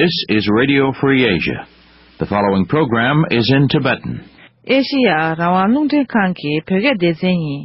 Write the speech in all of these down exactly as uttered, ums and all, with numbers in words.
This is Radio Free Asia. The following program is in Tibetan. ཨེ་ཤི་ཡ་རང་དབང་རླུང་འཕྲིན་ཁང་གི་བོད་སྐད་སྡེ་ཚན་ཡིན།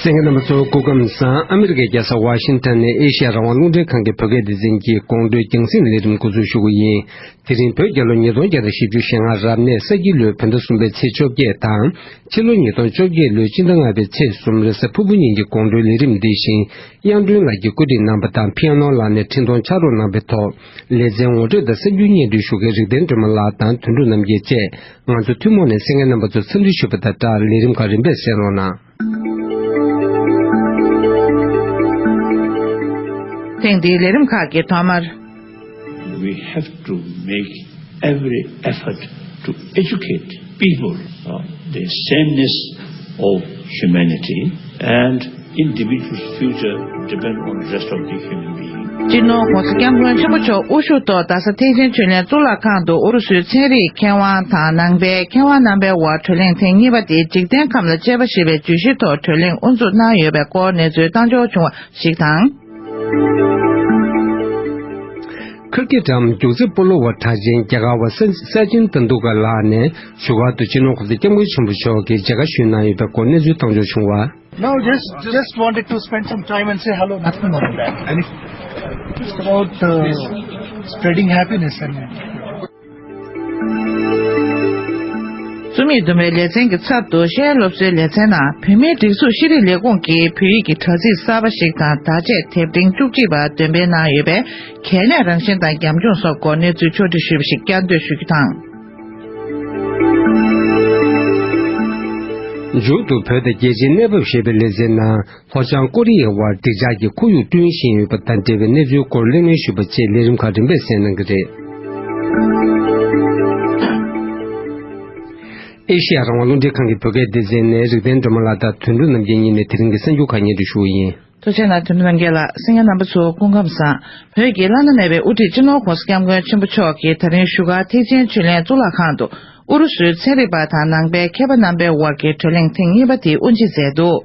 གསན་མཁན་རྣམ་པ་ཚོ་སྐུ་ཁམས་བཟང་། ཨ་མི་རི་ཀའི་རྒྱལ་ས་ཝ་ཤིང་ཊོན་ནས་ཨེ་ཤི་ཡ་རང་དབང་རླུང་འཕྲིན་ཁང་གི་བོད་སྐད་སྡེ་ཚན་གྱི་དགོང་དྲོའི་རྒྱང་སྲིང་ལས་རིམ་འགོ་འཛུགས་ཞུ་གི་ཡིན། དེ་རིང་བོད་རྒྱལ་ལོ་ཉིས་སྟོང་བརྒྱ་དང་བཞི་བཅུ་ཞེ་ལྔ་རབ་གནས་ས་ཁྱི་ལོའི་བོད་ཟླ་གསུམ་པའི་ཚེས་བཅོ་བརྒྱད་དང་། ཕྱི་ལོ་ཉིས་སྟོང་བཅོ་བརྒྱད་ལོའི་སྤྱི་ཟླ་ལྔ་པའི་ཚེས་གསུམ་རེས་གཟའ་ཕུར་བུ་ཉིན་གྱི་དགོང་དྲོའི་ལས་རིམ་འདི་བཞིན། དབྱངས་སྒྲོན་ལགས་ཀྱིས་བཀོད་སྒྲིག་གནང་བ་དང་། ཕི་ཨ་ནོ་ལགས་ནས་འཕྲིན་གཏོང་ཕྱག་རོགས་གནང་བའི་ཐོག་ལེ་ཚན་ངོ་སྤྲོད་དང་གསར་འགྱུར་སྙན་སྒྲོན་ཞུ་མཁན་རིག་ལྡན་སྒྲོལ་མ་ལགས་དང་དོན་གྲུབ་རྣམ་རྒྱལ་བཅས། ང་ཚོ་ཐུན་མོང་ནས་གསན་མཁན་རྣམ་པ་ཚོ་འཚམས་འདྲི་ཞུས་པ་དང་སྦྲགས། ལས་རིམ་ཁག་རིམ་པས་གསན་རོགས་གནང་། ཐེངས་འདིའི་ལས་རིམ་ཁག་གི་ཐོག་མར། We have to make every effort to educate people, uh, the sameness of humanity and individual's future depend on the rest of the human being. སྤྱི་ནོར་༸གོང་ས་༸སྐྱབས་མགོན་ཆེན་པོ་མཆོག་དབུ་བཞུགས་ཐོག་རྡ་ས་ཐེག་ཆེན་ཆོས་གླིང་གཙུག་ལག་ཁང་དུ་ཨུ་རུ་སུའི་ཚན་རིག་མཁས་དབང་དང་ནང་པའི་མཁས་དབང་རྣམ་པའི་དབར་གྲོས་གླེང་ཐེངས་གཉིས་པ་དེ་འཇིག་རྟེན་ཁམས་ལ་དཔྱད་པ་ཞེས་པའི་བརྗོད་གཞིའི་ཐོག་གྲོས་གླེང་དབུ་འཛུགས་གནང་ཡོད་པའི་སྐོར་གནས་ཚུལ་བཏང་འབྱོར་བྱུང་བ་ཞིག་དང་། ཁིར་ཀི་ཀྲམ་རྒྱུག་རྩེད་སྤོ་ལོ་བ་གྲགས་ཅན་རྒྱ་གར་བ་ས་ས་ཅིན་ཏན་དུ་ཀར་ལགས་ནས་བཞུགས་སྒར་དུ་སྤྱི་ནོར་༸གོང་ས་༸སྐྱབས་མགོན་ཆེན་པོ་མཆོག་གི་མཇལ་ཁ་ཞུས་གནང་ཡོད་པའི་སྐོར་གནས་ཚུལ་བཏང་འབྱོར་བྱུང་བ། No, just, just wanted to spend some time and say hello, nothing more than that. And it's just about, uh, spreading happiness and རྩོམ་ཡིག་འདོན་པའི་ལེ་ཚན་གྱི་ཚབ་ཏུ་ཤེས་ཡོན་སློབ་གསོའི་ལེ་ཚན་ནང་བོད་མིའི་སྒྲིག་འཛུགས་ཤེས་རིག་ལས་ཁུངས་ཀྱིས་བོད་ཡིག་གི་དྲ་ཚིགས་གསར་པ་ཞིག་དང་བརྡ་ཆད་དེབ་ཕྲེང་བཅུ་གཅིག་པ་འདོན་སྤེལ་གནང་ཡོད་པས། གལ་གནད་རང་བཞིན་དང་རྒྱབ་ལྗོངས་སོགས་སྐོར་གནས་ཚུལ་ཕྱོགས་བསྒྲིགས་ཞུས་པ་ཞིག་བསྐྱར་ཟློས་ཞུ་རྒྱུ་དང་། མཇུག་ཏུ་བོད་དང་རྒྱལ་སྤྱིའི་གནས་བབ་ཞེས་པའི་ལེ་ཚན་ནང་ལྷོ་བྱང་ཀོ་རི་ཡའི་དབར་སྡིངས་ཆ་གི་ཁོར་ཡུག་བསྐྲུན་བཞིན་ཡོད་པ་དང་འབྲེལ་བའི་གནས་ཚུལ་སྐོར་གླེང་མོལ་ཞུས་པ་བཅས་ལས་རིམ་ཁག་རིམ་པས་གསན་གནང་གི་རེད། ཨེ་ཤེ་ཡ་རང་དབང་རླུང་འཕྲིན་ཁང་གི་བོད་སྐད་སྡེ་ཚན་ནས་རིག་ལྡན་སྒྲོལ་མ་ལགས་དང་དོན་གྲུབ་རྣམ་རྒྱལ་གཉིས་ནས་དེ་རིང་གི་གསར་འགྱུར་ཁག་སྙན་སྒྲོན་ཞུ་བ་ཡིན། ཐུགས་རྗེ་གནང་། དོན་གྲུབ་རྣམ་རྒྱལ་ལགས། གསན་མཁན་རྣམ་པ་ཚོ་སྐུ་ཁམས་བཟང་། བོད་ཀྱི་བླ་ན་མེད་པའི་དབུ་ཁྲིད་སྤྱི་ནོར་༸གོང་ས་༸སྐྱབས་མགོན་ཆེན་པོ་མཆོག་གིས་ད་རིང་བཞུགས་སྒར་ཐེག་ཆེན་ཆོས་གླིང་གཙུག་ལག་ཁང་དུ་ཨུ་རུ་སུའི་ཚན་རིག་པ་དང་ནང་པའི་མཁས་པ་རྣམ་པའི་དབར་གྱི་གྲོས་གླེང་ཐེངས་གཉིས་པ་དེ་དབུ་འབྱེད་མཛད་འདུག་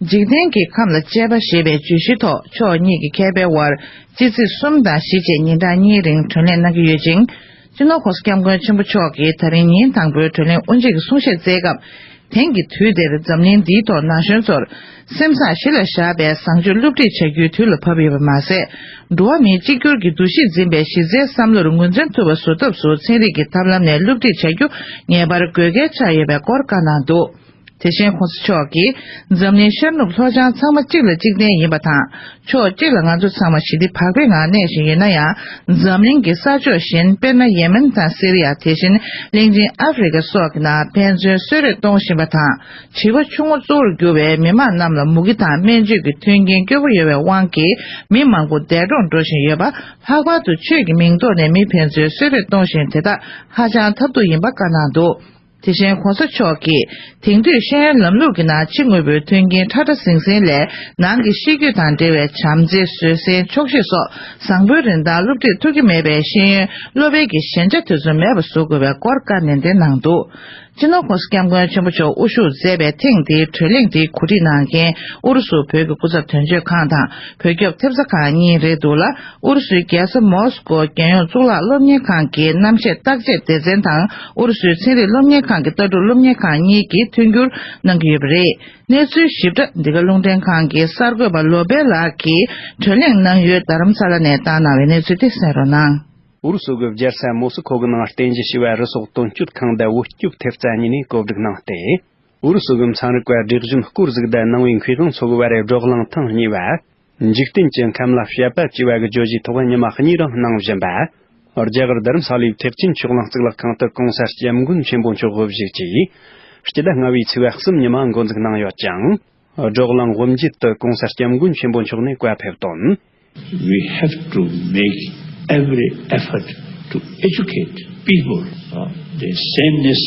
འཇིག་རྟེན་གྱི་ཁམས་ལ་དཔྱད་པ་ཞེས་པའི་བརྗོད་གཞིའི་ཐོག་ཕྱོགས་གཉིས་ཀྱི་མཁས་པའི་དབར་སྤྱི་ཚེས་གསུམ་དང་བཞི་བཅས་ཉིན་གྲངས་གཉིས་རིང་གྲོས་གླེང་གནང་གི་ཡོད་ཅིང་། སྤྱི་ནོར་༸གོང་ས་༸སྐྱབས་མགོན་ཆེན་པོ་མཆོག་གིས་ད་རིང་ཉིན་དང་པོའི་གྲོས་གླེང་དབུ་འབྱེད་ཀྱི་གསུང་བཤད་སྩལ་སྐབས། དེང་གི་དུས་འདིར་འཛམ་གླིང་འདིའི་ཐོག་ན་གཞོན་ཚོར་སེམས་བཟང་གཞི་ལ་བཞག་པའི་བཟང་སྤྱོད་སློབ་ཁྲིད་བྱ་རྒྱུའི་དུས་ལ་བབ་ཡོད་པ་མ་ཟད། འགྲོ་བ་མིའི་གཅིག་གྱུར་གྱི་འདུ་ཤེས་འཛིན་པའི་གཞི་རྩའི་བསམ་བློར་ངོས་འཛིན་ཐུབ་པ་བཟོ་ཐབས་སུ་ཚན་རིག་གི་ཐབས་ལམ་ནས་སློབ་ཁྲིད་བྱ་རྒྱུ་ངེས་པར་དགོས་གལ་ཆགས་ཡོད་པའི་སྐོར་བཀའ་གནང་འདུག་དེ་བཞིན་༸གོང་ས་མཆོག་གིས་འཛམ་གླིང་ཤར་ནུབ་ལྷོ་བྱང་ཚང་མ་གཅིག་ལ་གཅིག་བརྟེན་ཡིན་པ་དང་། ཕྱོགས་གཅིག་ལ་ང་ཚོ་ཚང་མ་ཞི་བདེ་བག་ཕེབས་ངང་གནས་བཞིན་ཡོད་ན་ཡང་། འཛམ་གླིང་གི་ས་ཕྱོགས་གཞན་དཔེར་ན་ཡེ་མེན་དང་སི་རི་ཡ། དེ་བཞིན་གླིང་ཆེན་ཨ་ཧྥེ་རི་ཁ་སོགས་ཀྱི་ནང་ཕན་ཚུན་གསོད་རེས་གཏོང་བཞིན་པ་དང་། བྱིས་པ་ཆུང་ངུ་གཙོ་བོར་གྱུར་བའི་མི་མང་རྣམས་ལ་མུ་གེ་དང་སྨན་བཅོས་ཀྱི་མཐུན་རྐྱེན་སྐྱོ་པོ་ཡོད་པའི་དབང་གིས་མི་མང་པོ་འདས་གྲོངས་འགྲོ་བཞིན་ཡོད་པ། ལྷག་པར་དུ་ཆོས་ཀྱི་མིང་ཐོག་ནས་མི་ཕན་ཚུན་གསོད་རེས་གཏོང་བཞིན་དེ་དག་ཧ་ཅང་ཐབས་སྡུག་ཡིན་པ་བཀའ་གནང་འདུག་དེ་བཞིན་༸གོང་ས་མཆོག་གིས་དེང་དུས་ཤེས་ཡོན་ལམ་ལུགས་ཀྱི་ནང་ཕྱི་དངོས་པོའི་མཐུན་རྐྱེན་ཁྲ་ཁྲ་ཟིང་ཟིང་ལས། ནང་གི་ཤེས་རྒྱུད་དང་འབྲེལ་བའི་བྱམས་བརྩེ། བཟོད་བསྲན། ཆོག་ཤེས་སོགས་བཟང་པོའི་རིན་ཐང་སློབ་ཁྲིད་ཐུབ་ཀྱི་མེད་པས། ཤེས་ཡོན་སློབ་སྤེལ་གྱི་ཞན་ཆ་དེ་ཚོ་མེད་པ་བཟོ་དགོས་པའི་སྐོར་བཀའ་ནན་ཏན་གནང་འདུག་སྤྱི་ནོར་༸གོང་ས་༸སྐྱབས་མགོན་ཆེན་པོ་མཆོག་དབུ་བཞུགས་མཛད་པའི་ཐེངས་འདིའི་གྲོས་གླེང་དེའི་གོ་སྒྲིག་གནང་མཁན་ཨུ་རུ་སུ་བོད་ཀྱི་སྐུ་ཚབ་དོན་གཅོད་ཁང་དང་། བོད་སྐྱོབ་ཐེབས་རྩ་ཁང་གཉིས་རེད་འདུག་ལ། ཨུ་རུ་སུའི་རྒྱལ་ས་མོ་སི་ཀོ་རྒྱལ་ཡོངས་གཙུག་ལག་སློབ་གཉེར་ཁང་གི་གནམ་གཤིས་བརྟག་དཔྱད་སྡེ་ཚན་དང་། ཨུ་རུ་སུའི་ཚན་རིག་སློབ་གཉེར་ཁང་གི་ལྟ་གྲུབ་སློབ་གཉེར་ཁང་གཉིས་ཀྱིས་མཐུན་འགྱུར་གནང་གི་ཡོད་པ་རེད། གནས་ཚུལ་ཞིབ་ཕྲ་འདི་ག་རླུང་འཕྲིན་ཁང་གི་གསར་འགོད་པ་ལོ་པེ་ལགས་ཀྱིས་གྲོས་གླེང་གནང་ཡུལ་རྡ་རམ་ས་ལ་ནས་བཏང་གནང་བའི་གནས་ཚུལ་དེ་གསན་རོགས་གནང་། ཨུ་རུ་སུ་གི་རྒྱལ་ས་མོ་སི་ཁོ་གི་ནང་རྟེན་གཞི་བྱས་པའི་རུ་སོགས་དོན་གཅོད་ཁང་དང་བོད་སྐྱོབ་ཐེབས་རྩ་གཉིས་ནས་གོ་སྒྲིག་གནང་སྟེ། ཨུ་རུ་སུ་གི་ཚན་རིག་པ་སྒྲིག་གཞོན་སྐོར་ཟིག་དང་ནང་པའི་མཁས་དབང་ཚོ་གི་བར་བགྲོ་གླེང་ཐེངས་གཉིས་པ། འཇིག་རྟེན་གྱི་ཁམས་ལ་དཔྱད་པ་ཅེས་པ་གི་བརྗོད་གཞིའི་ཐོག་ཉི་མ་གཉིས་རིང་གནང་བཞིན་པ། རྒྱ་གར་རྡ་རམ་ས་ལའི་ཐེག་ཆེན་ཆོས་གླིང་གཙུག་ལག་ཁང་དུ་གོང་ས་སྐྱབས་མགོན་ཆེན་པོ་མཆོག་དབུ་བཞུགས་ཀྱིས་སྤྱི་ཟླ་ལྔ་པའི་ཚེས་པ་གསུམ་ཉི་མ་འགོ་འཛུགས་གནང་ཡོད་ཅིང་། བགྲོ་གླེང་དབུ་འབྱེད་དུ་གོང་ས་སྐྱབས་མགོན་ཆེན་པོ་མཆོག་ནས་བཀའ་ཕེབས་དོན། We have to make every effort to educate people, uh, the sameness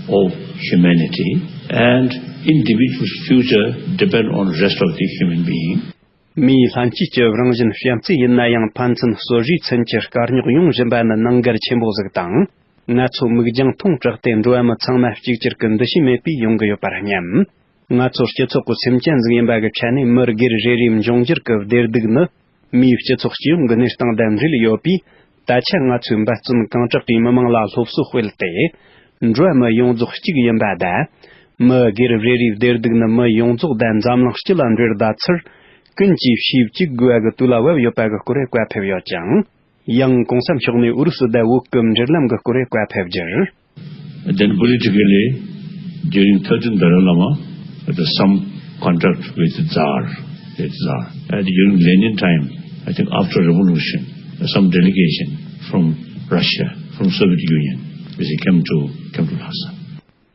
of humanity and individual's future depend on the rest of the human being. མིའི་ལྷན་སྐྱེས་ཀྱི་རང་བཞིན་བྱམས་བརྩེ་ཡིན་ན་ཡང་ཕན་ཚུན་རྩོད་རེས་མཚོན་རྒྱུར་དཀའ་རྙོག་ཡོང་བཞིན་པ་ནི་ནང་འགལ་ཆེན་པོ་ཟིག་དང་། ང་ཚོ་མིག་རྒྱང་ཐུང་དྲགས་ཏེ་འགྲོ་བ་མི་ཚང་མ་གཅིག་གྱུར་གྱི་འདུ་ཤེས་མེད་པས་ཡོང་གི་ཡོད་པར་སྙམ། ང་ཚོ་སྤྱི་ཚོགས་ཀྱི་སེམས་ཅན་ཟིག་ཡིན་པ་གི་ཆ་ནས་མི་སྒེར་རེ་རེའི་འབྱུང་འགྱུར་གྱི་བདེ་སྡུག་ནི་མིའི་སྤྱི་ཚོགས་སྤྱི་ཡོངས་ཀྱི་གནས་སྟངས་དང་འབྲེལ་ཡོད་པས། ད་ཆ་ང་ཚོས་འབད་བརྩོན་གང་དྲག་གིས་མི་མང་ལ་སློབ་གསོ་སྤེལ་ཏེ། འགྲོ་བ་མི་ཡོངས་རྫོགས་གཅིག་ཡིན་པ་དང་། མི་སྒེར་རེ་རེའི་བདེ་སྡུག་ནི་མི་ཡོངས་རྫོགས་དང་འཛམ་གླིང་སྤྱི་ལ་འབྲེལ་ཟླ་ཚུལ། ཀུན་གྱིས་ཤེས་གཅིག་དགོས་པ་གི་དུས་ལ་བབ་ཡོད་པ་གི་སྐོར་བཀའ་ཕེབས་ཡོད་ཅིང་། ཡང་གོང་ས་མཆོག་ནས་ཨུ་རུ་སུ་དང་བོད་ཀྱི་འབྲེལ་ལམ་གྱི་སྐོར་བཀའ་ཕེབས་རྒྱུར། Then politically, during thirteenth Dalai Lama, there was some contact with Tsar, the Tsar. And during Lenin time, I think after revolution, some delegation from Russia, from Soviet Union, they came to, came to Lhasa.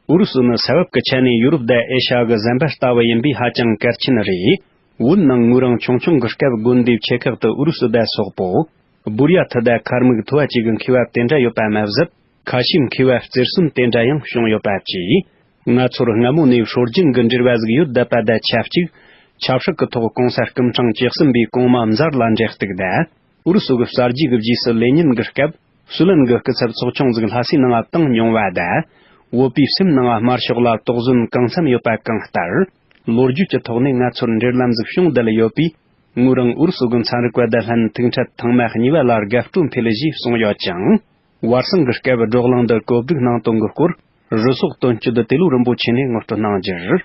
ཨུ་རུ་སུ་ནི་ས་བབ་ཀྱི་ཆ་ནས་ཡུ་རོབ་དང་ཨེ་ཤ་ཡ་གི་ཟམ་པ་ལྟ་བུ་ཡིན་པས་ཧ་ཅང་གལ་ཆེན་རེད། བོད་ནང་ངོས་རང་ཆུང་ཆུང་གི་སྐབས་དགོན་སྡེའི་ཆེ་ཁག་ཏུ་ཨུ་རུ་སུ་དང་སོག་པོ། སྦུར་ཡ་ཐི་དང་མཁར་མིག་ཐུ་བ་བཅས་ཀྱི་མཁས་པ་དེ་འདྲ་ཡོད་པ་མ་ཟད། ཁ་ཤས་མཁས་པ་རྩེར་སོན་དེ་འདྲ་ཡང་བྱུང་ཡོད་པ་བཅས། ང་ཚོར་སྔ་མོ་ནས་སྲོལ་རྒྱུན་གྱི་འབྲེལ་བ་ཟིག་ཡོད་བསྡད་པ་དང་ཆབས་ཅིག་ཆབ་སྲིད་ཀྱི་ཐོག་གོང་ས་སྐུ་ཕྲེང་བཅུ་གསུམ་པའི་གོང་མ་མཛའ་ལ་འབྲེལ་གཏུག་དང་། ཨུ་རུ་སུ་གི་གསར་བརྗེ་གི་རྗེས་སུ་ལེ་ཉིན་གྱི་སྐབས། སུའུ་ལེན་གྱི་སྐུ་ཚབ་ཚོགས་ཆུང་ཟིག་ལྷ་སའི་ནང་ང་བཏང་མྱོང་བ་དང་། བོད་པའི་སེམས་ནང་དམར་ཤོག་ལ་དོགས་ཟོན་གང་འཚམ་ཡོད་པ་གང་ལྟར། ལོ་རྒྱུས་ཀྱི་ཐོག་ནས་ང་ཚོར་འབྲེལ་ལམ་ཟིག་བྱུང་བསྡད་ཡོད་པས། ངོས་རང་ཨུ་རུ་སུ་གི་ཚན་རིག་པ་དང་ལྷན་ཐུག་འཕྲད་ཐེངས་མ་གཉིས་པ་ལ་དགའ་སྤྲོ་འཕེལ་ཞེས་གསུངས་ཡོད་ཅིང་། བར་གསེང་གི་སྐབས་བགྲོ་གླེང་འདི་གོ་སྒྲིག་གནང་དོན་གྱི་སྐོར། རུ་ཚོགས་དོན་གཅོད་ཏེ་ལོ་རིན་པོ་ཆེ་ནས་ངོ་སྤྲོད་གནང་རྒྱུར།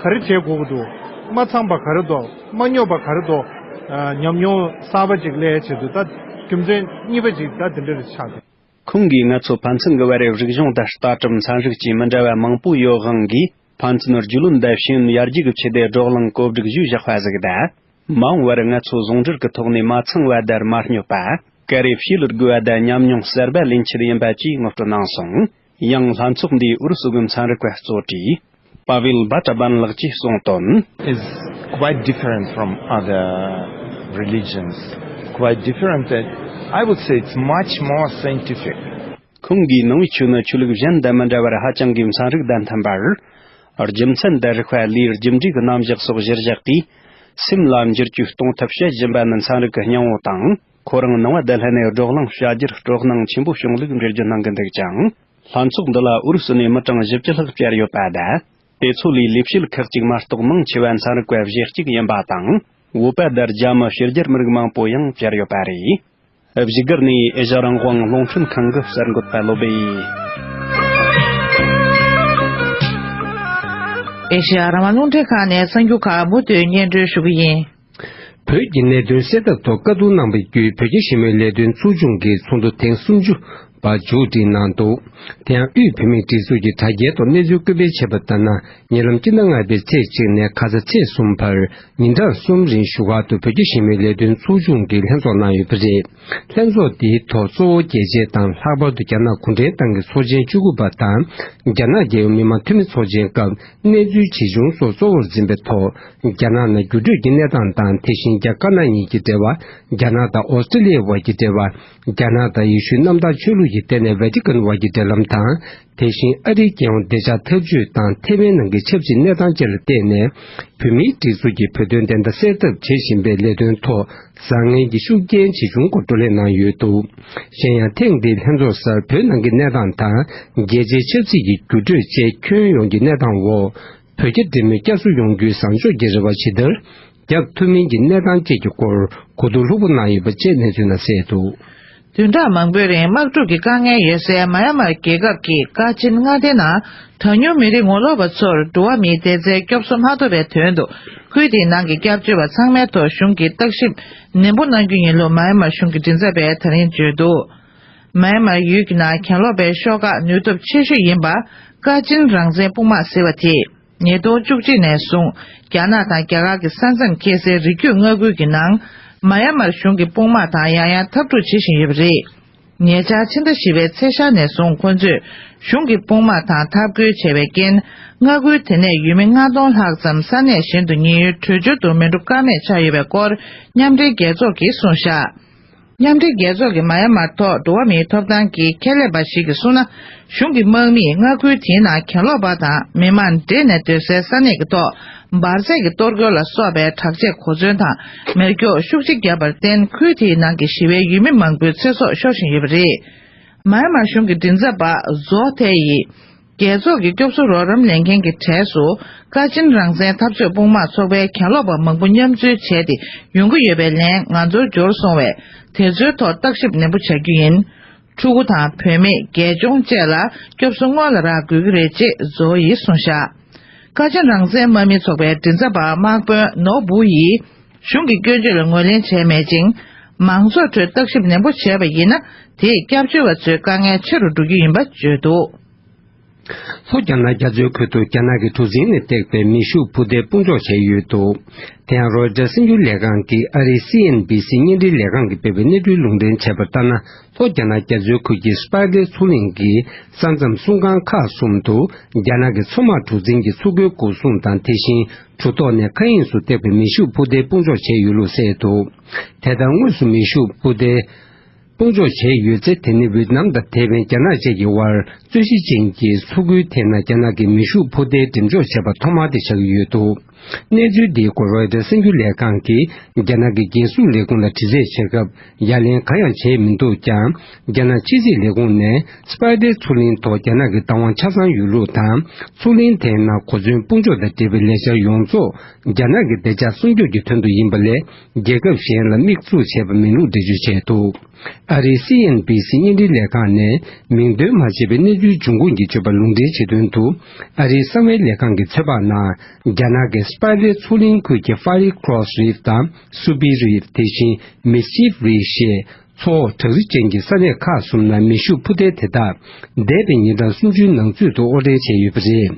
ག་རེ་བྱེད་དགོས་ཀྱི་འདུག་མ་ཚང་པ་ག་རེ་འདུག་མ་སྙོབ་པ་ག་རེ་འདུག་ཨ། ཉམས་མྱོང་གསར་པ་ཅིག་སླེབས་ཆེད་དུ་ད་རྒྱུ་མཚན་གཉིས་པ་ཅིག་ད་འདི་འདྲ་རེ་ཆགས་འདུག་ཁོང་གིས་ང་ཚོ་ཕན་ཚུན་གྱི་བར་རིག་གཞུང་དང་ལྟ་གྲུབ་ཚན་རིག་བཅས་མི་འདྲ་བ་མང་པོ་ཡོད་དབང་གིས། ཕན་ཚུན་རྒྱུས་ལོན་དང་ཤེས་ཡོན་ཡར་རྒྱས་ཀྱི་ཆེད་དུ་བགྲོ་གླེང་གོ་སྒྲིག་ཞུས་བཞག་པ་ཟིག་དང་། མ་འོངས་པར་ང་ཚོ་ཟུང་འབྲེལ་གྱི་ཐོག་ནས་མ་ཚང་བ་དང་མ་སྙོབ་པ། ག་རེ་བྱེད་ལུགས་དགོས་པ་དང་ཉམས་མྱོང་གསར་པ་ལེན་ཆེད་ཡིན་པ་བཅས་ངོ་སྤྲོད་གནང་སོང་། ཡང་ལྷན་ཚོགས་འདིའི་ཨུ་རུ་སུ་གི་ཚན་རིག་པ་གཙོ་གྲས། པ་ཝེལ་བྷ་ཏྲ་བན་ལགས་ཀྱིས་གསུངས་དོན། Is quite different from other religions. Quite different. And I would say it's much more scientific. ཁོང་གིས་ནང་པའི་ཆོས་ནི་ཆོས་ལུགས་གཞན་དང་མི་འདྲ་བར་ཧ་ཅང་གི་ཚན་རིག་དང་མཐུན་པར། རྒྱུ་མཚན་དང་རིགས་པ་ལས་རྒྱུ་འབྲས་ཀྱི་རྣམ་གཞག་སོགས་གཞིར་བཞག་གིས། སེམས་ལ་འགྱུར་བཅོས་གཏོང་ཐབས་བྱེད་བཞིན་པ་ནི་ཚན་རིག་གི་སྙིང་བོ་དང་། ཁོ་རང་ནང་པ་དང་ལྷན་ནས་བགྲོ་གླེང་བྱ་རྒྱུར་སྤྲོ་སྣང་ཆེན་པོ་བྱུང་ལུགས་འགྲེལ་བརྗོད་གནང་གི་འདུག་ཅིང་། ལྷན་ཚོགས་འདི་ལ་ཨུ་རུ་སུ་ནས་མི་གྲངས་བཞི་བཅུ་ལྷག་བཅར་ཡོད་པ་དང་། དེ་ཚོ་ལས་ལས་བྱེད་ཁག་ཅིག་མ་གཏོགས་མང་ཆེ་བ་ཚན་རིག་པ་བཞི་གཅིག་ཡིན་པ་དང་། བོད་པ་དང་རྒྱ་མི་ཕྱི་རྒྱལ་མི་རིགས་མང་པོ་ཡང་བཅར་ཡོད་པ་རེད། བཞུགས་སྒར་ནས་ཨེ་ཤ་རང་དབང་རླུང་འཕྲིན་ཁང་གི་གསར་འགོད་པ་བློ་བྷེ། ཨེ་ཤ་ཡ་རང་དབང་རླུང་འཕྲིན་ཁང་ནས་གསར་འགྱུར་ཁག་མུ་མཐུད་སྙན་སྒྲོན་ཞུ་གི་ཡིན། བོད་ཀྱི་གནད་དོན་སེལ་ཐབས་ཐོག་བཀའ་བསྡུར་གནང་བའི་བརྒྱུད། བོད་རྒྱ་ཞི་མོལ་ལས་དོན་ཚོགས་ཆུང་གི་ཚོགས་འདུ་ཐེངས་སུམ་ཅུ་པ་མཇུག་སྒྲིལ་གནང་འདུག་དེ་ཡང་དབུས་བོད་མིའི་སྒྲིག་འཛུགས་ཀྱི་དྲ་རྒྱའི་ཐོག་གནས་ཚུལ་བཀོད་སྤེལ་བྱས་པ་ལྟར་ན། ཉེ་ལམ་སྤྱི་ཟླ་ལྔ་པའི་ཚེས་གཅིག་ནས་ཁ་ས་ཚེས་གསུམ་བར་ཉིན་གྲངས་གསུམ་རིང་བཞུགས་སྒར་དུ་བོད་རྒྱ་ཞི་མོལ་ལས་དོན་ཚོགས་ཆུང་གིས་ལྷན་ཚོགས་གནང་ཡོད་པ་རེད། ལྷན་ཚོགས་འདིའི་ཐོག་གཙོ་བོ་རྒྱལ་སྤྱི་དང་། ལྷག་པར་དུ་རྒྱ་ནག་གུང་ཁྲན་ཏང་གི་ཚོགས་ཆེན་བཅུ་དགུ་པ་དང་། རྒྱ་ནག་རྒྱལ་ཡོངས་མི་དམངས་འཐུས་མི་ཚོགས་ཆེན་སྐབས་གནས་ཚུལ་ཇི་བྱུང་སོགས་གཙོ་བོར་འཛིན་པའི་ཐོག་རྒྱ་ནག་ནང་འགྱུར་འགྲོས་ཀྱི་གནས་སྟངས་དང་། དེ་བཞིན་རྒྱ་དཀར་ནག་གཉིས་ཀྱི་འབྲེལ་བ། རྒྱ་ནག་དང་ཨོ་སི་ཀྲི་ལི་ཡའི་བར་གྱི་འབྲེལ་བ། རྒྱ་ནག་དང་ཡེ་ཤུའི་གནམ་བདག་ཆོས་ལུགས་ཀྱི་ལྟེ་གནས་ཝེ་ཏི་ཀན་བར་གྱི་འབྲེལ་ལམ་དང་། དེ་བཞིན་ཨ་རིའི་རྒྱལ་ཡོངས་བདེ་འཇགས་འཐབ་ཇུས་དང་། ཐེ་ཝན་ནང་གི་ཆབ་སྲིད་གནས་སྟངས་བཅས་ལ་བལྟས་ནས། བོད་མིའི་སྒྲིག་འཛུགས་ཀྱིས་བོད་དོན་བདེན་མཐའ་གསལ་ཐབས་བྱེད་བཞིན་པའི་ལས་དོན་ཐོག་བཟང་ངན་གྱི་ཤུགས་རྐྱེན་ཇི་བྱུང་སྐོར་བགྲོ་གླེང་གནང་ཡོད་འདུག་གཞན་ཡང་ཐེངས་འདིའི་ལྷན་ཚོགས་སར་བོད་ནང་གི་གནས་སྟངས་དང་། རྒྱལ་སྤྱིའི་ཆབ་སྲིད་ཀྱི་འགྱུར་འགྲོས་བཅས་ཁྱོན་ཡོངས་ཀྱི་གནས་སྟངས་འོག་བོད་རྒྱ་འབྲེལ་མོལ་བསྐྱར་གསོ་ཡོང་རྒྱུའི་བཟང་ཕྱོགས་ཀྱི་རེ་བ་ཇི་ལྟར་རྒྱག་ཐུབ་མིན་གྱི་གནས་སྟངས་བཅས་ཀྱི་སྐོར་གོ་བསྡུར་ལྷུག་པོ་གནང་ཡོད་པ་བཅས་གནས་ཚུལ་ནང་གསལ་འདུག་བདུན་ཕྲག་མང་པོའི་རིང་དམག་འཁྲུག་གི་དཀའ་ངལ་ཡོད་སའི་མཱ་ཡན་མར་རྒྱལ་ཁབ་ཀྱི་ཀ་ཆིན་མངའ་སྡེ་ནང་གྲངས་ཉུང་མི་རིགས་ངོ་ལོག་པ་ཚོར་འགྲོ་བ་མིའི་བདེ་རྩའི་སྐྱོབ་གསོ་མ་ཐོབ་པའི་དོན་དུ། ཁུལ་དེའི་ནང་གི་སྐྱབས་བཅོལ་བ་ཚང་མའི་ཐོག་གཞུང་གིས་བརྟག་ཞིབ་ནན་པོ་གནང་རྒྱུ་ཡིན་ལུགས་མཱ་ཡན་མར་གཞུང་གི་མགྲིན་ཚབ་པས་ད་རིང་བརྗོད་འདུག་མཱ་ཡན་མར་ཡུལ་གྱི་ནང་གྱེན་ལོག་པའི་ཤོག་ཁག་ནུས་སྟོབས་ཆེ་ཤོས་ཡིན་པ། ཀ་ཆིན་རང་བཙན་དཔུང་དམག་ཟེར་བ་དེས། ཉིས་སྟོང་བཅུ་གཅིག་ནས་བཟུང་རྒྱ་ནག་དང་རྒྱ་གར་གྱི་ས་མཚམས་འཁེལ་སའི་རི་རྒྱུད་མངའ་ཁུལ་གྱི་ནང་། མཱ་ཡན་མར་གཞུང་གི་དཔུང་དམག་དང་ཡང་ཡང་འཐབ་འཁྲུག་བྱེད་བཞིན་ཡོད་པ་རེད། ཉེ་ཆར་ཕྱི་ཟླ་བཞི་པའི་ཚེས་ཤར་ནས་བཟུང་ཁོ་ཚོས་གཞུང་གི་དཔུང་དམག་དང་འཐབ་རྒོལ་བྱས་པའི་རྐྱེན། མངའ་ཁུལ་དེ་ནས་ཡུལ་མི་ལྔ་སྟོང་ལྷག་ཙམ་ས་གནས་གཞན་དུ་ཉེན་གཡོལ་བྲོས་བྱོལ་དུ་མི་འགྲོ་ཀ་མེད་ཆགས་ཡོད་པའི་སྐོར་མཉམ་འབྲེལ་རྒྱལ་ཚོགས་ཀྱིས་གསུངས་བཞག་མཉམ་འབྲེལ་རྒྱལ་ཚོགས་ཀྱི་མཱ་ཡན་མར་ཐོག་འགྲོ་བ་མིའི་ཐོབ་ཐང་གི་ཁྱད་ལས་པ་ཞིག་གིས་གསུངས་ན། གཞུང་གི་དམག་མིས་མངའ་ཁུལ་དེའི་ནང་གྱེན་ལོག་པ་དང་མི་མང་འདྲེས་ནས་སྡོད་སའི་ས་གནས་ཀྱི་ཐོག་འབར་རྫས་ཀྱི་གཏོར་རྒོལ་ལ་སོགས་པའི་དྲག་ཆས་གོ་མཚོན་དང་མེ་སྒྱོགས་ཤུགས་ཆེ་བརྒྱབ་པར་བརྟེན། ཁུལ་དེའི་ནང་གི་ཞི་བའི་ཡུལ་མི་མང་པོའི་ཚེ་སྲོག་ཤོར་བཞིན་ཡོད་པ་རེད། མཱ་ཡན་མཱ་གཞུང་གི་མགྲིན་ཚབ་པ་ཛོ་ཐེ་ཡིས། རྒྱལ་ཚོགས་ཀྱི་སྐྱོབ་གསོ་རོགས་རམ་ལེན་མཁན་གྱི་གྲས་སུ། ཀ་ཆེན་རང་བཙན་འཐབ་རྩོད་དཔུང་དམག་ཚོགས་པའི་གྱེན་ལོག་པ་མང་པོ་མཉམ་འཛུལ་བྱས་ཏེ་ཡོང་གི་ཡོད་པའི་ལན་ང་ཚོར་འབྱོར་སོང་བས། དེ་ཚོའི་ཐོག་བརྟག་ཞིབ་ནན་པོ་བྱ་རྒྱུ་ཡིན། ཕྲུ་གུ་དང་བུད་མེད། རྒས་གཅོང་བཅས་ལ་སྐྱོབ་གསོ་སྔོན་ལ་རག་དགོས་ཀྱི་རེད་ཅེས་ཛོ་ཡིས་གསུངས་བཞག་ཀ་ཆེན་རང་བཙན་དམག་མི་ཚོགས་པའི་མགྲིན་ཚབ་པ་དམག་དཔོན་ནོ་བུ་ཡིས། གཞུང་གི་སྐྱོན་བརྗོད་ལ་ངོས་ལེན་བྱས་མེད་ཅིང་། མང་ཚོགས་ཁྲོད་བརྟག་ཞིབ་ནན་པོ་བྱས་པ་ཡིན་ན། དེས་སྐྱབས་བཅོལ་བ་ཚོའི་དཀའ་ངལ་ཆེ་རུ་འགྲོ་རྒྱུ་ཡིན་པ་བརྗོད་འདུག་ལྷོ་རྒྱ་ནག་རྒྱ་མཚོའི་ཁུལ་དུ་རྒྱ་ནག་གི་གྲུ་གཟིངས་ནས་བཏེགས་པའི་མེ་ཤུགས་འཕུར་མདེལ་སྤུངས་འཇོག་བྱས་ཡོད་འདུག་དེ་ཡང་རོའི་ཊར་གསར་འགྱུར་ལས་ཁང་གིས་ཨ་རིའི་སི་ཨེན་བྷི་སི་བརྙན་འཕྲིན་ལས་ཁང་གིས་སྤེལ་བའི་གནས་ཚུལ་ལུང་འདྲེན་བྱས་པ་ལྟར་ན། ལྷོ་རྒྱ་ནག་རྒྱ་མཚོའི་ཁུལ་གྱི་སྤར་ལེ་མཚོ་གླིང་གི་ས་མཚམས་སྲུང་ཁང་ཁག་གསུམ་དུ་རྒྱ་ནག་གི་མཚོ་དམག་གྲུ་གཟིངས་ཀྱི་མཚོ་ཁུལ་འགོག་སྲུང་དང་། དེ་བཞིན་གྲུ་ཐོག་ནས་མཁའ་དབྱིངས་སུ་བཏེགས་པའི་མེ་ཤུགས་འཕུར་མདེལ་སྤུངས་འཇོག་བྱས་ཡོད་ལུགས་གསལ་འདུག་དེ་ལྟར་དངོས་སུ་མེ་ཤུགས་འཕུར་མདེལ་སྤུངས་འཇོག་བྱས་ཡོད་ཚེ། དེ་ནི་ཝེ་ཏི་ནམ་དང་ཐེ་ཝན། རྒྱ་ནག་བཅས་ཀྱི་དབར་རྩོད་གཞི་ཅན་གྱི་མཚོ་ཁུལ་དེ་ན་རྒྱ་ནག་གིས་མེ་ཤུགས་འཕུར་མདེལ་འགྲེམས་འཇོག་བྱས་པ་ཐོག་མ་དེ་ཆགས་ཀྱི་ཡོད་འདུག་གནས་ཚུལ་འདིའི་སྐོར་རོའི་ཊར་གསར་འགྱུར་ལས་ཁང་གིས་རྒྱ་ནག་གི་རྒྱལ་སྲུང་ལས་ཁུངས་ལ་དྲི་རྩད་བྱེད་སྐབས། ཡ་ལན་གང་ཡང་བྱས་མི་འདུག་ཀྱང་། རྒྱ་ནག་ཕྱི་སྲིད་ལས་ཁུངས་ནས་སྤར་ལེ་མཚོ་གླིང་ཐོག་རྒྱ་ནག་གི་བདག་དབང་ཆ་ཚང་ཡོད་ལུགས་དང་། མཚོ་གླིང་དེའི་ནང་གོ་མཚོན་སྤུངས་འཇོག་དང་འབྲེལ་བའི་ལས་འཆར་ཡོངས་རྫོགས་རྒྱ་ནག་གི་བདེ་འཇགས་སྲུང་སྐྱོབ་ཀྱི་དོན་དུ་ཡིན་པ་ལས། རྒྱལ་ཁབ་གཞན་ལ་དམིགས་འཛུགས་བྱས་པ་མིན་ལུགས་འགྲེལ་བརྗོད་བྱས་འདུག་ཨ་རིའི་སི་ཨེན་བྷི་སི་བརྙན་འཕྲིན་ལས་ཁང་ནས་མིང་འདོན་མ་བྱས་པའི་གནས་ཚུལ་འབྱུང་ཁུངས་ཀྱིས་བརྗོད་པ་ལུང་འདྲེན་བྱེད་དོན་དུ། ཨ་རིའི་གསང་བའི་ལས་ཁང་གི་ཚོད་དཔག་ནང་། རྒྱ་ནག་གི་སྤར་ལེ་མཚོ་གླིང་ཁུལ་གྱི་ཧྥ་རི་ཁྲོ་སི་རིབ་དང་སུ་པི་རིབ། དེ་བཞིན་མིས་ཆིབ་རིབ་ཞེས་མཚོ་འོག་བྲག་རི་ཅན་གྱི་ས་གནས་ཁག་གསུམ་ན་མེ་ཤུགས་འཕུར་མདེལ་དེ་དག་འདས་པའི་ཉིན་གྲངས་སུམ་ཅུའི་ནང་ཚུད་དུ་དབོར་འདྲེན་བྱས་ཡོད་པ་རེད།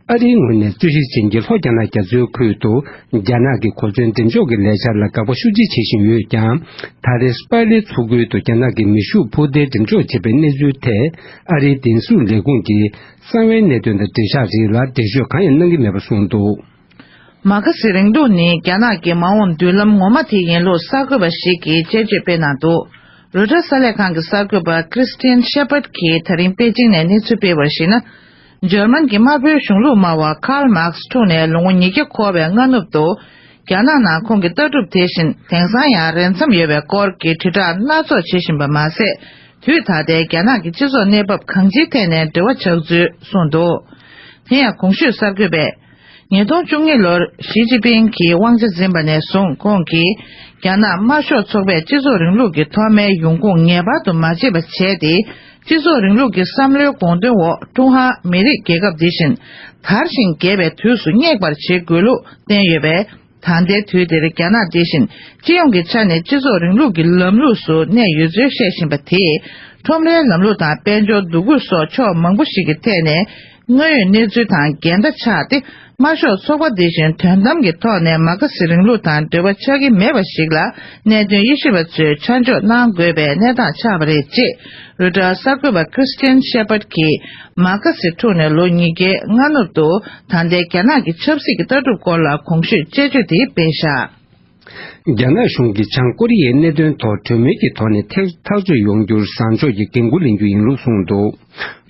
ཨ་རིའི་ངོས་ནས་རྩོད་གཞི་ཅན་གྱི་ལྷོ་རྒྱ་ནག་རྒྱ་མཚོའི་ཁུལ་དུ་རྒྱ་ནག་གི་གོ་མཚོན་འགྲེམས་འཇོག་གི་ལས་འཆར་ལ་དགག་པ་ཤུགས་ཆེ་བྱེད་བཞིན་ཡོད་ཀྱང་། ད་རེས་སྤར་ལེ་མཚོ་ཁུལ་དུ་རྒྱ་ནག་གིས་མེ་ཤུགས་འཕུར་མདེལ་འགྲེམས་འཇོག་བྱས་པའི་གནས་ཚུལ་ཐད། ཨ་རིའི་བདེན་སྲུང་ལས་ཁུངས་ཀྱིས་གསང་བའི་གནད་དོན་དང་འགྲེལ་བཤད་རིགས་ལ་འགྲེལ་བརྗོད་གང་ཡང་གནང་གི་མེད་པ་གསུངས་འདུག་མ་ཁ་སི་རིང་ལུགས་ནི་རྒྱ་ནག་གི་མ་འོངས་མདུན་ལམ་ངོ་མ་དེ་ཡིན་ལུགས་གསར་འགོད་པ་ཞིག་གིས་དཔྱད་བརྗོད་སྤེལ་གནང་འདུག་རོའི་ཊར་གསར་ལས་ཁང་གི་གསར་འགོད་པ་Christian Schubert གྱིས་ད་རིང་པེ་ཅིང་ནས་གནས་ཚུལ་སྤེལ་བར་གཞིགས་ན། འཇར་མན་གྱི་དམར་པོའི་གཞུང་ལུགས་སྨྲ་བ་Karl Marx འཁྲུངས་ནས་ལོ་ངོ་ཉིས་བརྒྱ་འཁོར་བའི་སྔ་ནུབ་ཏུ། རྒྱ་ནག་ནང་ཁོང་གི་ལྟ་གྲུབ་དེ་བཞིན་དེང་སང་ཡང་རན་འཚམ་ཡོད་པའི་སྐོར་གྱི་དྲིལ་བསྒྲགས་སྣ་ཚོགས་བྱེད་བཞིན་པ་མ་ཟད། དུས་ད་ལྟའི་རྒྱ་ནག་གི་སྤྱི་ཚོགས་གནས་བབ་གང་ཅིའི་ཐད་ནས་འབྲེལ་བ་ཆགས་ཚུལ་གསུངས་འདུག་དེ་ཡང་གོང་ཞུས་གསར་འགོད་པས། ཉིས་སྟོང་བཅུ་གཉིས་ལོར་ཞི་ཅིན་ཕིང་གིས་དབང་ཆ་འཛིན་པ་ནས་བཟུང་ཁོང་གིས་རྒྱ་ནག་དམར་ཤོག་ཚོགས་པས་སྤྱི་ཚོགས་རིང་ལུགས་ཀྱི་ཐོག་མའི་ཡོང་ཁུངས་ངེས་པར་དུ་མ་བརྗེད་པ་བྱས་ཏེ། སྤྱི་ཚོགས་རིང་ལུགས་ཀྱི་བསམ་བློའི་དགོངས་དོན་འོག་ཀྲུང་ཧྭ་མི་རིགས་རྒྱལ་ཁབ་འདི་བཞིན་དར་ཞིང་རྒྱས་པའི་དུས་སུ་སྙེག་པར་བྱེད་དགོས་ལུགས་བསྟན་ཡོད་པས། ད་ལྟའི་དུས་འདིར་རྒྱ་ནག་འདི་བཞིན་སྤྱི་ཡོངས་ཀྱི་ཆ་ནས་སྤྱི་ཚོགས་རིང་ལུགས་ཀྱི་ལམ་ལུགས་སུ་གནས་ཡོད་ཚུལ་བཤད་བཞིན་པ་དེས། ཁྲོམ་རའི་ལམ་ལུགས་དང་དཔལ་འབྱོར་འདུ་འགོད་སོགས་ཕྱོགས་མང་པོ་ཞིག་གི་ཐད་ནས་དངོས་ཡོད་གནས་ཚུལ་དང་འགལ་ཟླ་ཆགས་ཏེ། དམར་ཤོག་ཚོགས་པ་འདི་བཞིན་དོན་དམ་གྱི་ཐོག་ནས་མ་ཁ་སི་རིང་ལུགས་དང་འབྲེལ་བ་ཆགས་ཀྱི་མེད་པ་ཞིག་ལ། གནད་དོན་དབྱེ་ཞིབ་པ་ཚོས་ཆ་འཇོག་གནང་དགོས་པའི་གནས་སྟངས་ཆགས་པ་རེད་ཅེས། རོའི་ཊར་གསར་འགོད་པ་Christian Schubert གྱིས་མ་ཁ་སི་འཁྲུངས་ནས་ལོ་ཉིས་བརྒྱའི་སྔ་ནུབ་ཏུ་ད་ལྟའི་རྒྱ་ནག་གི་ཆབ་སྲིད་ཀྱི་ལྟ་གྲུབ་སྐོར་ལ་གོང་ཞུས་དཔྱད་བརྗོད་དེ་སྤེལ་བཞག་རྒྱ་ནག་གཞུང་གིས་བྱང་ཀོ་རི་ཡའི་གནད་དོན་ཐོག་གྲོས་མོལ་གྱི་ཐོག་ནས་ཐག་ཐག་གཅོད་ཡོང་རྒྱུར་བཟང་ཕྱོགས་ཀྱི་འགན་འཁུར་ལེན་རྒྱུ་ཡིན་ལུགས་གསུངས་འདུག་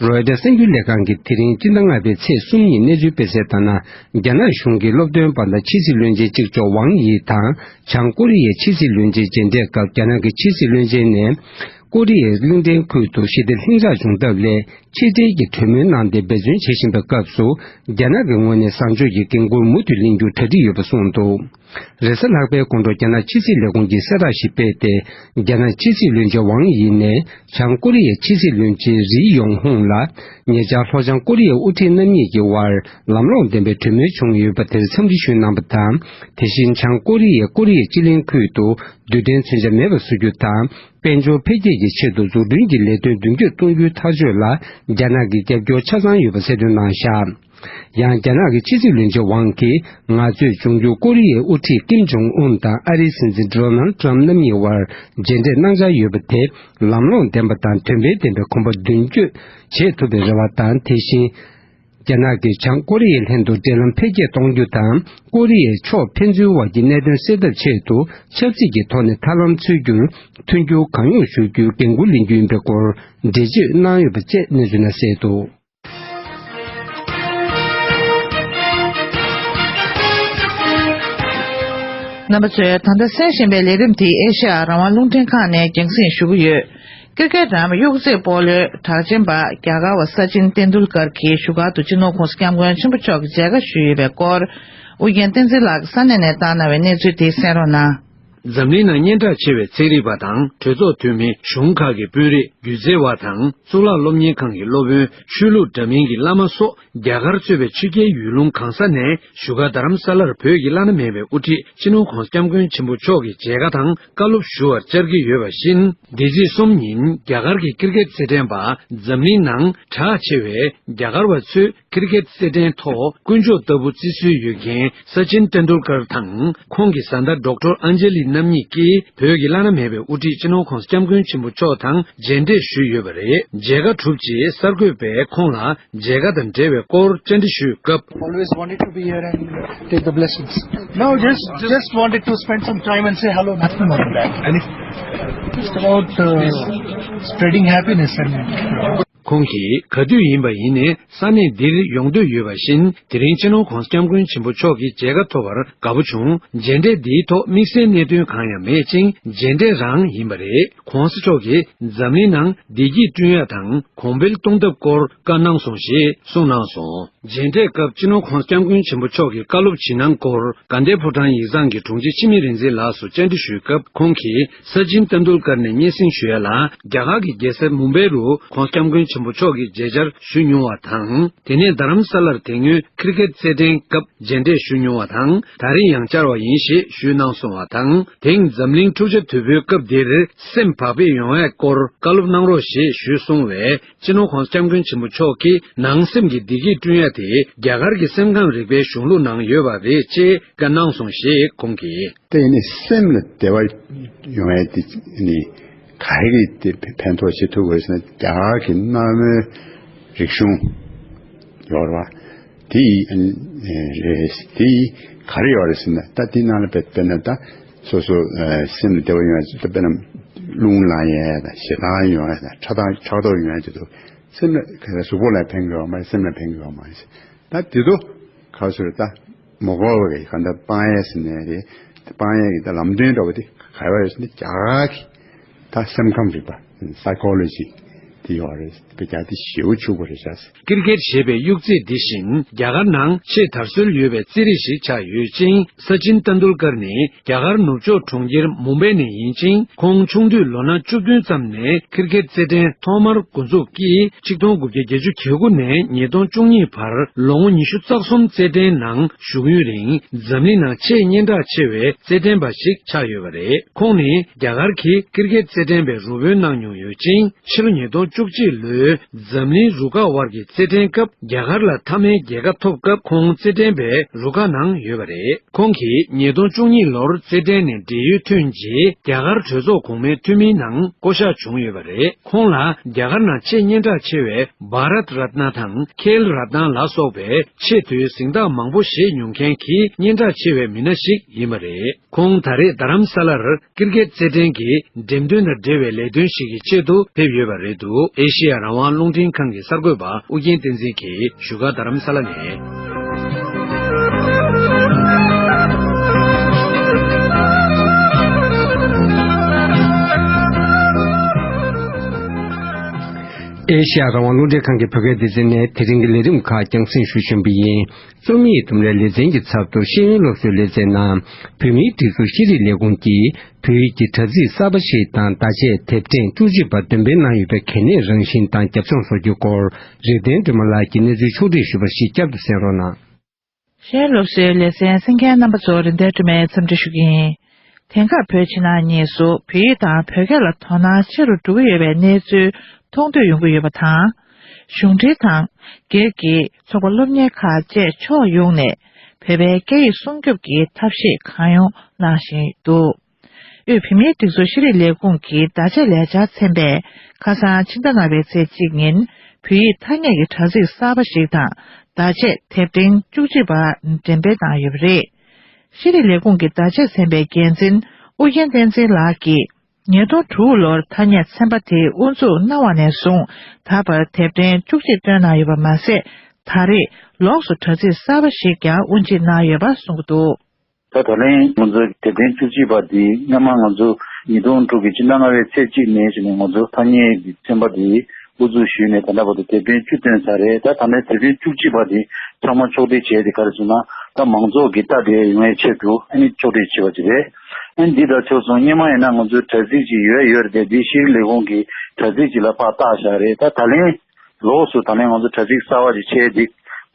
རོའི་ཊར་གསར་འགྱུར་ལས་ཁང་གིས་དེ་རིང་སྤྱི་ཟླ་ལྔ་པའི་ཚེས་གསུམ་ཉིན་གནས་ཚུལ་སྤེལ་གསལ་ལྟར་ན། རྒྱ་ནག་གཞུང་གི་སློབ་སྟོན་པ་དང་ཕྱི་སྲིད་བློན་ཆེན་གཅིག་ལྕོགས་ཝང་དབྱི་དང་། བྱང་ཀོ་རི་ཡའི་ཕྱི་སྲིད་བློན་ཆེན་མཇལ་འཕྲད་སྐབས། རྒྱ་ནག་གི་ཕྱི་སྲིད་བློན་ཆེན་ནས། ཀོ་རི་ཡའི་གླིང་ཕྲན་ཁུལ་དུ་ཞི་བདེ་ལྷིང་འཇགས་བྱུང་ཐབས་སླད། ཕྱི་འབྲེལ་གྱི་གྲོས་མོལ་གནང་སྟེ་འབད་བརྩོན་བྱེད་བཞིན་པའི་སྐབས་སུ། རྒྱ་ནག་གི་ངོས་ནས་བཟང་ཕྱོགས་ཀྱི་འགན་འཁུར་མུ་མཐུད་ལེན་རྒྱུར་གྲ་སྒྲིག་ཡོད་པ་གསུངས་འདུག་རེས་གཟའ་ལྷག་པའི་དགོང་དྲོ་རྒྱ་ནག་ཕྱི་སྲིད་ལས་ཁུངས་ཀྱིས་གསལ་བསྒྲགས་ཤིག་སྤེལ་ཏེ། རྒྱ་ནག་ཕྱི་སྲིད་བློན་ཆེན་ཝང་དབྱི་ནས་བྱང་ཀོ་རི་ཡའི་ཕྱི་སྲིད་བློན་ཆེན་རི་ཡོང་ཧུང་ལ། ཉེ་ཆར་ལྷོ་བྱང་ཀོ་རི་ཡའི་དབུ་ཁྲིད་རྣམ་གཉིས་ཀྱི་དབར་ལམ་ལྷོང་ལྡན་པའི་གྲོས་མོལ་བྱུང་ཡོད་པ་དེར་འཚམས་འདྲི་ཞུས་གནང་བ་དང་། དེ་བཞིན་བྱང་ཀོ་རི་ཡས་ཀོ་རི་ཡའི་སྤྱི་གླིང་ཁུལ་དུ་རྡུལ་ཕྲན་མཚོན་ཆ་མེད་པར་བཟོ་རྒྱུ་དང་། དཔལ་འབྱོར་འཕེལ་རྒྱས་ཀྱི་ཆེད་དུ་འཛུགས་སྐྲུན་གྱི་ལས་དོན་མདུན་སྐྱོད་གཏོང་རྒྱུའི་ཐག་གཅོད་ལ་རྒྱ་ནག་གི་རྒྱབ་སྐྱོར་ཆ་ཚང་ཡོད་པ་གསལ་སྟོན་གནང་བཞག་ཡང་། རྒྱ་ནག་གི་ཕྱི་སྲིད་བློན་ཆེན་ཝང་གིས། ང་ཚོས་འབྱུང་འགྱུར་ཀོ་རི་ཡའི་དབུ་ཁྲིད་ཀིམ་ཇོང་ཨུན་དང་ཨ་རིའི་སྲིད་འཛིན་ཌོ་ནལ་ཊམ་རྣམ་གཉིས་དབར་མཇལ་འཕྲད་གནང་འཆར་ཡོད་པ་དེ། ལམ་ལྷོང་ལྡན་པ་དང་དོན་ཕན་ལྡན་པའི་གོམ་པ་མདུན་སྐྱོད་བྱེད་ཐུབ་པའི་རེ་བ་དང་། དེ་བཞིན། རྒྱ་ནག་གིས་བྱང་ཀོ་རི་ཡའི་ལྷན་དུ་འབྲེལ་ལམ་འཕེལ་རྒྱས་གཏོང་རྒྱུ་དང་། ཀོ་རི་ཡའི་ཕྱོགས་ཕན་ཚུན་དབར་གྱི་གནད་དོན་སེལ་ཐབས་ཆེད་དུ། ཆབ་སྲིད་ཀྱི་ཐོག་ནས་ཐབས་ལམ་འཚོལ་རྒྱུར། མཐུན་འགྱུར་གང་ཡོང་ཞུ་རྒྱུའི་འགན་འཁུར་ལེན་རྒྱུ་ཡིན་པའི་སྐོར། འགྲེལ་བརྗོད་གནང་ཡོད་པ་བཅས་གནས་ཚུལ་ནང་གསལ་འདུག་རྣམ་པ་ཚོས་ད་ལྟ་གསན་བཞིན་པའི་ལས་རིམ་དེ་ཨེ་ཤ་ཡ་རང་དབང་རླུང་འཕྲིན་ཁང་ནས་རྒྱང་སྲིང་ཞུ་གི་ཡོད། ཀིར་ཀེད་རམ་གཡུག་རྩེད་སྤོ་ལོའི་གྲགས་ཅན་པ་རྒྱ་གར་བ་ས་ཅིན་ཏེན་དུལ་ཀར་གྱིས་བཞུགས་སྒར་དུ་སྤྱི་ནོར་༸གོང་ས་༸སྐྱབས་མགོན་ཆེན་པོ་མཆོག་གི་མཇལ་ཁ་ཞུས་ཡོད་པའི་སྐོར། ཨུ་རྒྱན་བསྟན་འཛིན་ལགས་ཀྱིས་ས་གནས་ནས་བཏང་གནང་བའི་གནས་ཚུལ་དེ་གསན་རོགས་གནང་། འཛམ་གླིང་ནང་སྙན་གྲགས་ཆེ་བའི་ཚན་རིག་པ་དང་གྲོས་ཚོགས་འཐུས་མི། གཞུང་ཁག་གི་དཔོན་རིགས། སྒྱུ་རྩལ་བ་དང་གཙུག་ལག་སློབ་གཉེར་ཁང་གི་སློབ་དཔོན། ཆོས་ལུགས་འདྲ་མིན་གྱི་བླ་མ་སོགས། རྒྱ་གར་གཙོས་པའི་ཕྱི་རྒྱལ་ཡུལ་ལུང་གང་ས་ནས་བཞུགས་སྒར་རྡ་རམ་ས་ལར་བོད་ཀྱི་བླ་ན་མེད་པའི་དབུ་ཁྲིད་སྤྱི་ནོར་༸གོང་ས་༸སྐྱབས་མགོན་ཆེན་པོ་མཆོག་གི་མཇལ་ཁ་དང་བཀའ་སློབ་ཞུ་བར་བཅར་གྱི་ཡོད་པ་བཞིན། འདི་ཚེས་གསུམ་ཉིན་རྒྱ་གར་གྱི་ཀིར་ཀེད་རྩེད་འགྲན་པ། འཛམ་གླིང་ནང་གྲགས་ཆེ་བའི་རྒྱ་གར་བ་ཚོས་ཀིར་ཀེད་རྩེད་འགྲན་ཐོག་དཀོན་མཆོག་ལྟ་བུ་བརྩི་སྲོལ་ཡོད་མཁན་ས་ཅིན་ཏེན་དུལ་ཀར་དང་ཁོང་གི་བཟའ་ཟླ་ཌོག་ཊར་ཨན་ཇེ་ལི་རྣམ་གཉིས་ཀྱིས་བོད་ཀྱི་བླ་ན་མེད་པའི་དབུ་ཁྲིད་སྤྱི་ནོར་༸གོང་ས་༸སྐྱབས་མགོན་ཆེན་པོ་མཆོག་དང་མཇལ་འཕྲད་ཞུས་ཡོད་པ་རེད། མཇལ་ཁ་གྲུབ་རྗེས་གསར་འགོད་པས་ཁོང་ལ་མཇལ་ཁ་དང་འབྲེལ་བའི་སྐོར་བཅར་འདྲི་ཞུས་སྐབས། Always wanted to be here and take the blessings. No, just just wanted to spend some time and say hello, nothing more than that. And it's just about uh, spreading happiness and ཁོང་གིས་ག་དུས་ཡིན་པ་ཡིན་ནའི་ས་གནས་འདིར་ཡོང་འདོད་ཡོད་པ་བཞིན། དེ་རིང་སྤྱི་ནོར་༸གོང་ས་༸སྐྱབས་མགོན་ཆེན་པོ་མཆོག་གི་མཇལ་ཁ་ཐོབ་པར་དགའ་པོ་བྱུང་། མཇལ་འཕྲད་འདིའི་ཐོག་དམིགས་བསལ་གནད་དོན་གང་ཡང་མེད་ཅིང་། མཇལ་འཕྲད་རང་ཡིན་པ་རེད། ༸གོང་ས་མཆོག་གིས་འཛམ་གླིང་ནང་བདེ་སྐྱིད་བསྐྲུན་ཡ་དང་གོང་འཕེལ་གཏོང་ཐབས་སྐོར་བཀའ་གནང་སོང་ཞེས་གསུངས་གནང་སོང་། མཇལ་འཕྲད་སྐབས་སྤྱི་ནོར་༸གོང་ས་༸སྐྱབས་མགོན་ཆེན་པོ་མཆོག་གི་བཀའ་སློབ་ཇི་གནང་སྐོར་དགའ་ལྡན་ཕོ་བྲང་ཡིག་ཚང་གི་དྲུང་ཆེ་འཆི་མེད་རིག་འཛིན་ལགས་སུ་བཅར་འདྲི་ཞུས་སྐབས། ཁོང་གིས་ས་ཅིན་ཏན་དུལ་ཀར་ནས་སྙན་སེང་ཞུ་ཡ་ལ། རྒྱ་གར་གྱི་རྒྱལ་ས་མུམ་བྷེ་རུ་༸གོང་ས་༸སྐྱབས་མགོན་ཆེན་པོ་མཆོག་གི་མཇལ་བཅར་ཞུས་མྱོང་བ་དང་། དེ་ནས་རྡ་རམ་ས་ལར་དེ་སྔོན་ཀིར་ཀེད་རྩེད་འགྲན་སྐབས་མཇལ་འཕྲད་ཞུས་མྱོང་བ་དང་། ད་རེས་ཡང་བཅར་བ་ཡིན་ཞེས་ཞུས་གནང་སོང་བ་དང་། དེང་འཛམ་གླིང་འཁྲུག་ཆ་དོད་པོའི་སྐབས་འདིར་སེམས་བག་ཕེབས་ཡོང་ཡ་སྐོར་བཀའ་སློབ་གནང་རོགས་ཞེས་ཞུས་སོང་བས། སྤྱི་ནོར་༸གོང་ས་༸སྐྱབས་མགོན་ཆེན་པོ་མཆོག་གིས་ནང་སེམས་ཀྱི་བདེ་སྐྱིད་བསྐྲུན་ཡ་དེ་རྒྱ་གར་གྱི་སེམས་ཁམས་རིག་པའི་གཞུང་ལུགས་ནང་ཡོད་པ་རེད་ཅེས་བཀའ་གནང་སོང་ཞེས་ཁོང་གིས། དེ་ནི་སེམས་ལ་བདེ་བ་ཡོང་ཡ་དེ་ནི་ག་རེ་དེ་ཕན་ཐོགས་བྱེད་ཐུབ་དགོས་ཟེར་ན། རྒྱ་གར་གྱི་གནའ་བོའི་རིག་གཞུང་ཡོད་རེད་བ། དེ་ཡི་རེད། དེ་ཡི་ག་རེ་ཡོད་རེད་ཟེར་ན། ད་དེ་ནང་ལ་དཔེ་དཔེར་ན་ད། སོ་སོ་ཨ་སེམས་ལ་བདེ་བ་ཡོང་ཡ་ཅིག་ད་དཔེར་ན་རླུང་ལངས་ཡ་དང་ཞེ་སྡང་ཡོང་ཡ་དང་ཕྲག་དོག་ཕྲག་དོག་ཡོང་ཡ་ཅིག་འདུག་སེམས་ལ་ག་ལ་གཟུགས་པོ་ལ་ཕན་གྱི་ཡོད་མ་རེད། སེམས་ལ་ཕན་གྱི་ཡོད་མ་རེད། ད་དེ་ཚོ་ག་ཚོད་རེད། ད་མ་གོ་བ་གི་ག་འདྲ་སྤང་ཡ་ཟེར་ནས་རེད། དེ་སྤང་ཡ་གི་ད་ལམ་སྟོན་འདྲ་བོ་དེ་ག་བ་ཡོད་ཟེར་ན། རྒྱ་གར་གི་ད་སེམས་ཁམས་རིག་པ་སའི་ཀོ་ལོ་ཇི་དེ་ཡོད་རེད། དཔེ་རྒྱ་དེ་ཞེ་པོ་ཕྱུག་པོ་རེད་ཤག་ཀིར་ཀེད་ཞེས་པའི་གཡུག་རྩེད་འདི་བཞིན་རྒྱ་གར་ནང་ཆེས་དར་སྲོལ་ཡོད་པའི་རྩེད་རིགས་ཤིག་ཆགས་ཡོད་ཅིང་། ས་ཅིན་ཏན་དུལ་ཀར་ནི་རྒྱ་གར་ནུབ་ཕྱོགས་གྲོང་ཁྱེར་མུམ་བྷེ་ནས་ཡིན་ཅིང་། ཁོང་ཆུང་དུས་ལོ་ན་བཅུ་བདུན་ཙམ་ནས་ཀིར་ཀེད་རྩེད་འགྲན་ཐོག་མར་འགོ་འཛུགས་ཀྱིས། ཆིག་སྟོང་དགུ་བརྒྱ་བརྒྱད་ཅུ་གྱ་དགུ་ནས་ཉིས་སྟོང་བཅུ་གཉིས་བར་ལོ་ངོ་ཉི་ཤུ་རྩ་གསུམ་རྩེད་འགྲན་ནང་ཞུགས་ཡུན་རིང་། འཛམ་གླིང་ནང་ཆེས་སྙན་གྲགས་ཆེ་བའི་རྩེད་འགྲན་པ་ཞིག་ཆགས་ཡོད་པ་རེད། ཁོང་ནི་རྒྱ་གར་གྱི་ཀིར་ཀེད་རྩེད་འགྲན་པའི་རོགས་དཔོན་གནང་མྱོང་ཡོད་ཅིང་། ཕྱི་ལོ་ཉིས་སྟོང་བཅུ་གཅིག་ལོའི་འཛམ་གླིང་རུ་ཁག་དབར་གྱི་རྩེད་འགྲན་སྐབས་རྒྱ་གར་ལ་མཐའ་མའི་རྒྱལ་ཁ་ཐོབ་སྐབས་ཁོང་རྩེད་འགྲན་པའི་རུ་ཁག་ནང་ཡོད་པ་རེད། ཁོང་གིས་ཉིས་སྟོང་བཅུ་གཉིས་ལོར་རྩེད་འགྲན་ནས་བགྲེས་ཡོལ་ཐོན་རྗེས་རྒྱ་གར་གྲོས་ཚོགས་གོང་མའི་འཐུས་མིའི་ནང་བསྐོ་གཞག་བྱུང་ཡོད་པ་རེད། ཁོང་ལ་རྒྱ་གར་ནང་ཆེས་སྙན་གྲགས་ཆེ་བའི་བྷ་རད་རཏ་ན་དང་ཁེལ་རཏ་ན་ལ་སོགས་པའི་ཆེས་མཐོའི་གཟེངས་རྟགས་མང་པོ་བཞེས་མྱོང་མཁན་གྱི་སྙན་གྲགས་ཆེ་བའི་མི་སྣ་ཞིག་ཡིན་པ་རེད། ཁོང་ད་རེས་རྡ་རམ་ས་ལར་ཀིར་ཀེད་རྩེད་འགྲན་གྱི་འགྲེམས་སྟོན་དང་འབྲེལ་བའི་ལས་དོན་ཞིག་གི་ཆེད་དུ་ཕེབས་ཡོད་པ་རེད་འདུག་ཨེ་ཤེ་ཡ་རང་དབང་རླུང་འཕྲིན་ཁང་གི་གསར་འགོད་པ་ཨུ་རྒྱན་བསྟན་འཛིན་གྱིས་བཞུགས་སྒར་རྡ་རམ་ས་ལ་ནས། ཨེ་ཤེ་ཡ་རང་དབང་རླུང་འཕྲིན་ཁང་གི་བོད་སྐད་སྡེ་ཚན་ནས་དེ་རིང་གི་ལས་རིམ་ཁག་རྒྱང་སྲིང་ཞུ་བཞིན་པ་ཡིན། རྩོམ་ཡིག་དུམ་རའི་ལེ་ཚན་གྱི་ཚབ་ཏུ་ཤེས་ཡོན་སློབ་གསོའི་ལེ་ཚན་ནང་བོད་མིའི་སྒྲིག་འཛུགས་ཤེས་རིག་ལས་ཁུངས་ཀྱིས་བོད་ཡིག་གི་དྲ་ཚིགས་གསར་པ་ཞིག་དང་བརྡ་ཆད་དེབ་ཕྲེང་བཅུ་གཅིག་པ་འདོན་སྤེལ་གནང་ཡོད་པའི་གལ་གནད་རང་བཞིན་དང་རྒྱབ་ལྗོངས་སོགས་ཀྱི་སྐོར་རིག་ལྡན་སྒྲོལ་མ་ལགས་ཀྱིས་གནས་ཚུལ་ཕྱོགས་བསྒྲིགས་ཞུས་པ་ཞིག་བསྐྱར་དུ་གསན་རོགས་གནང་། ཤེས་ཡོན་སློབ་གསོའི་ལེ་ཚན་གསན་མཁན་རྣམ་པ་ཚོ་རིག་ལྡན་སྒྲོལ་མས་འཚམས་འདྲི་ཞུ་གི་ཡིན། དེང་སྐབས་བོད་ཕྱི་ནང་གཉིས་སུ་བོད་ཡིག་དང་བོད་སྐད་ལ་དོ་སྣང་ཆེ་རུ་འགྲོ་གི་ཡོད་པའི་གནས་ཚུལ་མཐོང་ཐོས་ཡོང་གི་ཡོད་པ་དང་། གཞུང་འབྲེལ་དང་སྒེར་གྱི་ཚོགས་པ་སློབ་གཉེར་ཁག་བཅས་ཕྱོགས་ཡོངས་ནས་བོད་པའི་སྐད་ཡིག་སྲུང་སྐྱོབ་ཀྱི་ཐབས་ཤེས་གང་ཡོང་གནང་བཞིན་འདུག་དབུས་བོད་མིའི་སྒྲིག་འཛུགས་ཤེས་རིག་ལས་ཁུངས་ཀྱི་བརྡ་ཆད་ལས་འཆར་ཚན་པས་ཁ་སང་ཕྱི་ཟླ་ལྔ་པའི་ཚེས་གཅིག་ཉིན་བོད་ཡིག་ཐ་སྙད་ཀྱི་དྲ་ཚིགས་གསར་པ་ཞིག་དང་བརྡ་ཆད་དེབ་ཕྲེང་བཅུ་གཅིག་པ་འགྲེམས་སྤེལ་བཏང་ཡོད་པ་རེད། ཤེས་རིག་ལས་ཁུངས་ཀྱི་བརྡ་ཆད་ཚན་པའི་འགན་འཛིན་ཨུ་རྒྱན་བསྟན་འཛིན་ལགས་ཀྱིས། ཉིས་སྟོང་དྲུག་ལོར་ཐ་སྙད་ཚན་པ་དེ་དབུ་འཛུགས་གནང་བ་ནས་བཟུང་ད་བར་དེབ་ཕྲེང་བཅུ་གཅིག་བཏོན་གནང་ཡོད་པ་མ་ཟད། ད་རེས་ལོགས་སུ་དྲ་ཚིགས་གསར་པ་ཞིག་ཀྱང་དབུ་འབྱེད་གནང་ཡོད་པ་གསུངས་ཀྱི་འདུག་ད་ད་ལན་ང་ཚོ་དེབ་ཕྲེང་བཅུ་གཅིག་པ་འདི་སྔ་མ་ང་ཚོ་ ཉིས་སྟོང་དྲུག་གི་ཕྱི་ཟླ་ལྔ་པའི་ཚེས་གཅིག་ནས་བྱས་ནས་ང་ཚོ་ཐ་སྙད་ཀྱི་ཚན་པ་དེ་དབུ་འཛུགས་ཞུས་ནས་ད་ལྟ་བར་དུ་དེབ་ཐེར་བཅུ་བཏོན་ཚར་རེད། ད་ད་ལྟའི་དེབ་ཐེར་བཅུ་གཅིག་པ་དེ་ཚང་མ་ཕྱོགས་སྒྲིག་བྱས་ཏེ། ག་རེ་ཟེར་ན་ད་མང་ཚོགས་ཀྱི་ལྟ་བདེ་ཡོང་བའི་ཆེད་དུ་ཨ་ནི་ཕྱོགས་སྒྲིག་བྱས་པ་ཅིག་རེད། ཨ་ནི་འདི་དང་ཕྱོགས་མཚུངས་སྔོན་མ་ཡིན་ན་ང་ཚོའི་དྲ་ཚིགས་ཅིག་ཡོད་ཡོད་རེད་དེ། འདི་ཤེས་རིག་ལས་ཁུངས་ཀྱི་དྲ་ཚིགས་ཅིག་ལ་ཕར་བཏགས་བཞག་རེད། ད་ད་ལན་ལོགས་སུ་ད་ལན་ང་ཚོ་དྲ་ཚིགས་གསར་བ་ཅིག་ཕྱེ་སྟེ།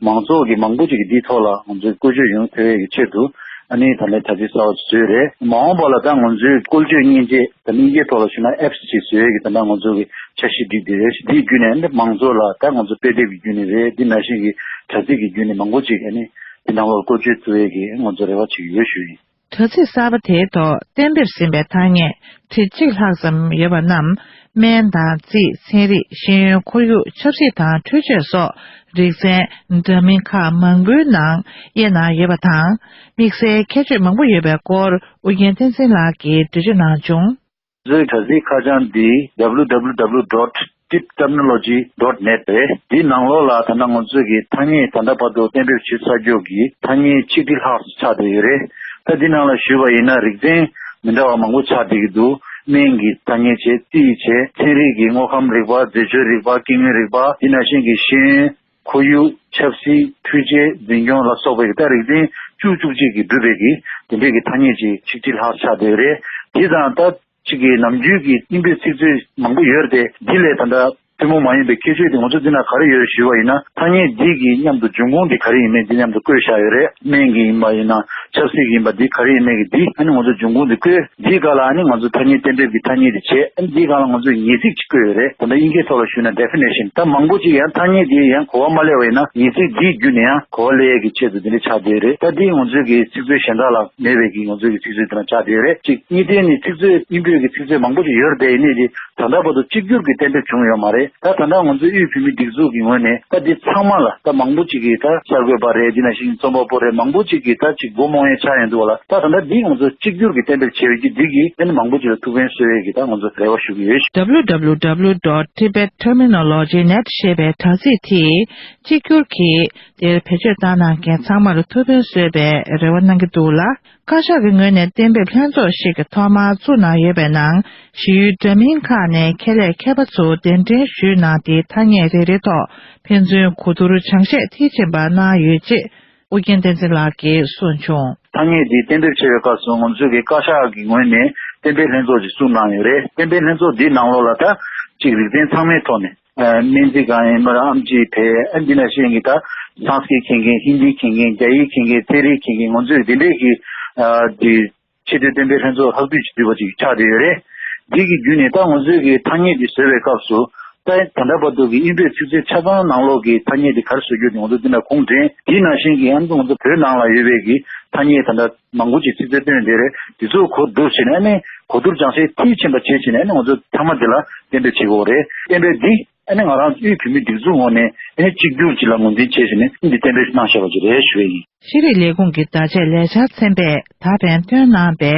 མང་ཚོགས་ཀྱི་མང་པོ་ཅིག་གིས་འདིའི་ཐོག་ལ་ང་ཚོའི་བཀོལ་སྤྱོད་ཡོང་ཐུབ་ཡས་ཀྱི་ཆེད་དུ་ཨ་ནི་ད་ལན་དྲ་ཚིགས་གསར་བ་ཅིག་བཟོས་རེད། མ་འོངས་པ་ལ་ད་ང་ཚོའི་བཀོལ་སྤྱོད་མཉེན་ཆས། ད་དབྱིན་ཇིའི་ཐོག་ལ་ཞུས་ན་ཨེབ་སི་ཅིག་བཟོ་ཡས་ཀྱི་ད་ལྟ་ང་ཚོ་གི་འཆར་གཞི་སྒྲིག་བསྡད་ཡོད། འདིའི་བརྒྱུད་ནས་ཨ་ནི་མང་ཚོགས་ལ་ད་ང་ཚོ་དཔེ་དེབ་ཀྱི་བརྒྱུད་ནས་རེད། འདི་ནང་བཞིན་གྱི་དྲ་ཚིགས་ཀྱི་བརྒྱུད་ནས་མང་པོ་ཅིག་ཨ་ནི་འདི་ནང་ལོགས་བཀོལ་སྤྱོད་ཐུབ་ཡས་ཀྱི་ང་ཚོ་རེ་བ་བྱེད་ཀྱི་ཡོད་ཞུ་ཡིན། དྲ་ཚིགས་གསར་པ་དེའི་ཐོག་གཏན་འབེབས་ཟིན་པའི་ཐ་སྙད་ཁྲི་གཅིག་ལྷག་ཙམ་ཡོད་པ་རྣམས། སྨན་དང་རྩིས། ཚན་རིག་ཤེས་ཡོན། ཁོར་ཡུག་ཆབ་སྲིད་དང་འཕྲུལ་ཆས་སོགས་རིག་ཚན་འདྲ་མིན་ཁག་མང་པོའི་ནང་དབྱེ་ན་ཡོད་པ་དང་། དམིགས་བསལ་ཁྱད་ཆོས་མང་པོ་ཡོད་པའི་སྐོར་ཨུ་རྒྱན་བསྟན་འཛིན་ལགས་ཀྱིས་འགྲེལ་བརྗོད་གནང་བྱུང་། ང་ཚོའི་དྲ་ཚིགས་ཁ་བྱང་འདི་www dot tibterminology dot net རེད། འདི་ནང་ལོགས་ལ་ད་ལྟ་ང་ཚོས་ཀྱི་ཐ་སྙད་ད་ལྟ་བར་དུ་གཏན་འབེབས་བྱེད་ཚར་རྒྱུ་གི་ཐ་སྙད་ཆིག་ཁྲི་ལྷག་ཙམ་ཆགས་བསྡད་ཡོད་རེད། ད་འདི་ནང་ལ་ཞུས་པ་ཡིན་ན་རིག་ཚན་མི་འདྲ་བ་མང་པོ་ཆགས་བསྡད་ཀྱི་འདུག་སྨན་གྱི་ཐ་སྙད་བྱས། རྩིས་བྱས། ཚན་རིག་གི་དངོས་ཁམས་རིག་པ། རྫས་སྦྱོར་རིག་པ། སྐྱེ་དངོས་རིག་པ། འདི་ནང་བཞིན་གྱི་ཤེས་ཡོན། ཁོར་ཡུག་ཆབ་སྲིད། འཕྲུལ་ཆས། འཛིན་སྐྱོང་ལ་སོགས་པའི་ད་རིག་ཚན་བཅུ་བཅུ་གཅིག་གིས་གྲུབ་པའི་གི་དེ་འདྲའི་གི་ཐ་སྙད་ཅིག་ཆིག་ཁྲི་ལྷག་ཆགས་བསྡད་ཡོད་རེད། དེ་དང་ད་ཅིག་གི་ནམ་རྒྱུན་གྱི་དབྱིན་བོད་ཚིག་མཛོད་མང་པོ་ཡོད་རེད་དེ། འདི་ལས་ད་ལྟ་ཐུན་མོང་མ་ཡིན་པའི་ཁྱད་ཆོས་དེ་ང་ཚོ་འདི་ན་ག་རེ་ཡོད་ཞུས་པ་ཡིན་ན། ཐ་སྙད་འདི་གི་མཉམ་དུ་འབྱུང་ཁུངས་འདི་ག་རེ་ཡིན་མིན་འདི་མཉམ་དུ་བཀོད་བཞག་ཡོད་རེད། སྨན་གྱི་ཡིན་པ་ཡིན་ན། ཆབ་སྲིད་ཀྱི་ཡིན་པ། འདི་ག་རེ་ཡིན་མིན་གྱི་འདི་ཨ་ནི་ང་ཚོ་འབྱུང་ཁུངས་འདི་བཀོད། འདིའི་སྒང་ལ་ཨ་ནི་ང་ཚོ་ཐ་སྙད་གཏན་འབེབས་ཀྱི་ཐ་སྙད་འདི་བྱས། ཨ་ནི་འདིའི་སྒང་ལ་ང་ཚོས་ངེས་ཚིག་ཅིག་བཀོད་ཡོད་རེད། ད་ལྟ་དབྱིན་སྐད་ཐོག་ལ་ཞུས་ན་definition། ད་མང་པོ་ཅིག་ཡང་ཐ་སྙད་འདི་ཡང་གོ་བ་མ་ལེན་པ་ཡིན་ན་ངེས་ཚིག་འདིའི་བརྒྱུད་ནས་ཡང་གོ་བ་ལེན་ཡས་ཀྱི་ཆེད་དུ་འདི་འདྲ་ཆགས་བསྡད་ཡོད་རེད། ད་འདི་ང་ཚོའི་གི་ཚིག་མཛོད་གཞན་དག་ལ་མེད་པའི་གི་ང་ཚོའི་གི་ཚིག་མཛོད་དེ་ན་ཆགས་བསྡད་ཡོད་རེད། གཅིག་གཉིས་དོན་ནི་ཚིག་མཛོད་དབྱིན་བོད་ཀྱི་ཚིག་མཛོད་མང་པོ་ཅིག་ཡོད་རེད་དེ། ཡིན་ནའི་དེ་ད་ལྟ་བར་དུ་གཅིག་གྱུར་གྱི་གཏན་འབེབས་བྱུང་ཡོད་མ་རེད། ད་ད་ལྟ་ང་ཚོའི་དབུས་བོད་མིའི་སྒྲིག་འཛུགས་ཀྱི་ངོས་ནས་ད་འདི་ཚང་མ་ལ། ད་མང་པོ་ཅིག་གིས་ད་གསར་འགོད་པ་རེད། འདི་ནང་བཞིན་རྩོམ་པ་པོ་རེད། མང་པོ་ཅིག་གིས་ད་ཅིག་མགོ་རྨོངས་ཡས་ཆགས་ཡོང་འདུག་བ་ལ། ད་ད་ལྟ་འདི་ང་ཚོ་གཅིག་གྱུར་གྱི་གཏན་འབེབས་བྱས་ཡོད་ཀྱི་འདི་གིས་ཨ་ནི་མང་པོ་ཅིག་ལ་ཐུགས་ཕན་གསོས་ཡས་ཀྱི་ད་ང་ཚོ་རེ་བ་ཞུ་གི་ཡོད། W W W dot tibet terminology net ཞེས་པའི་དྲ་ཚིགས་དེས་གཅིག་གྱུར་གྱིས་དེར་བེད་སྤྱོད་བཏང་གནང་མཁན་ཚང་མར་ཐུགས་ཕན་གསོས་པའི་རེ་བ་གནང་གི་འདུག་ལ། བཀའ་ཤག་གི་ངོས་ནས་གཏན་འབེབས་ལྷན་ཚོགས་ཤིག་གི་ཐོག་མར་བཙུགས་གནང་ཡོད་པའི་ནང་། གཞི་ཡུལ་འདྲ་མིན་ཁག་ནས་ཁྱད་ལས་མཁས་པ་ཚོ་གདན་འདྲེན་ཞུས་གནང་སྟེ། ཐ་སྙད་རེ་རེའི་ཐོག་ཕན་ཚུན་གོ་བསྡུར་སྦྱང་བཤད་མཐིལ་ཕྱིན་པ་གནང་ཡོད་ཅེས་ཨོ་རྒྱན་བསྟན་འཛིན་ལགས་ཀྱིས་གསུངས་བྱུང་། ཐ་སྙད་འདི་གཏན་འབེབས་བྱས་པའི་སྐབས་སུ་ང་ཚོའི་གི་བཀའ་ཤག་གི་ངོས་ནས་གཏན་འབེབས་ལྷན་ཚོགས་ཅིག་བཙུགས་གནང་ཡོད་རེད། གཏན་འབེབས་ལྷན་ཚོགས་འདིའི་ནང་ལོགས་ལ་ད་ཅིག་རིག་ཚན་ཚང་མའི་ཐོག་ནས། ཨ། སྨན་རྩིས་སྒང་ཡིན་པ་ར། ཨེམ་ཆི་བྱས། ཨ། འདི་ནང་བཞིན་གྱི་ད་སངས་ཀྲིཏ་མཁྱེན་མཁན། ཧིན་དི་མཁྱེན་མཁན། རྒྱ་ཡིག་མཁྱེན་མཁན། ཚན་རིག་མཁྱེན་མཁན། ང་ཚོས་འདི་འདྲས་ཀྱི་ཨ་འདི་ཆེས་མཐོའི་གཏན་འབེབས་ལྷན་ཚོགས་ལྷག་བསྡུས་ཀྱི་འདུས་པ་ཅིག་ཆགས་བསྡད་ཡོད་རེད། འདི་གི་བརྒྱུད་ནས་ད་ང་ཚོས་ཀྱི་ཐ་སྙད་འདི་བཟོ་བའི་སྐབས་སུ། ད་ད་ལྟ་བར་དུ་གི་དབྱིན་བོད་ཚིག་མཛོད་ཆ་ཚང་ནང་ལོགས་ཀྱི་ཐ་སྙད་འདི་ག་རེ་བཟོ་རྒྱུ་དེ་ང་ཚོ་འདི་ན་ཁུངས་འདྲེན། འདི་ནང་བཞིན་གྱི་ཡང་ང་ཚོ་བོད་ནང་ལ་ཡོད་པའི་གི་ཐ་སྙད་ད་ལྟ་མང་པོ་ཅིག་ཚིག་མཛོད་བཏོན་བསྡད་རེད། དེ་ཚོ་གོ་བསྡུར་བྱས་ནས། ཨ་ནི་གོ་བསྡུར་སྦྱང་བཤད་མཐིལ་ཕྱིན་པ་བྱས་བྱས་ནས། ཨ་ནི་ང་ཚོ་མཐའ་མ་འདི་ལ་གཏན་འབེབས་བྱེད་དགོས་རེད། གཏན་འབེབས་འདི་ཨ་ནི་ང་རང་དབུས་བོད་མིའི་སྒྲིག་འཛུགས་ངོས་ནས་ཨ་ནི་གཅིག་གྱུར་ཅིག་ལ་ངོས་འཛིན་བྱས་བྱས་ནས་འདི་གཏན་འབེབས་གནང་བཞག་པ་ཅིག་རེད་ཞུ་ཡ་ཡིན། ཤེས་རིག་ལས་ཁུངས་ཀྱི་བརྡ་ཆད་ལས་འཆར་ཚན་པས་ད་ཕན་བཏོན་གནང་པའི་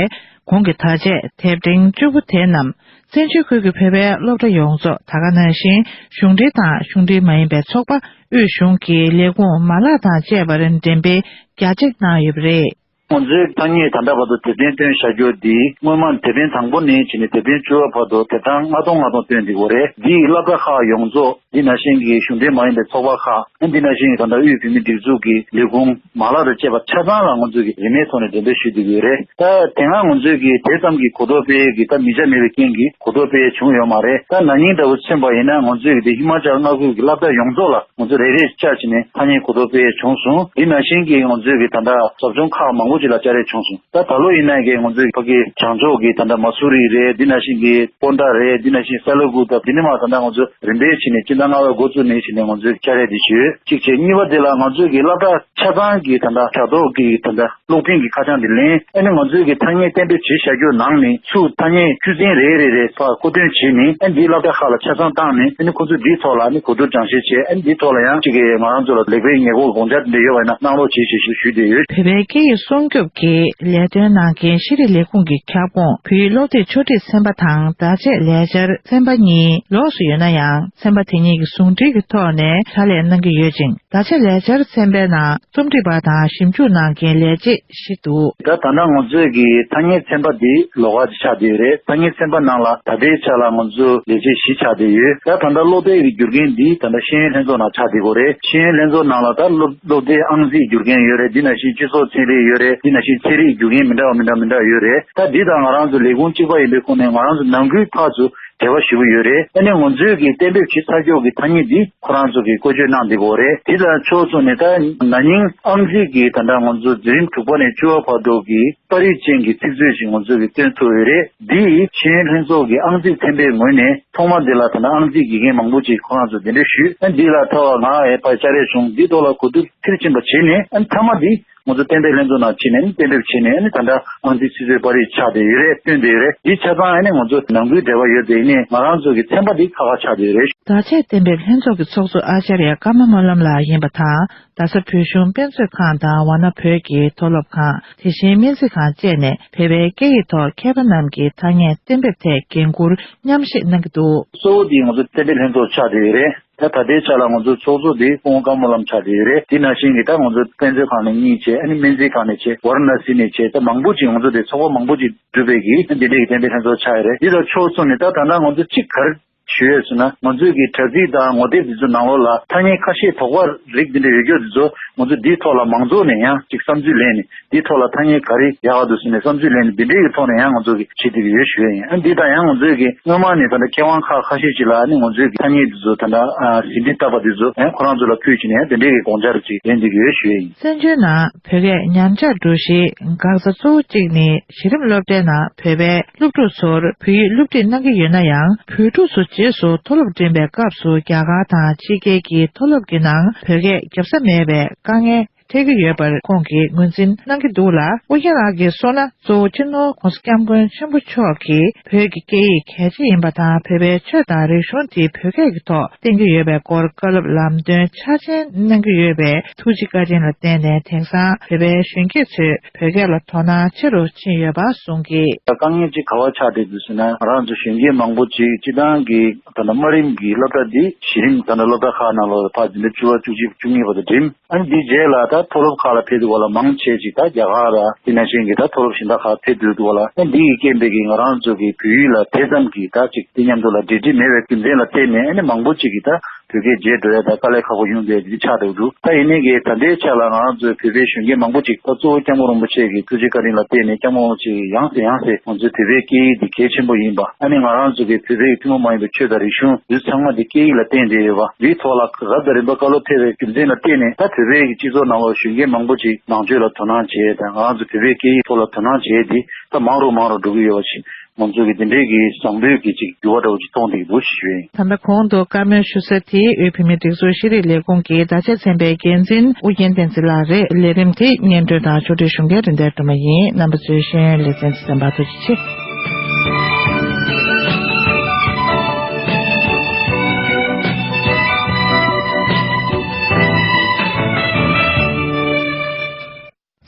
གོང་གི་བརྡ་ཆད་དེབ་ཕྲེང་བཅུ་པོ་དེ་རྣམས་བཙན་བྱོལ་ཁུལ་གྱི་བོད་པའི་སློབ་གྲྭ་ཡོངས་རྫོགས། ད་ག་ནང་བཞིན་གཞུང་འབྲེལ་དང་གཞུང་འབྲེལ་མ་ཡིན་པའི་ཚོགས་པ། དབུས་གཞུང་གི་ལས་ཁུངས་མ་ལག་དང་བཅས་པར་འགྲེམས་སྤེལ་རྒྱ་སྐྱེད་གནང་ཡོད་པ་རེད། ང་ཚོའི་ཐ་སྙད་ད་ལྟ་བར་དུ་དེབ་ཐེར་བཏོན་བཞག་རྒྱུ་འདི། སྔོན་མ་དེབ་ཐེར་དང་པོ་ནས་བྱས་ནས་དེབ་ཐེར་བཅུ་པ་བར་དུ་དེབ་གྲངས་ལྔ་སྟོང་ལྔ་སྟོང་བཏོན་བསྡད་ཡོད་རེད། འདིས་སློབ་གྲྭ་ཁག་ཡོངས་རྫོགས། འདི་ནང་བཞིན་གྱི་གཞུང་འབྲེལ་མ་ཡིན་པའི་ཚོགས་པ་ཁག་འདི་ནང་བཞིན་གྱི་ད་ལྟ་དབུས་བོད་མིའི་སྒྲིག་འཛུགས་ཀྱི་ལས་ཁུངས་མ་ལག་དང་བཅས་པ་ཆ་ཚང་ལ་ང་ཚོས་ཀྱི་རིན་མེད་ཐོག་ནས་འགྲེམས་སྤེལ་ཞུས་བསྡད་ཡོད་རེད། ད་དེ་སྔ་ང་ཚོས་ཀྱི་དེ་ཙམ་གྱི་གོ་རྟོགས་སྤེལ་གྱི་ད་མི་ཆ་མེད་པའི་རྐྱེན་གྱིས་གོ་རྟོགས་སྤེལ་བྱུང་ཡོད་མ་རེད། ད་ན་ནིང་འདྲ་བོ་མཚོན་པ་ཡིན་ན། ང་ཚོས་ཀྱི་དེ་ཧི་མ་ཅལ་མངའ་ཁུལ་གྱི་སློབ་གྲྭ་ཡོངས་རྫོགས་ལ་ང་ཚོ་རེ་རེ་བཅར་བྱས་ནས་ཐ་སྙད་གོ་རྟོགས་སྤེལ་བྱུང་སོང་། འདི་ནང་བཞིན་གྱི་ང་ཚོས་ཀྱི་ད་ལྟ་ཟབ་སྦྱོང་ཁག་མང་པོ་ཅིག་ལ་བཅར་ཡས་བྱུང་སོང་། ད་ད་ལོ་ཡིན་ན་ཀྱི་ང་ཚོས་ཕ་གི་བྱང་ཕྱོགས་ཀྱི་ད་ལྟ་མ་སུ་རི་རེད། འདི་ནང་བཞིན་གྱི་པོན་ཏྲ་རེད། འདི་ནང་བཞིན་ས་ལ་གུ་ད། འདི་ནས་མར་ད་ལྟ་ང་ཚོ་རིམ་པས་བྱས་ནས་སྤྱི་ཟླ་ལྔ་པའི་འགོ་བཙུགས་ནས་བྱས་ནས་ང་ཚོས་བཅར་ཡས་འདི་བྱོས། གཅིག་བྱས། གཉིས་པ་འདི་ལ་ང་ཚོས་ཀྱི་སློབ་གྲྭ་ཆ་ཚང་གི་ད་ལྟ་དྲ་ཐོག་གི་ད་ལྟ་གློག་འཕྲིན་གྱི་ཁ་བྱང་འདི་ལེན། ཨ་ནི་ང་ཚོས་ཀྱི་ཐ་སྙད་གཏན་འབེབས་བྱས་བཞག་རྒྱུ་ནང་ནས་ཚུར་ཐ་སྙད་བཅུ་ཚན་རེ་རེ་རེ་ཕར་མཁོ་འདོན་བྱས་ནས། ཨ་ནི་འདི་སློབ་གྲྭ་ཁག་ལ་ཆ་ཚང་བཏང་ནས། ཨ་ནི་ཁོ་ཚོས་འདིའི་ཐོག་ལ་ཨ་ནི་གོ་བསྡུར་སྦྱང་བཤད་བྱས། ཨ་ནི་འདིའི་ཐོག་ལ་ཡང་གཅིག་གི་ང་རང་ཚོ་ལ་ལེགས་སྤེལ་ཉེས་འགོག་དགོངས་འཆར་འདི་འདྲ་ཡོད་པ་ཡིན་ན་གནང་རོགས་བྱེད་ཞེས་ཞུ་ཞུས་བསྡད་ཡོད། བོད་པའི་སྐད་ཡིག་སྲུང་སྐྱོབ་ཀྱི་ལས་དོན་གནང་མཁན་ཤེས་རིག་ལས་ཁུངས་ཀྱི་ཁྱབ་ཁོངས་བོད་ཡིག་སློབ་དེབ་ཕྱོགས་སྒྲིག་ཚན་པ་དང་བརྡ་ཆད་ལས་འཆར་ཚན་པ་གཉིས་ལོགས་སུ་ཡོད་ན་ཡང་། ཚན་པ་དེ་གཉིས་ ཉིད་ཀྱི་ཟུང་འབྲེལ་གྱི་ཐོག་ནས་གྲ་ལས་གནང་གི་ཡོད་ཅིང་། ད་ཆ་ལས་འཆར་ཚན་པའི་ནང་རྩོམ་སྒྲིག་པ་དང་ཞིབ་འཇུག་གནང་མཁན་ལས་བྱེད་བཞི་འདུག། ད་ད་ལྟ་ང་ཚོས་ཀྱི་ཐ་སྙད་ཚན་པ་འདི་ལོགས་ཀ་ཅིག་ཆགས་བསྡད་ཡོད་རེད། ཐ་སྙད་ཚན་པ་ནང་ལ་ད་ལྟའི་ཆ་ལ་ང་ཚོ་ལས་བྱེད་བཞི་ཆགས་བསྡད་ཡོད། ད་ད་ལྟ་སློབ་དེབ་ཀྱི་བསྒྱུར་མཁན་འདི་ད་ལྟ་ཤེས་ཡོན་ལྷན་ཚོགས་ནང་ཆགས་བསྡད་ཡོད་རེད། ཤེས་ཡོན་ལྷན་ཚོགས་ནང་ལ་ད་སློབ་སློབ་དེབ་ཨང་རྩིས་བསྒྱུར་མཁན་ཡོད་རེད། འདི་ནང་བཞིན་སྤྱི་ཚོགས་ཚན་རིག་ཡོད་རེད། འདི་ནང་བཞིན་ཚན་རིག་བསྒྱུར་མཁན་མི་འདྲ་བ་མི་འདྲ་མི་འདྲ་ཡོད་རེད། ད་འདི་དང་ང་རང་ཚོ་ལས་ཁུངས་གཅིག་པ་ཡིན་པའི་ཁོངས་ནས་ང་རང་ཚོ་ནང་ཁུལ་ཕར་ཚུར་འབྲེལ་བ་ཞེ་པོ་ཡོད་རེད། ཨ་ནི་ང་ཚོས་ཀྱི་གཏན་འབེབས་བྱེད་ཚར་ཀྱོག་གི་ཐ་སྙད་འདི་ཁོ་རང་ཚོ་གིས་བཀོལ་སྤྱོད་གནང་བསྡད་ཀྱི་ཡོད་རེད། དེ་དང་ཕྱོགས་མཚུངས་ནས་ད་ན་ནིང་ཨང་རྩིས་ཀྱི་ད་ལྟ་ང་ཚོ་འཛིན་རིམ་དྲུག་པ་ནས་བཅུ་པ་བར་དུ་གི་པར་རིས་ཅན་གྱི་ཚིག་མཛོད་ཅིག་ང་ཚོས་ཀྱི་བཏོན་ཐུབ་ཡོད་རེད། འདི་ཤེས་ཡོན་ལྷན་ཚོགས་ཀྱི་ཨང་རྩིས་ཚན་པའི་ངོས་ནས་ཐོག་མ་འདི་ལ་ད་ལྟ་ཨང་རྩིས་དགེ་རྒན་མང་པོ་ཅིག་ཁོ་རང་ཚོ་གདན་འདྲེན་ཞུས། ཨ་འདི་ལ་ཐོག་ང་ཡི་ཕར་བཅར་ཡས་བྱུང་། འདི་ཐོག་ལ་གོ་བསྡུར་མཐིལ་ཕྱིན་པ་བྱས་ནས་ཨ་མཐའ་མ་འདི་ང་ཚོ་གཏན་འབེབས་ལྷན་ཚོགས་ནང་ཕྱིན་ནས་གཏན་འབེབས་བྱས་ནས་ཨ་ནི་ད་ལྟ་ཨང་རྩིས་ཚིག་མཛོད་པར་རིས་ཆགས་བསྡད་ཡོད་རེད། བཏོན་བསྡད་ཡོད་རེད། འདི་ཆ་ཚང་ཨ་ནི་ང་ཚོ་ནང་ཁུལ་འབྲེལ་བ་ཡོད་དེ་ནས་ང་རང་ཚོ་གི་ཚན་པ་འདི་ཁག་ཁག་ཆགས་བསྡད་ཡོད་རེད། ད་ཆ་གཏན་འབེབས་ལྷན་ཚོགས་ཀྱི་ཚོགས་གཙོ་ཨ་ཅར་ཡ་ཀརྨ་སྨོན་ལམ་ལགས་ཡིན་པ་དང་། རྡ་ས་བོད་གཞུང་དཔེ་མཛོད་ཁང་དང་ཝཱ་ཎ་བོད་ཀྱི་མཐོ་སློབ་ཁང་། དེ་བཞིན་སྨན་རྩིས་ཁང་བཅས་ནས་བོད་པའི་སྐད་ཡིག་ཐོག་མཁས་པ་རྣམས་ཀྱི་ཐ་སྙད་གཏན་འབེབས་ཐད་འགན་འཁུར་མཉམ་བཞེས་གནང་གི་འདུག། གཙོ་བོ་འདི་ང་ཚོ་གཏན་འབེབས་ལྷན་ཚོགས་ཆགས་བསྡད་ཡོད་རེད། ད་ད་ལྟའི་ཆ་ལ་ང་ཚོའི་ཚོགས་གཙོ་འདི་སྐུ་ངོ་ཀརྨ་ལམ་ཆགས་བསྡད་ཡོད་རེད། དེ་ནང་བཞིན་གྱི་ད་ང་ཚོ་དཔེ་མཛོད་ཁང་ནས་གཉིས་བྱས། ཨ་ནི་སྨན་རྩིས་ཁང་ནས་བྱས། ཝཱ་ར་ཎ་སི་ནས་བྱས། ད་མང་པོ་ཅིག་ང་ཚོ་དེ་ཚོགས་པ་མང་པོ་ཅིག་གྲུབ་པའི་གི་འདི་འདྲའི་གི་གཏན་འབེབས་ལྷན་ཚོགས་ཆགས་ཡོད་རེད། འདི་དང་ཕྱོགས་མཚུངས་ནས་ད་ད་ལྟ་ང་ཚོ་གཅིག་ག་རེ་ཞུ་ཡས་ཟེར་ན། ང་ཚོའི་གི་དྲ་ཚིགས་དང་ངོ་དེབ་འདི་ཚོ་ནང་ལོགས་ལ་ཐ་སྙད་ཁ་ཤས་དོགས་པ་རིགས་འདི་འདྲ་ཡོད་རྒྱུ་འདི་ཚོ་ང་ཚོ་འདིའི་ཐོག་ལ་མང་ཚོགས་ནས་ཡང་ཅིག་བསམ་ཚུལ་ལེན་ནས། འདིའི་ཐོག་ལ་ཐ་སྙད་ག་རེ་ཡག་ག་འདུག་ཟེར་ནས་བསམ་ཚུལ་ལེན་ནས་འདི་འདྲའི་གི་ཐོག་ནས་ཡང་ང་ཚོ་གི་བྱེད་བསྡད་ཀྱི་ཡོད་ཞུ་ཡས་ཡིན། ཨ་འདི་དང་ཡང་ང་ཚོའི་གི་སྔོན་མ་ནས་ད་ལྟ་མཁས་དབང་ཁག་ཁ་ཤས་ཅིག་ལ་ཨ་ནི་ང་ཚོའི་གི་ཐ་སྙད་འདི་ཚོ་ད་ལྟ་ཨ་ཟིན་བྲིས་བཏབ་པ་འདི་ཚོ་ཡང་ཁོ་རང་ཚོ་ལ་ཕུལ་བྱས་ནས་ཡང་དེ་འདྲའི་གི་དགོངས་འཆར་ཅིག་ལེན་བསྡད་ཀྱི་ཡོད་ཞུ་ཡས་ཡིན། བཙན་བྱོལ་ནང་བོད་སྐད་ཉམས་ཆག་འགྲོ་གཞིའི་འགག་རྩ་གཙོ་བོ་གཅིག་ནི་གཞི་རིམ་སློབ་གྲྭའི་ནང་བོད་པའི་སློབ་ཕྲུག་ཚོར་བོད་ཡིག་སློབ་ཁྲིད་གནང་གི་ཡོད་ན་ཡང་། བོད་ཕྲུག་ཚོ་རྗེས་སུ་མཐོ་སློབ་འགྲིམས་པའི་སྐབས་སུ་རྒྱ་གར་དང་ཕྱི་རྒྱལ་གྱི་མཐོ་སློབ་ཀྱི་ནང་བོད་སྐད་རྒྱབ་ས་མེད་པའི་དཀའ་ངལ་འཕྲད་ཀྱི་ཡོད་པར་ཁོང་གིས་ངོས་འཛིན་གནང་གི་འདུག་ལ། ཨོ་རྒྱན་ལགས་ཀྱིས་གསུངས་ན། གཙོ་བོ་སྤྱི་ནོར་༸གོང་ས་༸སྐྱབས་མགོན་ཆེན་པོ་མཆོག་གིས་བོད་ཀྱི་སྐད་ཡིག་གལ་ཆེ་ཡིན་པ་དང་། བོད་པའི་ཆོས་དང་རིག་གཞུང་དེ་བོད་སྐད་ཀྱི་ཐོག་བསྟན་གྱི་ཡོད་པའི་སྐོར་བཀའ་སློབ་ལམ་སྟོན་འཆར་ཅན་གནང་གི་ཡོད་པའི་ཐུགས་རྗེ་བཀའ་དྲིན་ལ་བརྟེན་ནས་དེང་སང་བོད་པའི་གཞོན་སྐྱེས་ཚོས་བོད་སྐད་ལ་དོ་སྣང་ཆེ་རུ་ཕྱིན་ཡོད་པ་གསུངས་ཀྱིས། དཀའ་ངལ་ཅིག་ག་པར་ཆགས་བསྡད་འདུག་ཟེར་ན། ང་རང་ཚོ་གཞོན་སྐྱེས་མང་པོ་ཅིག་སྤྱིར་བཏང་གི་ད་ལྟ་དམའ་རིམ་གྱི་སློབ་གྲྭ་འདི་གཞི་རིམ་ད་ལྟ་སློབ་གྲྭ་ཁག་ནང་ལོགས་ཕར་འཛིན་གྲྭ་བཅུ་པ་བཅུ་གཅིག་བཅུ་གཉིས་བར་དུ་འགྲིམས། ཨ་ནི་འདིའི་རྗེས་ལ་ད་མཐོ་སློབ་ཁག་ལ་ཕེབས་འདུག་པ་ལ། མང་ཆེ་ཅིག་ད་རྒྱ་གར་དང་དེ་ནང་བཞིན་གྱི་ད་མཐོ་སློབ་གཞན་དག་ཁག་ཕེབས་འདུག་པ་ལ། ཨ་འདི་ཡི་རྐྱེན་པས་ཀྱི་ང་རང་ཚོ་གི་བོད་ཡིག་ལ་དེ་ཙམ་གྱི་ད་ཅིག་དེ་མཉམ་དུ་ལ་འབྲེལ་འདྲིས་མེད་པའི་རྒྱུ་མཚན་ལ་བརྟེན་ནས། ཨ་ནི་མང་པོ་ཅིག་གིས་ད་བོད་སྐད་བརྗེད་འགྲོ་ཡ་ད་དཀའ་ལས་ཁག་པོ་ཡོང་བསྡད་འདི་ཆགས་འདུག་འདུག་ད་ཡིན་ནའི་གི་ད་ལྟའི་ཆ་ལ་ང་རང་ཚོའི་བོད་པའི་གཞོན་སྐྱེས་མང་པོ་ཅིག་ད་གཙོ་བོ་སྐྱབས་མགོན་རིན་པོ་ཆེ་གི་ཐུགས་རྗེ་བཀའ་དྲིན་ལ་བརྟེན་ནས། སྐྱབས་མགོན་རིན་པོ་ཆེ་གིས་ཡང་སེ་ཡང་སེ་ང་ཚོའི་བོད་པའི་སྐད་ཡིག་འདི་གལ་ཆེན་པོ་ཡིན་པ། ཨ་ནི་ང་རང་ཚོ་གི་བོད་པའི་ཐུན་མོང་མ་ཡིན་པའི་ཆོས་དང་རིག་གཞུང་འདི་ཚང་མ་འདི་སྐད་ཡིག་ལ་བརྟེན་བསྡད་ཡོད་པ། འདིའི་ཐོག་ལ་རབ་དང་རིམ་པ་བཀའ་སློབ་ཕེབས་པའི་རྒྱུ་མཚན་ལ་བརྟེན་ནས། ད་བོད་པའི་གི་སྤྱི་ཚོགས་ནང་ལོགས་གཞོན་སྐྱེས་མང་པོ་ཅིག་ནང་ཆོས་ལ་དོ་སྣང་བྱས་དང་། ང་རང་ཚོ་བོད་པའི་སྐད་ཡིག་ཐོག་ལ་དོ་སྣང་བྱས་འདི་ད་མང་རུ་མང་རུ་འགྲོ་གི་ཡོད་པ་ཞིག་ང་ཚོ་གི་འདི་འདྲའི་གི་བཟང་པོའི་གི་ཅིག་འགྱུར་བ་འདྲ་བོ་ཅིག་མཐོང་བསྡད་ཀྱི་འདུག་ཞུ་ཞུ་ཡིན། ད་ལྟ་གོང་དུ་བཀའ་མོལ་ཞུ་ས་དེ་དབུས་བོད་མིའི་སྒྲིག་འཛུགས་ཤེས་རིག་ལས་ཁུངས་ཀྱི་བརྡ་ཆད་ཚན་པའི་འགན་འཛིན་ཨུ་རྒྱན་བསྟན་འཛིན་ལགས་རེད། ལས་རིམ་དེ་སྙན་སྒྲོན་དང་ཕྱོགས་སྒྲིག་ཞུ་མཁན་རིན་ལྡན་སྒྲོལ་མ་ཡིན། རྣམ་པ་ཚོས་ཤེས་ཡོན་ལེ་ཚན་གསན་པར་ཐུགས་རྗེ་ཆེ།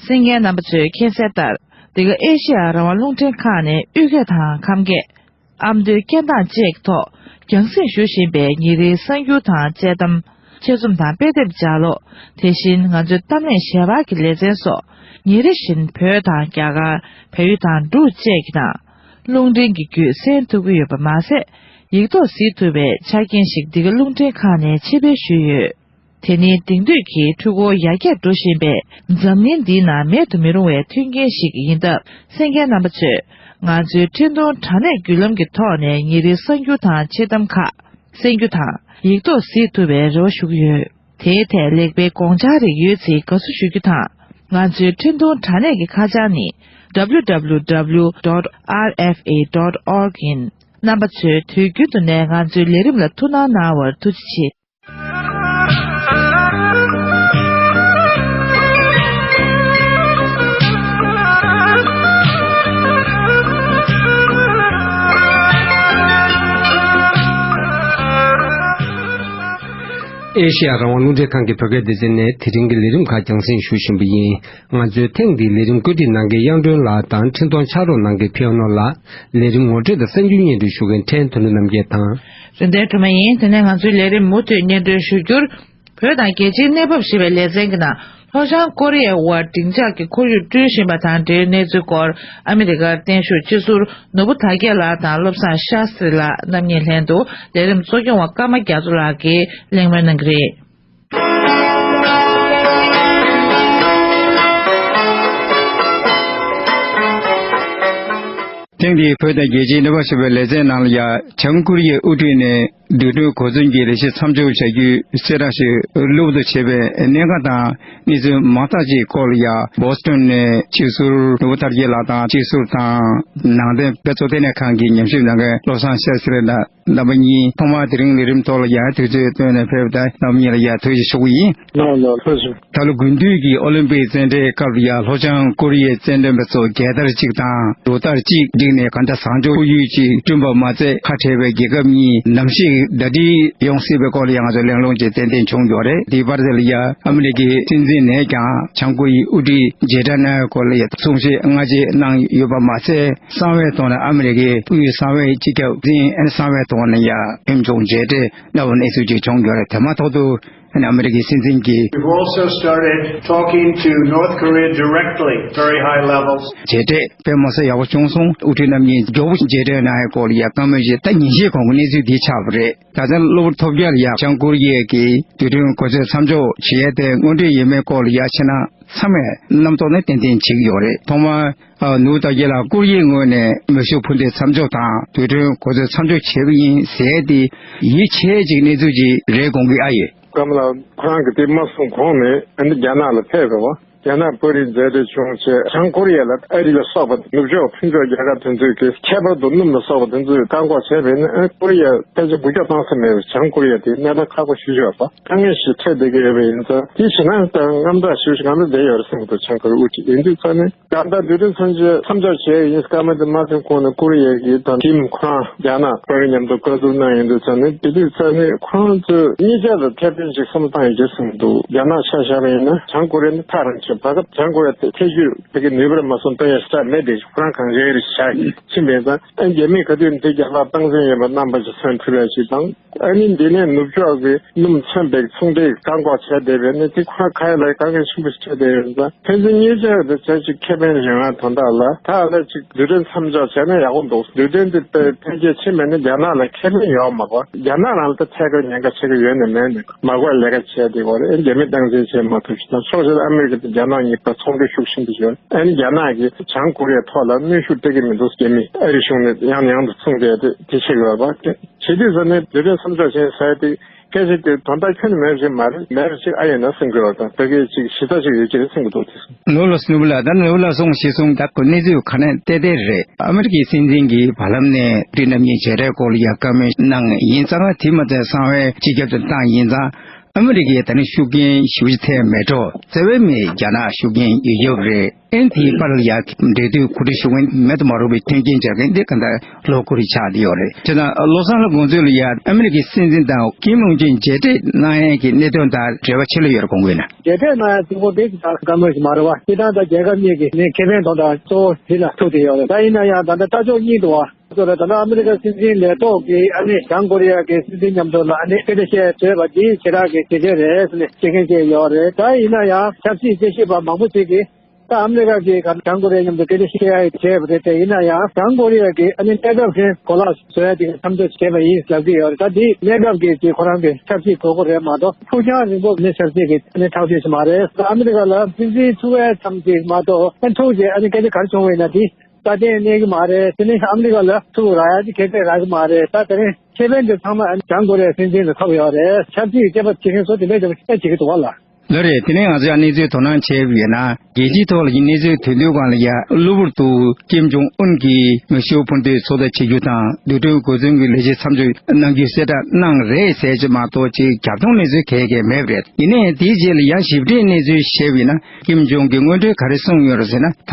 གསན་མཁན་རྣམ་པ་ཚོས་མཁྱེན་གསལ་ལྟར། འདི་ག་ཨེ་ཤེ་ཡ་རང་དབང་རླུང་འཕྲིན་ཁང་ནས་དབུས་སྐད་དང་ཁམས་སྐད། ཨ་མདོའི་སྐད་གདངས་བཅས་ཀྱི་ཐོག་རྒྱང་སྲིང་ཞུ་བཞིན་པའི་ཉིན་རེའི་གསར་འགྱུར་དང་དཔྱད་གཏམ། དཔྱད་རྩོམ་དང་དཔེ་དེབ་ལྗགས་ཀློག། དེ་བཞིན་ང་ཚོའི་གཏམ་གླེང་ཞལ་པར་གྱི་ལེ་ཚན་སོགས། ཉིན་རེ་བཞིན་བོད་དང་རྒྱ་གར། བལ་ཡུལ་དང་འབྲུག་བཅས་ཀྱི་ནང་རླུང་འཕྲིན་གྱི་བརྒྱུད་གསན་ཐུབ་ཀྱི་ཡོད་པ་མ་ཟད། ཡིག་ཐོག་གཟིགས་ཐུབ་པའི་ཆ་རྐྱེན་ཞིག་འདི་ག་རླུང་འཕྲིན་ཁང་ནས་ཆེད་སྤེལ་ཞུས་ཡོད། དེ་ནི་དེང་དུས་ཀྱི་འཕྲུལ་འཁོར་ཡར་རྒྱས་འགྲོ་བཞིན་པའི་འཛམ་གླིང་འདིའི་ནང་མེད་དུ་མི་རུང་བའི་མཐུན་རྐྱེན་ཞིག་ཡིན་སྟབས། གསན་མཁན་རྣམ་པ་ཚོས་ང་ཚོའི་འཕྲིན་གཏོང་དྲ་གནས་བརྒྱུད་ལམ་གྱི་ཐོག་ནས་ཉིན་རེའི་གསར་འགྱུར་དང་དཔྱད་གཏམ་ཁག་གསན་རྒྱུ་དང་ཡིག་ཐོག་གཟིགས་ཐུབ་པའི་རེ་བ་ཞུ་གི་ཡོད། དེའི་ཐད་ལེགས་སྤེལ་དགོངས་འཆར་རིགས་ཡོད་ཚེ་དགའ་བསུ་ཞུ་རྒྱུ་དང་། ང་ཚོའི་འཕྲིན་གཏོང་དྲ་གནས་ཀྱི་ཁ་བྱང་ནི་W W W dot R F A dot org ཡིན། རྣམ་པ་ཚོས་དུས་རྒྱུན་དུ་ནས་ང་ཚོའི་ལས་རིམ་ལ་ཐུགས་སྣང་གནང་བར་ཐུགས་རྗེ་ཆེ། ཨེ་ཤེ་ཡ་རང་དབང་རླུང་འཕྲིན་ཁང་གི་བོད་སྐད་སྡེ་ཚན་ནས་དེ་རིང་གི་ལས་རིམ་ཁག་རྒྱང་སྲིང་ཞུ་བཞིན་པ་ཡིན། ང་ཚོའི་ཐེངས་འདིའི་ལས་རིམ་བཀོད་སྒྲིག་གནང་མཁན་དབྱངས་སྒྲོན་ལགས་དང་འཕྲིན་གཏོང་ཕྱག་རོགས་གནང་མཁན་ཕེའུ་ནོར་ལགས། ལས་རིམ་ངོ་སྤྲོད་དང་གསར་འགྱུར་སྙན་སྒྲོན་ཞུ་མཁན་ཕྲན་དོན་གྲུབ་རྣམ་རྒྱལ་དང་། རིན་ལྡན་སྒྲོལ་མ་ཡིན། དེ་ནས་ང་ཚོའི་ལས་རིམ་མུ་མཐུད་སྙན་སྒྲོན་ཞུ་རྒྱུར། བོད་དང་རྒྱལ་སྤྱིའི་གནས་བབ་ཞེས་པའི་ལེ་ཚན་གྱི་ནང་ལྷོ་བྱང་ཀོ་རི་ཡའི་དབར་སྡིངས་ཆ་གི་ཁོར་ཡུག་བསྐྲུན་བཞིན་པ་དང་འབྲེལ་གནས་ཚུལ་སྐོར་ཨ་མི་རི་ཀར་བརྟན་བཞུགས་སྤྱི་ཟུར་ནོར་བུ་དར་རྒྱས་ལགས་དང་བློ་བཟང་ཤཱ་སྟྲི་ལགས་རྣམ་གཉིས་ལྷན་དུ་ལས་རིམ་གཙོ་སྐྱོང་བ་ཀརྨ་རྒྱ་མཚོ་ལགས་ཀྱིས་གླེང་མོལ་གནང་གི་རེད། ཐེངས་འདིའི་བོད་དང་རྒྱལ་སྤྱིའི་གནས་བབ་ཞེས་པའི་ལེ་ཚན་ནང་ལ་ཡང་བྱང་ཀོ་རི་ཡའི་དབུ་ཁྲིད་ནས་རྡུལ་ཕྲན་གོ་མཚོན་གྱི་ལས་གཞི་མཚམས་འཇོག་བྱ་རྒྱུའི་གསལ་བསྒྲགས་ཤིག་གློ་བུར་དུ་བྱས་པའི་གནད་འགག་དང་གནས་ཚུལ་མང་དག་ཅིག་སྐོར་ལ་ཡང་བོ་སི་ཊོན་ནས་སྤྱི་ཟུར་ནོར་བུ་དར་རྒྱས་ལགས་དང་སྤྱི་ཟུར་དང་ནང་བསྟན་དཔེ་ཚོགས་ལྟེ་གནས་ཁང་གི་ཉམས་ཞིབ་གནང་མཁན་བློ་བཟང་ཤཱ་སྟྲི་ལགས། རྣམ་པ་གཉིས་ཐོག་མར་དེ་རིང་ལས་རིམ་ཐོག་ལ་ཡང་དུས་ཚོད་བཏོན་ནས་ཕེབས་པ་དང་རྣམ་པ་གཉིས་ལ་ཡང་ཐུགས་རྗེ་ཆེ་ཞུ་གི་ཡིན། ལགས་ལགས་ཐུགས་རྗེ་ཆེ། ད་ལོ་དགུན་དུས་ཀྱི་ཨོ་ལིམ་པིག་རྩེད་འགྲན་སྐབས་ལ་ཡང་ལྷོ་བྱང་ཀོ་རི་ཡའི་རྩེད་འགྲན་པ་ཚོ་རྒྱལ་དར་གཅིག་དང་རུ་སྟར་གཅིག་བསྒྲིགས་ནས་གང་ལྟར་བཟང་ཕྱོགས་ཁོར་ཡུག་ཅིག་བསྐྲུན་པ་མ་ཟད་ཁ་བྲལ་བའི་རྒྱལ་ཁབ་གཉིས་ནམ་ཞིག་ཟླ་སྒྲིལ་ཡོང་སྲིད་པའི་སྐོར་ལ་ཡང་ང་ཚོ་གླེང་སློང་ཅིག་ཏན་ཏན་བྱུང་ཡོད་རེད། དེའི་བར་དེ་ལ་ཡང་ཨ་མི་རི་ཀའི་སྲིད་འཛིན་ནས་ཀྱང་བྱང་ཀོ་རི་ཡའི་དབུ་ཁྲིད་མཇལ་འཕྲད་གནང་བའི་སྐོར་ལ་ཡང་གསུང་བཤད་སྔ་རྗེས་གནང་ཡོད་པ་མ་ཟད། གསང་བའི་ཐོག་ནས་ཨ་མི་རི་ཀའི་དབུས་གསང་བའི་སྤྱི་ཁྱབ་འཛིན་ཨན་གསང་བའི་ཐོག་ནས་ཡང་ཨེམ་ཆུང་མཇལ་འཕྲད་གནང་བའི་གནས་ཚུལ་ཅིག་བྱུང་ཡོད་རེད། དེ་མ་ཐག་ཏུ་ཨ་ནི་ཨ་མི་རི་ཀའི་སྲིད་འཛིན་གྱིས། We've also started talking to North Korea directly, very high levels. མཇལ་འཕྲད་དཔེ་མི་སྲིད་ཡག་པོ་བྱུང་སོང་། དབུ་ཁྲིད་རྣམ་གཉིས་མགྱོགས་པོ་མཇལ་འཕྲད་གནང་ཡའི་སྐོར་ལ་ཡང་བཀའ་མོལ་ཞིག་ད་ཉིན་ཤས་གོང་གི་གནས་ཚུལ་འདི་ཆགས་པ་རེད། ད་ཆ་གློ་བུར་ཐོལ་རྒྱལ་ཡང་བྱང་ཀོ་རི་ཡའི་གི་རྡུལ་ཕྲན་གོ་མཚོན་མཚམས་འཇོག་བྱེད་ཡས་དེ་དངོས་འབྲེལ་ཡིན་མིན་སྐོར་ལ་ཡང་ཕྱི་ནང་ཚང་མས་རྣམ་རྟོག་ནི་ཏན་ཏན་བྱེད་ཀྱི་ཡོད་རེད། ཐོག་མར་ཨ་ནུབ་ད་རྒྱ་ལ་ཀོ་རི་ཡའི་ངོས་ནས་མེ་ཤུགས་འཕུར་མདེལ་མཚམས་འཇོག་དང་རྡུལ་ཕྲན་གོ་མཚོན་མཚམས་འཇོག་བྱས་པ་ཡིན་ཟེར་ཏེ་ཡིད་ཆེས་ཅིག་གནས་ཚུལ་ཅིག་རེད་དགོངས་ཀྱི་ཨ་ཡོད། ཀམ་ལ་ཁོ་རང་གིས་དེ་མ་གསུངས་གོང་ནས་ཨ་ནི་རྒྱ་ནག་ལ་ཕེབས་པ་རྒྱ་ནག་པར་རིས་མཛད་གྲོས་བྱུང་བྱས་བྱང་ཀོ་རི་ཡ་ལ་ཨ་རི་ལ་སོགས་པ་ནུབ་ཕྱོགས་ཕུན་ཚོགས་རྒྱལ་ཁབ་དེ་ཚོས་ཀྱི་ཁྱད་པར་དུ་སྣུམ་ལ་སོགས་པ་དེ་ཚོས་བཀག་འགོག་བྱས་པས་ན་ཨ་ཀོ་རི་ཡ་ཕལ་ཆེར་འགུལ་སྐྱོད་གཏོང་ས་མེད་པའི་བྱང་ཀོ་རི་ཡ་དེ་གནས་སྟངས་ཁག་པོ་ཞིག་ཡོད་པ་དཀའ་ངལ་ཞིག་འཕྲད་བསྡད་ཀྱི་ཡོད་པ་ཡིན་ཙང་དེ་ཞེད་སྣང་དང་དངངས་སྐྲག་ཞེ་པོ་ཞིག་གང་འདྲ་བསྡད་ཡོད་རེད་བསམ་གྱི་འདུག་བྱང་ཀོ་རི་དབུ་ཁྲིད་ཡིན་དུས་ཙང་ནས། ད་ལྟ་རྡུལ་ཕྲན་མཚམས་འཇོག་མཚམས་འཇོག་བྱས་ཡིན་སྐར་མ་དེ་མ་ཟིན་གོང་ནས་ཀོ་རི་ཡ་གི་དང་ཀིམ་ཁོ་རང་རྒྱ་ནག་ཁོ་རང་མཉམ་དུ་བཀའ་བསྡུར་གནང་ཡོང་དུས་ཙང་ནས་དེ་དུས་ཙང་ནས་ཁོ་རང་ཚོས་གཉིས་ཆ་ལ་ཁེ་ཕན་ཅིག་བསམ་བློ་བཏང་ཡོད་ཀྱི་གསུངས་འདུག་རྒྱ་ནག་ཆ་བཞག་པ་ཡིན་ན་བྱང་ཀོ་རི་ཡ་ནི་ཐག་རིང་ཕྱིན་བར་སྐབས་བྱང་ཀོ་རི་ཡ་དེ་ཐེ་ཇུས་དེ་གི་ནུས་པར་མ་སོང་སྟོན་ཡ་ཤ་མེད་པའི་ཁོ་རང་གང་རེ་རེ་བཞག་ཕྱིན་པ་ཡིན་ཙང་ཨ་རྒྱ་མིས་ག་དུས་ནས་དེ་རྒྱ་ལ་སྟངས་འཛིན་ཡོད་པ་རྣམ་པ་ཞིག་མཚོན་ཐུབ་ཡ་ཞིག་དང་། ཨ་ནི་འདི་ནས་ནུབ་ཕྱོགས་ཀྱི་སྣུམ་མཚོན་པའི་ཚོང་འབྲེལ་བཀག་འགོག་བྱས་བསྡད་པས་ནི་དེ་ཁོ་རང་ཁ་ཡ་ལ་དཀའ་ངལ་ཆེན་པོ་ཞིག་འཕྲད་བསྡད་ཡོད་ཙང་ཕན་ཚུན་གཉིས་ཆར་དུ་བྱས་ཅིག་ཁེ་ཕན་ཡོང་ཡ་དོན་དག་ལ་ད་ལ་ཅིག་རྡུལ་ཕྲན་མཚམས་འཇོག་བྱས་ན་ཡག་པོ་འདུག་རྡུལ་ཕྲན་འདི་ལྟར་འཕེལ་རྒྱས་ཕྱིན་པས་ནི་རྒྱ་ནག་ལ་ཁེ་ཕན་ཡོད་མ་གོ་རྒྱ་ནག་རང་ལ་ད་ཐད་ཀར་ཉེན་ཁ་ཆེ་གི་ཡོད་ནི་མེད་ནི་མ་གོ་ལས་ཀ་བྱས་བསྡད་ཡོད་རེད། རྒྱ་མི་སྟངས་འཛིན་བྱས་མ་ཐུབ་ཞིག་དང་ཕྱོགས་ཞིག་ལ་ཨ་མི་རི་ཀ་དང་རྒྱ་ནག་གཉིས་བར་ཚོང་འབྲེལ་ཤུགས་ཆེན་པོ་ཡོད་ཨ་ནི་རྒྱ་ནག་གིས་བྱང་ཀོ་རི་ཡ་ཐོག་ལ་གནོན་ཤུགས་སྤྲད་ཀྱི་མི་འདུག་རྒྱ་མི་ཨ་རི་གཞུང་ནས་ཡང་ནས་ཡང་དུ་ཚོང་རྒྱག་དེ་དེ་བྱེད་དགོས་པ། བྱེད་དུས་ཙམ་ནས་རྡུལ་ཕྲན་མཚམས་འཇོག་བྱས་ཟེར་ཏེ་སྐད་ཆ་དེ་དོན་དག་ཁྱོན་ནས་མེད་པ་ཞིག་མ་རེད། མེད་པ་ཞིག་ཨ་ཡོད་ན་སེམས་དགོས་པ་དང་ད་གའི་ཅིག་གཞི་རྩ་ཞིག་ཡོད་ཀྱི་རེད་བསམ་གྱི་འདུག་དེ་སོང་། ནོར་ལ་ནོར་ལ་ད་ནོར་ལ་སོང་ཞེས་གསུངས། ད་གོ་གནས་ཚུལ་ག་ནས་བལྟས་བལྟས་རེད། ཨ་མི་རི་ཀའི་སྲིད་འཛིན་གྱིས་བར་ལམ་ནས་དུས་རྣམ་གཉིས་བྱེད་རེས་སྐོར་ལ་ཡ་བཀའ་མོལ་གནང་ཡིན་ཙང་དེ་མ་ཚད་གསང་བའི་སྤྱི་ཁྱབ་ཏུ་བཏང་ཡིན་ཙང་ཨ་མི་རི་ཀའི་ད་ནི་ཤུགས་རྐྱེན་ཞེ་པོ་ཅིག་ཐེབས་མེད་འགྲོ། རྩ་བའི་མི་རྒྱ་ནག་ཤུགས་རྐྱེན་ཡོད་ཡོད་རེད། ཨན་དེའི་པར་ལ་ཡ་འབྲེལ་མཐུད་གོ་སྒྲིག་ཞུ་མཁན་མེད་དུ་མ་རུང་བའི་མཐུན་རྐྱེན་སྦྱར་མཁན་འདི་ག་འདྲ་ལོ་ཀུ་རེ་ཆགས་བསྡད་ཡོད་རེད། དེ་ན་བློ་བཟང་ལ་དགོངས་ཚུལ་ལ་ཡ་ཨ་མི་རི་ཀའི་སྲིད་འཛིན་དང་ཀིམ་ཡོང་ཅིན་མཇལ་འཕྲད་གནང་ཡས་ཀྱི་གནད་དོན་དང་འབྲེལ་བ་ཆེ་ལོས་ཡོད་རེད་དགོངས་ཀྱི་ན། མཇལ་འཕྲད་གནང་ཡ་གཙོ་བོ་དེ་ད་བཀའ་མོལ་ཞིག་མ་རེད་བ། སྤྱིར་བཏང་ད་རྒྱལ་ཁབ་གཉིས་ཀྱི་ནས་ཁེ་ཕན་དོན་དག་གཙོ་བོ་དེ་ལ་ཐུག་བསྡད་ཡོད་རེད། ད་ཡིན་ན་ཡང་ད་ལྟ་ལྟ་ཕྱོགས་གཉིས་འདུག་བ། ད་ལྟ་ཨ་མི་རི་ཀ་སྲིད་འཛིན་ལས་ཐོག་གིས་ཨ་ནི་བྱང་ཀོ་རི་ཡ་གི་སྲིད་འཛིན་མཉམ་དུ་ལ་ཨ་ནི་སྐད་ཆ་བཤད་བཟོས་པ་འདི་ཞེ་དྲག་གི་གལ་ཆེ་རེད་ཟེར་ནས་བཤད་མཁན་བཅས་ཡོད་རེད། ད་ཡིན་ན་ཡང་ཆབ་སྲིད་དཔྱད་ཞིབ་པ་མང་པོ་ཞིག་གིས་ད་ཨ་མི་རི་ཀ་གིས་ག་བྱང་ཀོ་རི་ཡ་མཉམ་དུ་སྐད་ཆ་བཤད་ཡ་བྱས་པ་རེད་དེ། ཡིན་ན་ཡང་བྱང་ཀོ་རི་ཡ་གིས་ཨ་ནི་གནས་སྐབས་རིང་གོ་ལག་བཟོ་ཡ་དེ་གི་མཚམས་འཇོག་བྱས་པ་ཡིན་ལབ་ཀྱི་ཡོད་རེད། ད་འདི་གནས་སྐབས་ཀྱི་ཅིག་ཁོ་རང་གི་ཆབ་སྲིད་དགོས་མཁོ་རེད་མ་གཏོགས་ཕུགས་རྒྱང་རིང་པོ་ནི་ཆབ་སྲིད་ཀྱི་ཨ་ནི་ཐག་གཅོད་ཞིག་མ་རེད། ཨ་མི་རི་ཀ་ལ་སྲིད་འཛིན་འཚོ་བའི་མཚམས་ཅིག་མ་གཏོགས་ཨ་ཐུག་རྗེས་ཨ་ནི་སྐད་ཆ་ག་རེ་བྱུང་བ་ཡིན་ན་དེ། རྩ་བརྟན་གནས་ཀྱི་མ་རེད། དེ་ནི་ཨ་མི་རི་ཀ་ལ་ཐུག་རག་ཡ་ཅིག་ཁེ་ཕན་རག་གི་མ་རེད། ད་དེ་རིང་ཁེ་ཕན་དེ་ཚང་མ་བྱང་ཀོ་རི་ཡའི་སྲིད་འཛིན་ལ་ཐོབ་ཡོད་རེད། ཆབ་སྲིད་ཀྱི་དཔྱད་པ་བྱེད་མཁན་ཚོ་དེ་འདྲའི་དེ་བྱེད་ཀྱི་འདུག་བ་ལ། ལགས་རེད། དེ་ནས་ང་ཚོས་གནས་ཚུལ་དོ་སྣང་བྱས་པ་ཡིན་ན། རྒྱལ་སྤྱིའི་ཐོག་ལ་གནས་ཚུལ་དོན་བསྡུས་སྒང་ལ་ཡ་གློ་བུར་དུ་ཀིམ་ཇོང་ཨུན་གྱིས་མེག་སི་ཀོ་འཕུར་མདེལ་ཚོགས་ཐབས་བྱེད་རྒྱུ་དང་རྡུལ་ཕྲན་གོ་མཚོན་གྱི་ལས་བྱེད་མཚམས་འཇོག་གནང་རྒྱུའི་གསལ་བསྒྲགས་གནང་རེད་ཟེར་གྱི་མ་གཏོགས་ཅིག་རྒྱབ་མཐོང་གནས་ཚུལ་གང་ཡང་མེད་པ་རེད། ཡིན་ནའི་དེའི་རྗེས་ལ་ཡ་ཞིབ་ཕྲའི་གནས་ཚུལ་བཤད་པ་ཡིན་ན། ཀིམ་ཇོང་གིས་སྔོན་འགྲོའི་ག་རེ་གསུངས་ཡོད་རེད་ཟེར་ན། ད་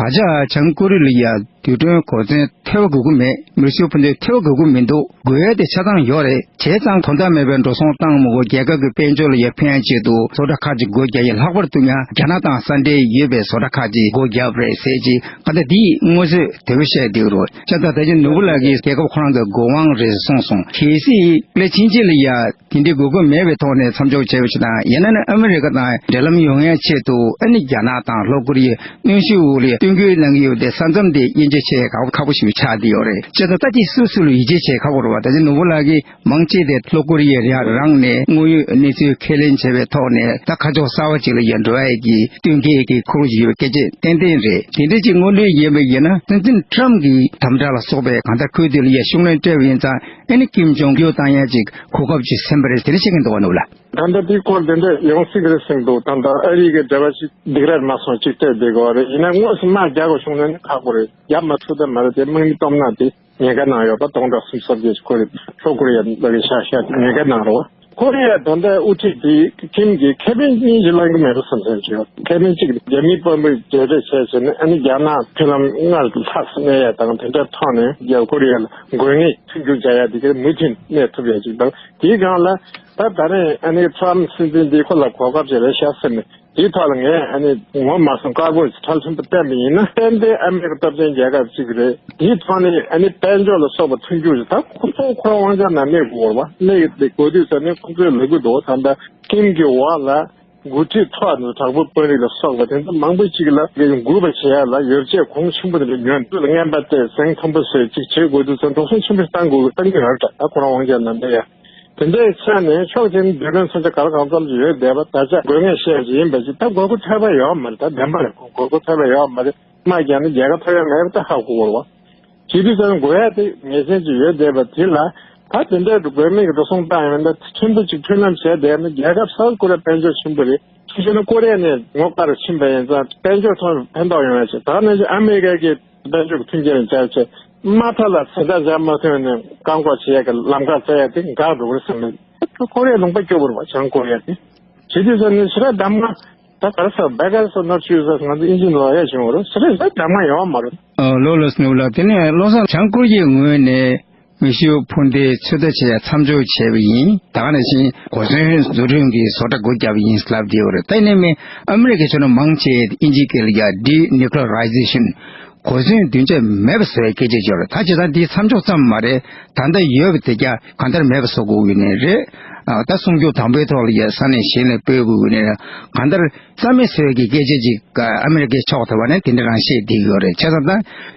ཆ་བྱང་ཀོ་རི་ལ་ཡ་རྡུལ་ཕྲན་གོ་མཚོན་ཐེབས་དགོས་ཀྱི་མེད། མེག་སི་ཀོ་འཕུར་མདེལ་ཐེབས་དགོས་ཀྱི་མི་འདུག་དགོས་ཡ་དེ་ཆ་ཚང་ཡོད་རེད། བྱས་ཙང་དོན་དག་མེད་པའི་འགྲོ་སོང་བཏང་མི་དགོས། རྒྱལ་ཁབ་ཀྱི་དཔལ་འབྱོར་ལ་ཡ་ཕན་ཆེད་དུ་བཟོ་གྲྭ་ཁག་ཅིག་སྒོ་རྒྱག་ཡ། ལྷག་པར་དུ་ཡང་རྒྱ་ནག་དང་ས་འབྲེལ་ཡོད་པའི་བཟོ་གྲྭ་ཁག་ཅིག་སྒོ་བརྒྱབ་རེད་ཟེར་གྱི། གང་ལྟར་འདིས་མངོན་གསལ་དོད་པོ་བཤད་བསྡད་ཀྱི་རེད། བྱས་ཙང་ད་ཆ་ནོར་བུ་ལགས་ཀྱིས་རྒྱལ་ཁབ་ཁོ་རང་ཚོའི་དགོས་དབང་རེད་གསུངས་སོང་། གལ་སྲིད་ཀླད་ཆིན་ཅི་ལ་ཡ་དེ་འདྲའི་དགོས་མཁོ་མེད་པའི་ཐོག་ནས་མཚམས་འཇོག་བྱས་པ་ཞིག་དང་། ཡང་ན་ནི་ཨ་མི་རི་ཀ་དང་འབྲེལ་ལམ་ཡོང་ཡ་ཆེད་དུ་ཨ་ནི་རྒྱ་ནག་དང་ལྷོ་ཀོ་རི་ཡའི་གནོན་ཤུགས་འོག་ལ་སྟོན་སྐུལ་གནང་གི་ཡོད་པ་དེ། ས་མཚམས་དེ་དབྱེ་འབྱེད་བྱེད་ཁག་པོ་ཁག་པོ་ཞིག་ཆགས་བསྡད་ཡོད་རེད། བྱས་ཙང་ད་ཅིག་སུ་སུ་ལ་ཡིད་ཆེས་བྱེད་ཁག་པོ་རེད་བ། ད་ཆ་ནོར་བུ་ལགས་ཀྱིས་མང་ཆེ་དེ་ལྷོ་ཀོ་རི་ཡའི་རང་ནས་དངོས་ཡོད་གནས་ཚུལ་ཁས་ལེན་བྱས་པའི་ཐོག་ནས་ད་ཁ་ཕྱོགས་གསར་པ་ཅིག་ལ་ཡ་འགྲོ་ཡ་གི་སྟོན་སྐུལ་གྱི་ཁུར་ཡོད་པའི་སྐད་ཆ་ཏན་ཏན་རེད། དེ་འདྲ་ཅིག་དངོས་འབྲེལ་ཡིན་པ་ཡིན་ན། སྲིད་འཛིན་ཊམ་གྱི་དམ་དྲག་ལ་སོགས་པའི་གང་ལྟར་ཁུལ་དེ་ལ་ཡ་ཤུགས་སྣོན་སྤྲད་པ་ཡིན་ཙང་། ཨ་ནི་ཀིམ་ཇོང་གཡོལ་བཏང་ཡ་ཅིག་གོ་སྐབས་ཅིག་ཟིན་པ་རེད། དེ་འདྲ་བཤད་མཁན་འདུག་བ། ནོར་བུ་ལགས། ད་ལྟ་དེའི་སྐོར་དེ་འདྲ་ཡོང་སྲིད་ཀྱི་རེད་བསམ་འདུག་ད་ལྟ་ཨ་རི་གི་འབྲེལ་བ་ཞིག་སྡུག་ར་མ་སོང་ཅིག་སྤྲད་བསྡད་དགོས་པ་རེད། ཡིན་ན་དངོས་སུ་དམག་རྒྱག་དགོས་བྱུང་ན་ནི་ཁག་པོ་རེད། རྒྱབ་མ་ཐུབ་ད་མ་རེད་དེ། དམག་མི་སྟོབས་ནག་དེ་ཉེན་ཁ་ནང་ཡོད་པ། སྟོང་ཕྲག་སུམ་ཅུ་སོ་བརྒྱད་ཅིག་ཁོ་རེ་ལྷོ་ཀོ་རི་ཡ་ལ་གི་ཤག་ཤག་དེ་ཉེན་ཁ་ནང་རེད་བ། ཁོ་རེ་ཡ་ད་ལྟ་དབུ་ཁྲིད་དེ་ཁིམ་གྱིས་ཁེ་ཕན་གཉིས་ཀྱི་ལང་གི་མེད་པ་བསམ་བསམ་བྱས་ཡོད། ཁེ་ཕན་གཅིག་རྒྱ་མིའི་དཔོན་པོས་རྒྱས་སྤྲོས་བྱས་བྱས་ནས། ཨ་ནི་རྒྱ་ནག་མཐུན་ལམ་སྔར་ལྷག་ཙམ་གནས་ཡ་དང་། དེ་འདྲའི་ཐོག་ནས་རྒྱ་ཁོ་རེ་ཡ་ལ་དགོས་ངེས་མཐུན་འགྱུར་བྱ་ཡ་དེ་ག་མུ་མཐུད་གནས་ཐུབ་ཡ་ཅིག་དང་། དེའི་སྒང་ལ་ད་ད་རེས་ཨ་ནི་ཊམ་སྲིད་འཛིན་འདི་ཁོ་ལ་གོ་སྐབས་ཅིག་རེད་ཤག་ཟེར་ནས། དེའི་ཐོག་ལ་ངས་ཨ་ནི་ངོ་མ་སོང་དཀར་པོ་ཁྲ་ཆེན་པོ་བསྟན་པ་ཡིན་ན། ཏན་ཏན་ཨ་མི་རི་ཀ་སྟོབས་ཆེན་རྒྱལ་ཁབ་ཅིག་རེད། དེའི་ཐོག་ནས་ཨ་ནི་དཔལ་འབྱོར་ལ་སོགས་པ་མཐུན་འགྱུར་ཅིག་ད་ཁོ་ཚོ་ཁོ་རང་དབང་ཆ་ནང་གནས་དགོས་པ་རེད་བ། གནས་དགོས་དུས་ཙ་ནས་ཁོ་ཚོའི་ལས་འགུལ་འདུག་ད་ལྟ་ཀིམ་གྱི་འོག་ལ་འགོ་ཁྲིད་མཐོ་བ་དང་དྲག་པོའི་དཔོན་རིགས་ལ་སོགས་པ་དེ་ཚོ་མང་པོ་ཅིག་ལ་འགུལ་བ་བྱེད་ཡ་ལ་ཡོ་བྱད་གོང་ཆེན་པོ་དེ་འདྲ་ཉོས། དེ་ལ་རྔན་པ་སྤྲད། གཟེངས་མཐོན་པོ་བཟོས། ཅིག་བྱེད་དགོས་དུས་ཙང་འགྲོ་སོང་ཆེན་པོ་ཞིག་བཏང་དགོས། བཏང་གི་ཡོད་རེད། ད་ཁོ་རང་དབང་ཆ་ནང་འདྲ་ཡ། དེ་འདྲའི་ཆ་ནས་ཕྱོགས་གཅིག་ནས་རྡུལ་ཕྲན་མཚོན་ཆ་ག་ལ་གང་འཚམ་ཅིག་ཡོད་བསྡད་པ། ད་ཆ་དགོས་ངེས་བཤད་ཅིག་ཡིན་པ་ཅིག་ད་དགོས་མཁོ་ཐོན་པ་ཡོད་མ་རེད། ད་བདེན་པ་རེད། ཁོ་དགོས་མཁོ་ཐོན་པ་ཡོད་མ་རེད། དམག་རྒྱག་ན་རྒྱལ་ཁ་ཐོབ་ཡ་མེད་པ་ད་ཧ་གོ་དགོས་རེད་བ། བྱེད་དུས་ཙང་དགོས་ཡ་དེ་ངེས་ཅན་ཅིག་ཡོད་བསྡད་པ་དེ་ལ། ད་དེ་འདྲའི་དགོས་མེད་ཀྱི་འགྲོ་སོང་བཏང་ཡོང་ན། ད་ཕྲན་བུ་ཅིག་མཐུན་ལམ་བྱས་བསྡད་ན། རྒྱལ་ཁབ་སའུ་ཐི་ཀོ་རི་ཡ་དཔལ་འབྱོར་ཆེན་པོ་རེད། ཆེ་ཤོས་ནི་ཀོ་རི་ཡ་ནས་ངོ་དཀར་རུ་ཕྱིན་པ་ཡིན་ཙང་དཔལ་འབྱོར་ཐོག་ཕན་ཐོགས་ཡོང་ཡ་ཆེ། ད་ནང་བཞིན་ཨ་མི་རི་ཀ་གི་དཔལ་འབྱོར་གྱི་མཐུན་རྐྱེན་ལ་བཅར་ཆེད་མ་མཐའ་ལ་ཟིན་བྲིས་བཞག་མ་ཐུབ་ནས་བཀག་འགོག་བྱེད་ཡ་གི་ལམ་ཁ་བཙལ་ཡ་དེ་འགག་འགྲོ་གི་རེད་བསམ་མེད། ཀོ་རི་ཡ་ལུང་པ་སྐྱོ་པོ་རེད་བ། བྱང་ཀོ་རི་ཡ་དེ། བྱེད་དུས་ཙང་ནི་ཞེ་དྲག་གདམ་ག་ད་ག་རེ་ཟེར། བེ་ག་ཟེར་ནོར་ཆུ་ཟེར། ང་ཚོ་ཨིན་ཇི་ནང་ལ་ཡ་བྱུང་བ་རེད། ཞེ་དྲག་གདམ་ག་ཡོད་མ་རེད། ཨ། ལགས་ལགས་སོ། ནོར་བུ་ལགས། དེ་ནས་བློ་བཟང་། བྱང་ཀོ་རི་ཡའི་ངོས་ནས་མེ་ཤིང་འཕུར་མདེལ་ཚོད་ལྟ་བྱེད་ཡ་མཚམས་འཇོག་བྱས་པ་ཡིན། ད་ག་ནང་བཞིན་གོ་མཚོན་བཟོ་སྐྲུན་གྱི་བཟོ་གྲྭ་སྒོ་བརྒྱབ་ཡིན་ལབ་བསྡད་ཡོད་རེད། ད་ཡིན་ནའི་མི་ཨ་མི་རི་ཀའི་ཕྱོགས་ནས་མང་ཆེ་ཨིན་ཇིའི་སྐད་ལ་ཡ་ཌི་ནིའུ་ཀི་ལི་ཡ་རའི་ཟེ་ཤན། གོ་མཚོན་རྡུལ་ཕྲན་མེད་པ་བཟོ་བའི་སྐད་ཆ་ཡོད་རེད། ད་བྱས་ཙང་འདིའི་མཚམས་འཇོག་ཙམ་མ་རེད། ད་ལྟ་ཡོད་པ་དེ་རྒྱ་གང་ལྟར་མེད་པ་བཟོ་དགོས་ཀྱི་ནི་རེད། ཨ། ད་སྲུང་སྐྱོབ་དམ་པའི་ཐོག་ལ་ཡ་ས་གནས་གཞན་ལ་སྤོས་དགོས་ཀྱི་ནི་རེད། གང་ལྟར་རྩ་མེད་བཟོ་ཡ་གི་སྐད་ཆ་ཅིག་ཨ་མི་རི་ཀའི་ཕྱོགས་དེ་བ་ནས་དེ་འདྲ་རང་བཤད་བསྡད་ཀྱི་ཡོད་རེད། བྱས་ཙང་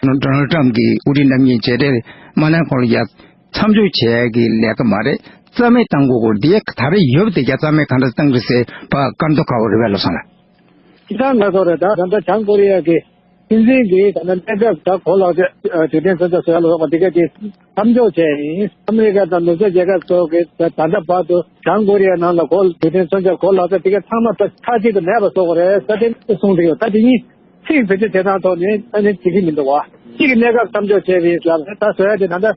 ད་ཌོ་ནལ་ཌི་ཊམ་གྱི་དབུ་ཁྲིད་རྣམ་གཉིས་མཇལ་འཕྲད་མ་གནང་གོང་ལ་ཡ་མཚམས་འཇོག་བྱེད་ཡ་གི་ལས་ཀ་མ་རེད། རྩ་མེད་བཏང་དགོས་ཀྱི་རེད། འདི་ད་རེས་ཡོད་པ་དེ་རྒྱ་རྩ་མེད་གང་འདྲ་བཏང་གི་རེད་ཟེར་བ་བཀའ་མདོ་དཀར་པོ་རེད་པས། བློ་བཟང་ལགས། སྤྱིར་བཏང་ང་ཚོ་རེད། ད་ད་ལྟ་བྱང་ཀོ་རི་ཡ་གི་སྲིད་འཛིན་གྱིས་ད་ལྟ་གནས་སྐབས་ད་གོ་ལག་དེ་དུས་དྲན་མཚོན་ཆ་བཟོ་ཡ་ལ་སོགས་པ་འདི་ག་དེ་མཚམས་འཇོག་བྱས་ཡིན། ཨ་མི་རི་ཀ་དང་ནུབ་ཕྱོགས་རྒྱལ་ཁབ་ཚོ་གིས་ད་ད་ལྟ་བར་དུ་བྱང་ཀོ་རི་ཡ་ནང་ལ་གོ་དུས་དྲན་མཚོན་ཆ་གོ་ལག་ཆ་འདི་ག་ཚང་མ་ད་མཐའ་གཅིག་ཏུ་མེད་པ་བཟོ་དགོས་རེད་ཟེར་དེ་གསུངས་བསྡད་ཡོད། ད་དེ་གཉིས་ཚིག་བེད་སྤྱོད་བྱེད་སྟངས་ཐོག་ནས་ཨ་ནི་བྱེད་ཀྱི་མི་འདུག་བ། གཅིག་གིས་གནས་སྐབས་མཚམས་འཇོག་བྱས་པ་ཡིན་ལབ་རེད། ད་བཟོ་ཡ་དེ་ད་ལྟ་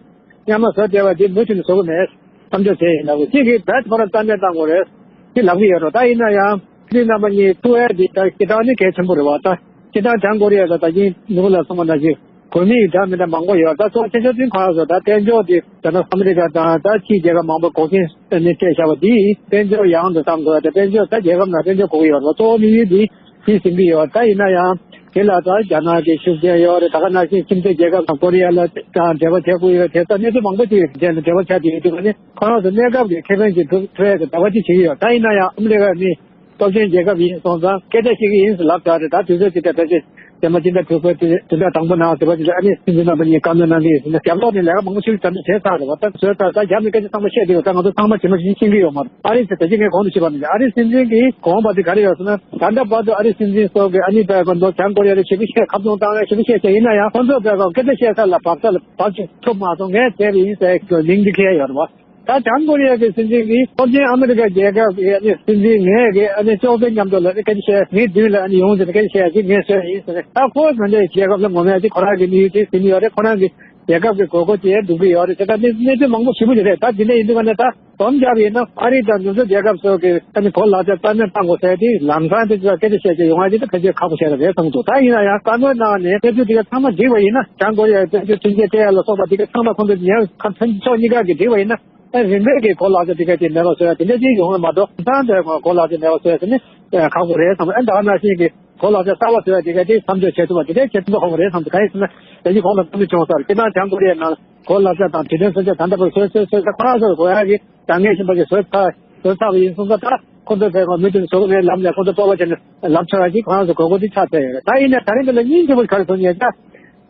སྔོན་མ་བཟོ་བསྡད་པ་འདི་མུ་མཐུད་ནས་བཟོ་གི་མེད། མཚམས་འཇོག་བྱས་ཡིན་ལབ་དགོས། གཅིག་གིས་བེད་ཁོ་རང་རྩ་མེད་བཏང་དགོས་རེད། དེ་ལབ་ཀྱི་ཡོད་རེད། ད་ཡིན་ན་ཡང་ཕྱི་རྣམ་པ་གཉིས་ཐུག་ཡ་དེ་ད་སྤྱིར་བཏང་ནི་གལ་ཆེན་པོ་རེད་བ། ད་སྤྱིར་བཏང་བྱང་ཀོ་རི་ཡ་ལ་ད་གིན་ནུ་བོ་ལ་གསུངས་པ་ནང་བཞིན་དགོས་མི་ཡི་འདྲ་མི་འདྲ་མང་པོ་ཡོད། ད་གཙོ་ཆེ་ཤོས་དེ་ཁོ་རང་ཚོ་ད་དཔལ་འབྱོར་དེ་ད་ནང་ཨ་མི་རི་ཀ་དང་ད་ཕྱིའི་རྒྱལ་ཁབ་མང་པོ་འགོག་རྐྱེན་ནི་སྤྲད་བཞག་པ་དེ་དཔལ་འབྱོར་ཡང་དུ་གཏང་དགོས། ད་དཔལ་འབྱོར་ད་རྒྱལ་ཁབ་ནང་དཔལ་འབྱོར་དགོས་ཀྱི་ཡོད་རེད་བ། གཙོ་བོ་དམིགས་ཡུལ་དེ། དེ་ཟིན་གྱི་ཡོད། ད་ཡིན་ན་ཡང་དེ་ལ་ད་རྒྱ་ནག་གི་ཤུགས་རྐྱེན་ཡོད་རེད། ད་ག་ནང་བཞིན་ཁྱིམ་མཚེས་རྒྱལ་ཁབ་དང་ཀོ་རི་ཡ་ལ་ད་འབྲེལ་བ་བྱེད་དགོས་ཡོད་རེད། དེ་ལྟར་གནས་ཚུལ་མང་པོ་ཅིག་རྒྱལ་ནས་འབྲེལ་བ་བྱ་དེ་ཡོད་དུས་ཀ་ནི་ཁོ་རང་ཚོ་གནས་སྐབས་ཀྱི་ཁེ་ཕན་ཅིག་ཐོབ་ཐུབ་ཡས་ཀྱི་ལྟ་བ་ཅིག་བྱེད་ཀྱི་ཡོད། ད་ཡིན་ན་ཡང་ཨ་མི་རི་ཀ་ནི་སྟོབས་ཆེན་རྒྱལ་ཁབ་ཡིན་སོང་ཙང་སྐད་ཆ་བཤད་ཀྱི་ཡིན་ཟེར་ལབ་ཚར་རེད། ད་དུས་ཚོད་ཅིག་ད་ཕལ་ཆེར་རྗེས་མ་སྤྱི་ཟླ་དྲུག་པའི་དུས་ཚོད་དང་དང་པོ་ནང་དེ་བ་ཅིག་ཨ་ནི་སྲིད་འཛིན་རྣམ་པ་གཉིས་བཀའ་མོལ་གནང་གི་ཡིན་ཟེར་ནས་རྒྱབ་ལོག་ནས་ལས་ཀ་མང་པོ་ཞིག་ད་ནི་བྱས་ཚར་རེད་བ། ད་བཟོས་ཚར། ད་རྒྱབ་ནས་སྐད་ཆ་ཚང་མ་བཤད་བསྡད་ཡོད། ད་ང་ཚོ་ཚང་མ་ཇི་མ་ཇི་བཞིན་ཤེས་ཀྱི་ཡོད་མ་རེད། ཨ་རི་ཟེར་ད་ཅི་ངས་གོང་དུ་ཞུས་པ་ནང་བཞིན་ཨ་རི་སྲིད་འཛིན་གྱི་དགོངས་པ་དེ་ག་རེ་ཡོད་ཟེར་ན། ད་ལྟ་བར་དུ་ཨ་རི་སྲིད་འཛིན་སོགས་ཀྱིས་ཨ་ནི་ད་ཁོ་ཚོ་བྱང་ཀོ་རི་ཡ་ལ་ཞེ་པོ་བཤད། ཁ་རྡུང་བཏང་བས་ཞེ་པོ་བཤད་བྱས། ཡིན་ན་ཡང་ཁོ་ཚོ་བས་ཀ་སྐད་ཆ་བཤད་ས་ལ་བབས་ས་ལ་བབས་ཅིག་ཐུབ་མ་སོང་། ངས་བྱས་པ་ཡིན་ཟེར་མིང་འདི་འཁྱེར་ཡོད་རེད་བ། ད་བྱང་ཀོ་རི་ཡ་གི་སྲིད་འཛིན་གྱིས་སྟོབས་ཆེན་ཨ་མི་རི་ཀ་རྒྱལ་ཁབ་ཀྱི་ཨ་ནི་སྲིད་འཛིན་ངས་གི་ཨ་ནི་ཅོག་ཙེ་མཉམ་དུ་ལ་ནི་སྐད་ཆ་བཤད། ངའི་མདུན་ལ་ཨ་ནི་ཡོང་ཟེར་ནས་སྐད་ཆ་བཤད་ཅིག་ངས་བཟོས་ཡིན་ཟེར་ནས། ད་ཁོ་ང་ཚོའི་རྒྱལ་ཁབ་ལ་ངོ་མས་ཅིག་ཁོ་རང་གི་དམིགས་ཡུལ་དེ་ཟིན་ཡོད་རེད། ཁོ་རང་གི་རྒྱལ་ཁབ་ཀྱི་དགོས་མཁོ་དེ་སྒྲུབ་ཀྱི་ཡོད་རེད་ཟེར། ད་གནས་གནས་ཚུལ་མང་པོ་ཞིབ་པོ་ཞིག་རེད། ད་འདི་འདྲ་ཡིན་དུས་ཀ་ནས་ད་དོམ་རྒྱབ་ཡིན་ན་ཨ་རི་དང་ནུབ་ཕྱོགས་རྒྱལ་ཁབ་སོགས་ཀྱི་ཨ་ནི་གོ་ལག་ཆ་རྩ་མེད་བཏང་དགོས་ཟེར་དེ་ལམ་སང་དེ་ཚོ་སྐད་ཆ་བཤད་ཀྱི་ཡོང་བ་ཅིག་ད་ཕལ་ཆེར་ཁག་པོ་ཞིག་རེད་བསམ་འདུག་ད་ཡིན་ན་ཡང་བཀའ་མོལ་གནང་ནས་གནས་ཚུལ་དེ་ག་ཚང་མ་འགྲིག་པ་ཡིན་ན། བྱང་ཀོ་རི་ཡའི་དཔལ་འབྱོར་མཐུན་རྐྱེན་སྤྲད་ཡ་ལ་སོགས་པ་དེ་ག་ཚང་མ་ཁོང་ཚོ་ཉར་ཁ་ཕན་ཕྱོགས་གཉིས་ཀ་གི་འགྲིག་པ་ཡིན་ན། ཨ་རིམ་པས་ཀྱི་གོ་ལག་ཆ་དེ་ག་དེ་མེད་པ་བཟོ་ཡ་དེ་འདྲ་ཅིག་ཡོང་བ་མ་གཏོགས་ཚང་དེ་གོ་ལག་ཆ་མེད་པ་བཟོ་ཡ་དེ་ནི་ཁག་པོ་རེད་བསམ། ཨ་ད་ག་ནང་བཞིན་གྱི་གོ་ལག་ཆ་གསར་པ་བཟོ་ཡ་དེ་ག་དེ་མཚམས་འཇོག་བྱེད་ཐུབ་པ་དེ་འདྲ་བྱེད་ཐུབ་པ་ཁག་པོ་རེད་བསམ། གང་ཡིན་ཟེར་ན་ད་གིན་གོང་ལ་བཀའ་མོལ་བྱུང་ས་རེད། སྤྱིར་བཏང་བྱང་ཀོ་རི་ཡའི་ནང་གོ་ལག་ཆ་དང་དུས་དྲན་མཚོན་ཆ་ད་ལྟ་བར་བཟོས་བཟོས་བཟོས་ས་ཁོ་རང་ཚོར་དགོས་ཡ་གི་ད་ངས་ཤེས་པ་ཞིག་བཟོས་ཚར་བཟོས་ཚར་བ་ཡིན་སོང་ཙང་། ད་ཁོ་ཚོ་ཚོས་མི་དེ་བཟོ་གི་མེད་ལབ་ནས་ཁོ་ཚོ་སྤོབས་པ་བྱས་ནས་ལབ་ཚར་བ་ཞིག་ཁོ་རང་ཚོ་དགོས་མཁོ་དེ་ཆགས་ཚར་ཡོད་རེད། ད་ཡིན་ནའི་ད་རིང་འདི་ལ་སྙིང་རྗེ་པོ་ག་རེ་བཟོ་ཉེ་ཆ།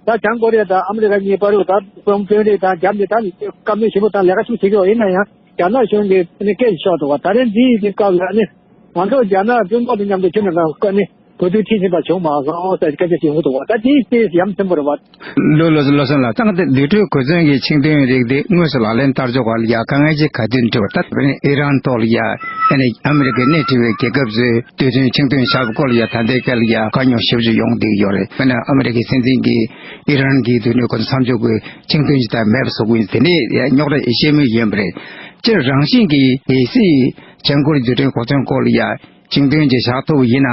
ད་བྱང་ཀོ་རི་ཡ་དང་ཨ་མི་རི་ཀ་གཉིས་བར་དུ་ད་དཔོན་དཔོན་རིགས་དང་རྒྱབ་ནས་ད་བཀའ་མོལ་ཞིབ་པོ་དང་ལས་ཀ་ཞིག་བྱེད་ཀྱི་ཡོད། ཡིན་ན་ཡང་རྒྱ་ནག་གཞུང་གིས་ནི་སྐད་ཆ་ཤོར་འདུག་བ། ད་རིང་འདི་ཡི་གི་སྐབས་ལ་ནི་ང་ཚོ་རྒྱ་ནག་དཔོན་པོ་དང་མཉམ་དུ་ཁྱོད་ནས་ལ་བཀའ་ནི་གོ་བསྡུར་ཁྲིད་བཞིན་པ་བྱུང་མ་སོང་ཟེར་སྐད་ཆ་ཞིག་ཡོང་གི་འདུག་བ། ད་དེའི་སྟེང་ཡ་མཚན་པོ་རེད་བ། ལོ་ལོ་ལོ་སོང་ལ་ད་ལྟ་དུས་དྲོད་གོ་མཚོན་གྱི་ཆིངས་དོན་རིགས་དེ་དངོས་སུ་ལག་ལེན་བསྟར་ཕྱོགས་ལ་ཡ་དཀའ་ངལ་ཅིག་ག་དུས་འཕྲད་པ། ད་ཨི་རན་ཐོག་ལ་ཡ་ཨ་ནི་ཨ་མི་རི་ཀའི་སྣེ་ཁྲིད་པའི་རྒྱལ་ཁབ་ཚོས་རྡུལ་ཚོན་ཆིངས་དོན་བཞག་པའི་སྐོར་ལ་ཡ་ད་ལྟའི་སྐད་ལ་ཡ་དཀའ་རྙོག་ཞེ་པོ་ཅིག་ཡོང་བསྡད་ཡོད་རེད། དཔེར་ན་ཨ་མི་རི་ཀའི་སྲིད་འཛིན་གྱིས་ཨི་རན་གྱི་དུས་དྲོད་གོ་མཚོན་མཚམས་འཇོག་གི་ཆིངས་དོན་ཅིག་དང་མེད་པ་བཟོ་དགོས་ཡིན་ཟེར་ནས་ཡ་རྙོག་དྲ་ཞེ་པོ་ཡིན་པ་རེད། སྤྱིར་རང་བཞིན་གྱིས་གལ་སྲིད་བྱང་ཀོ་རི་རྡུལ་ཕྲན་གོ་མཚོན་སྐོར་ལ་ཡ་ཆིངས་དོན་ཅིག་བཞག་ཐུབ་པ་ཡིན་ན་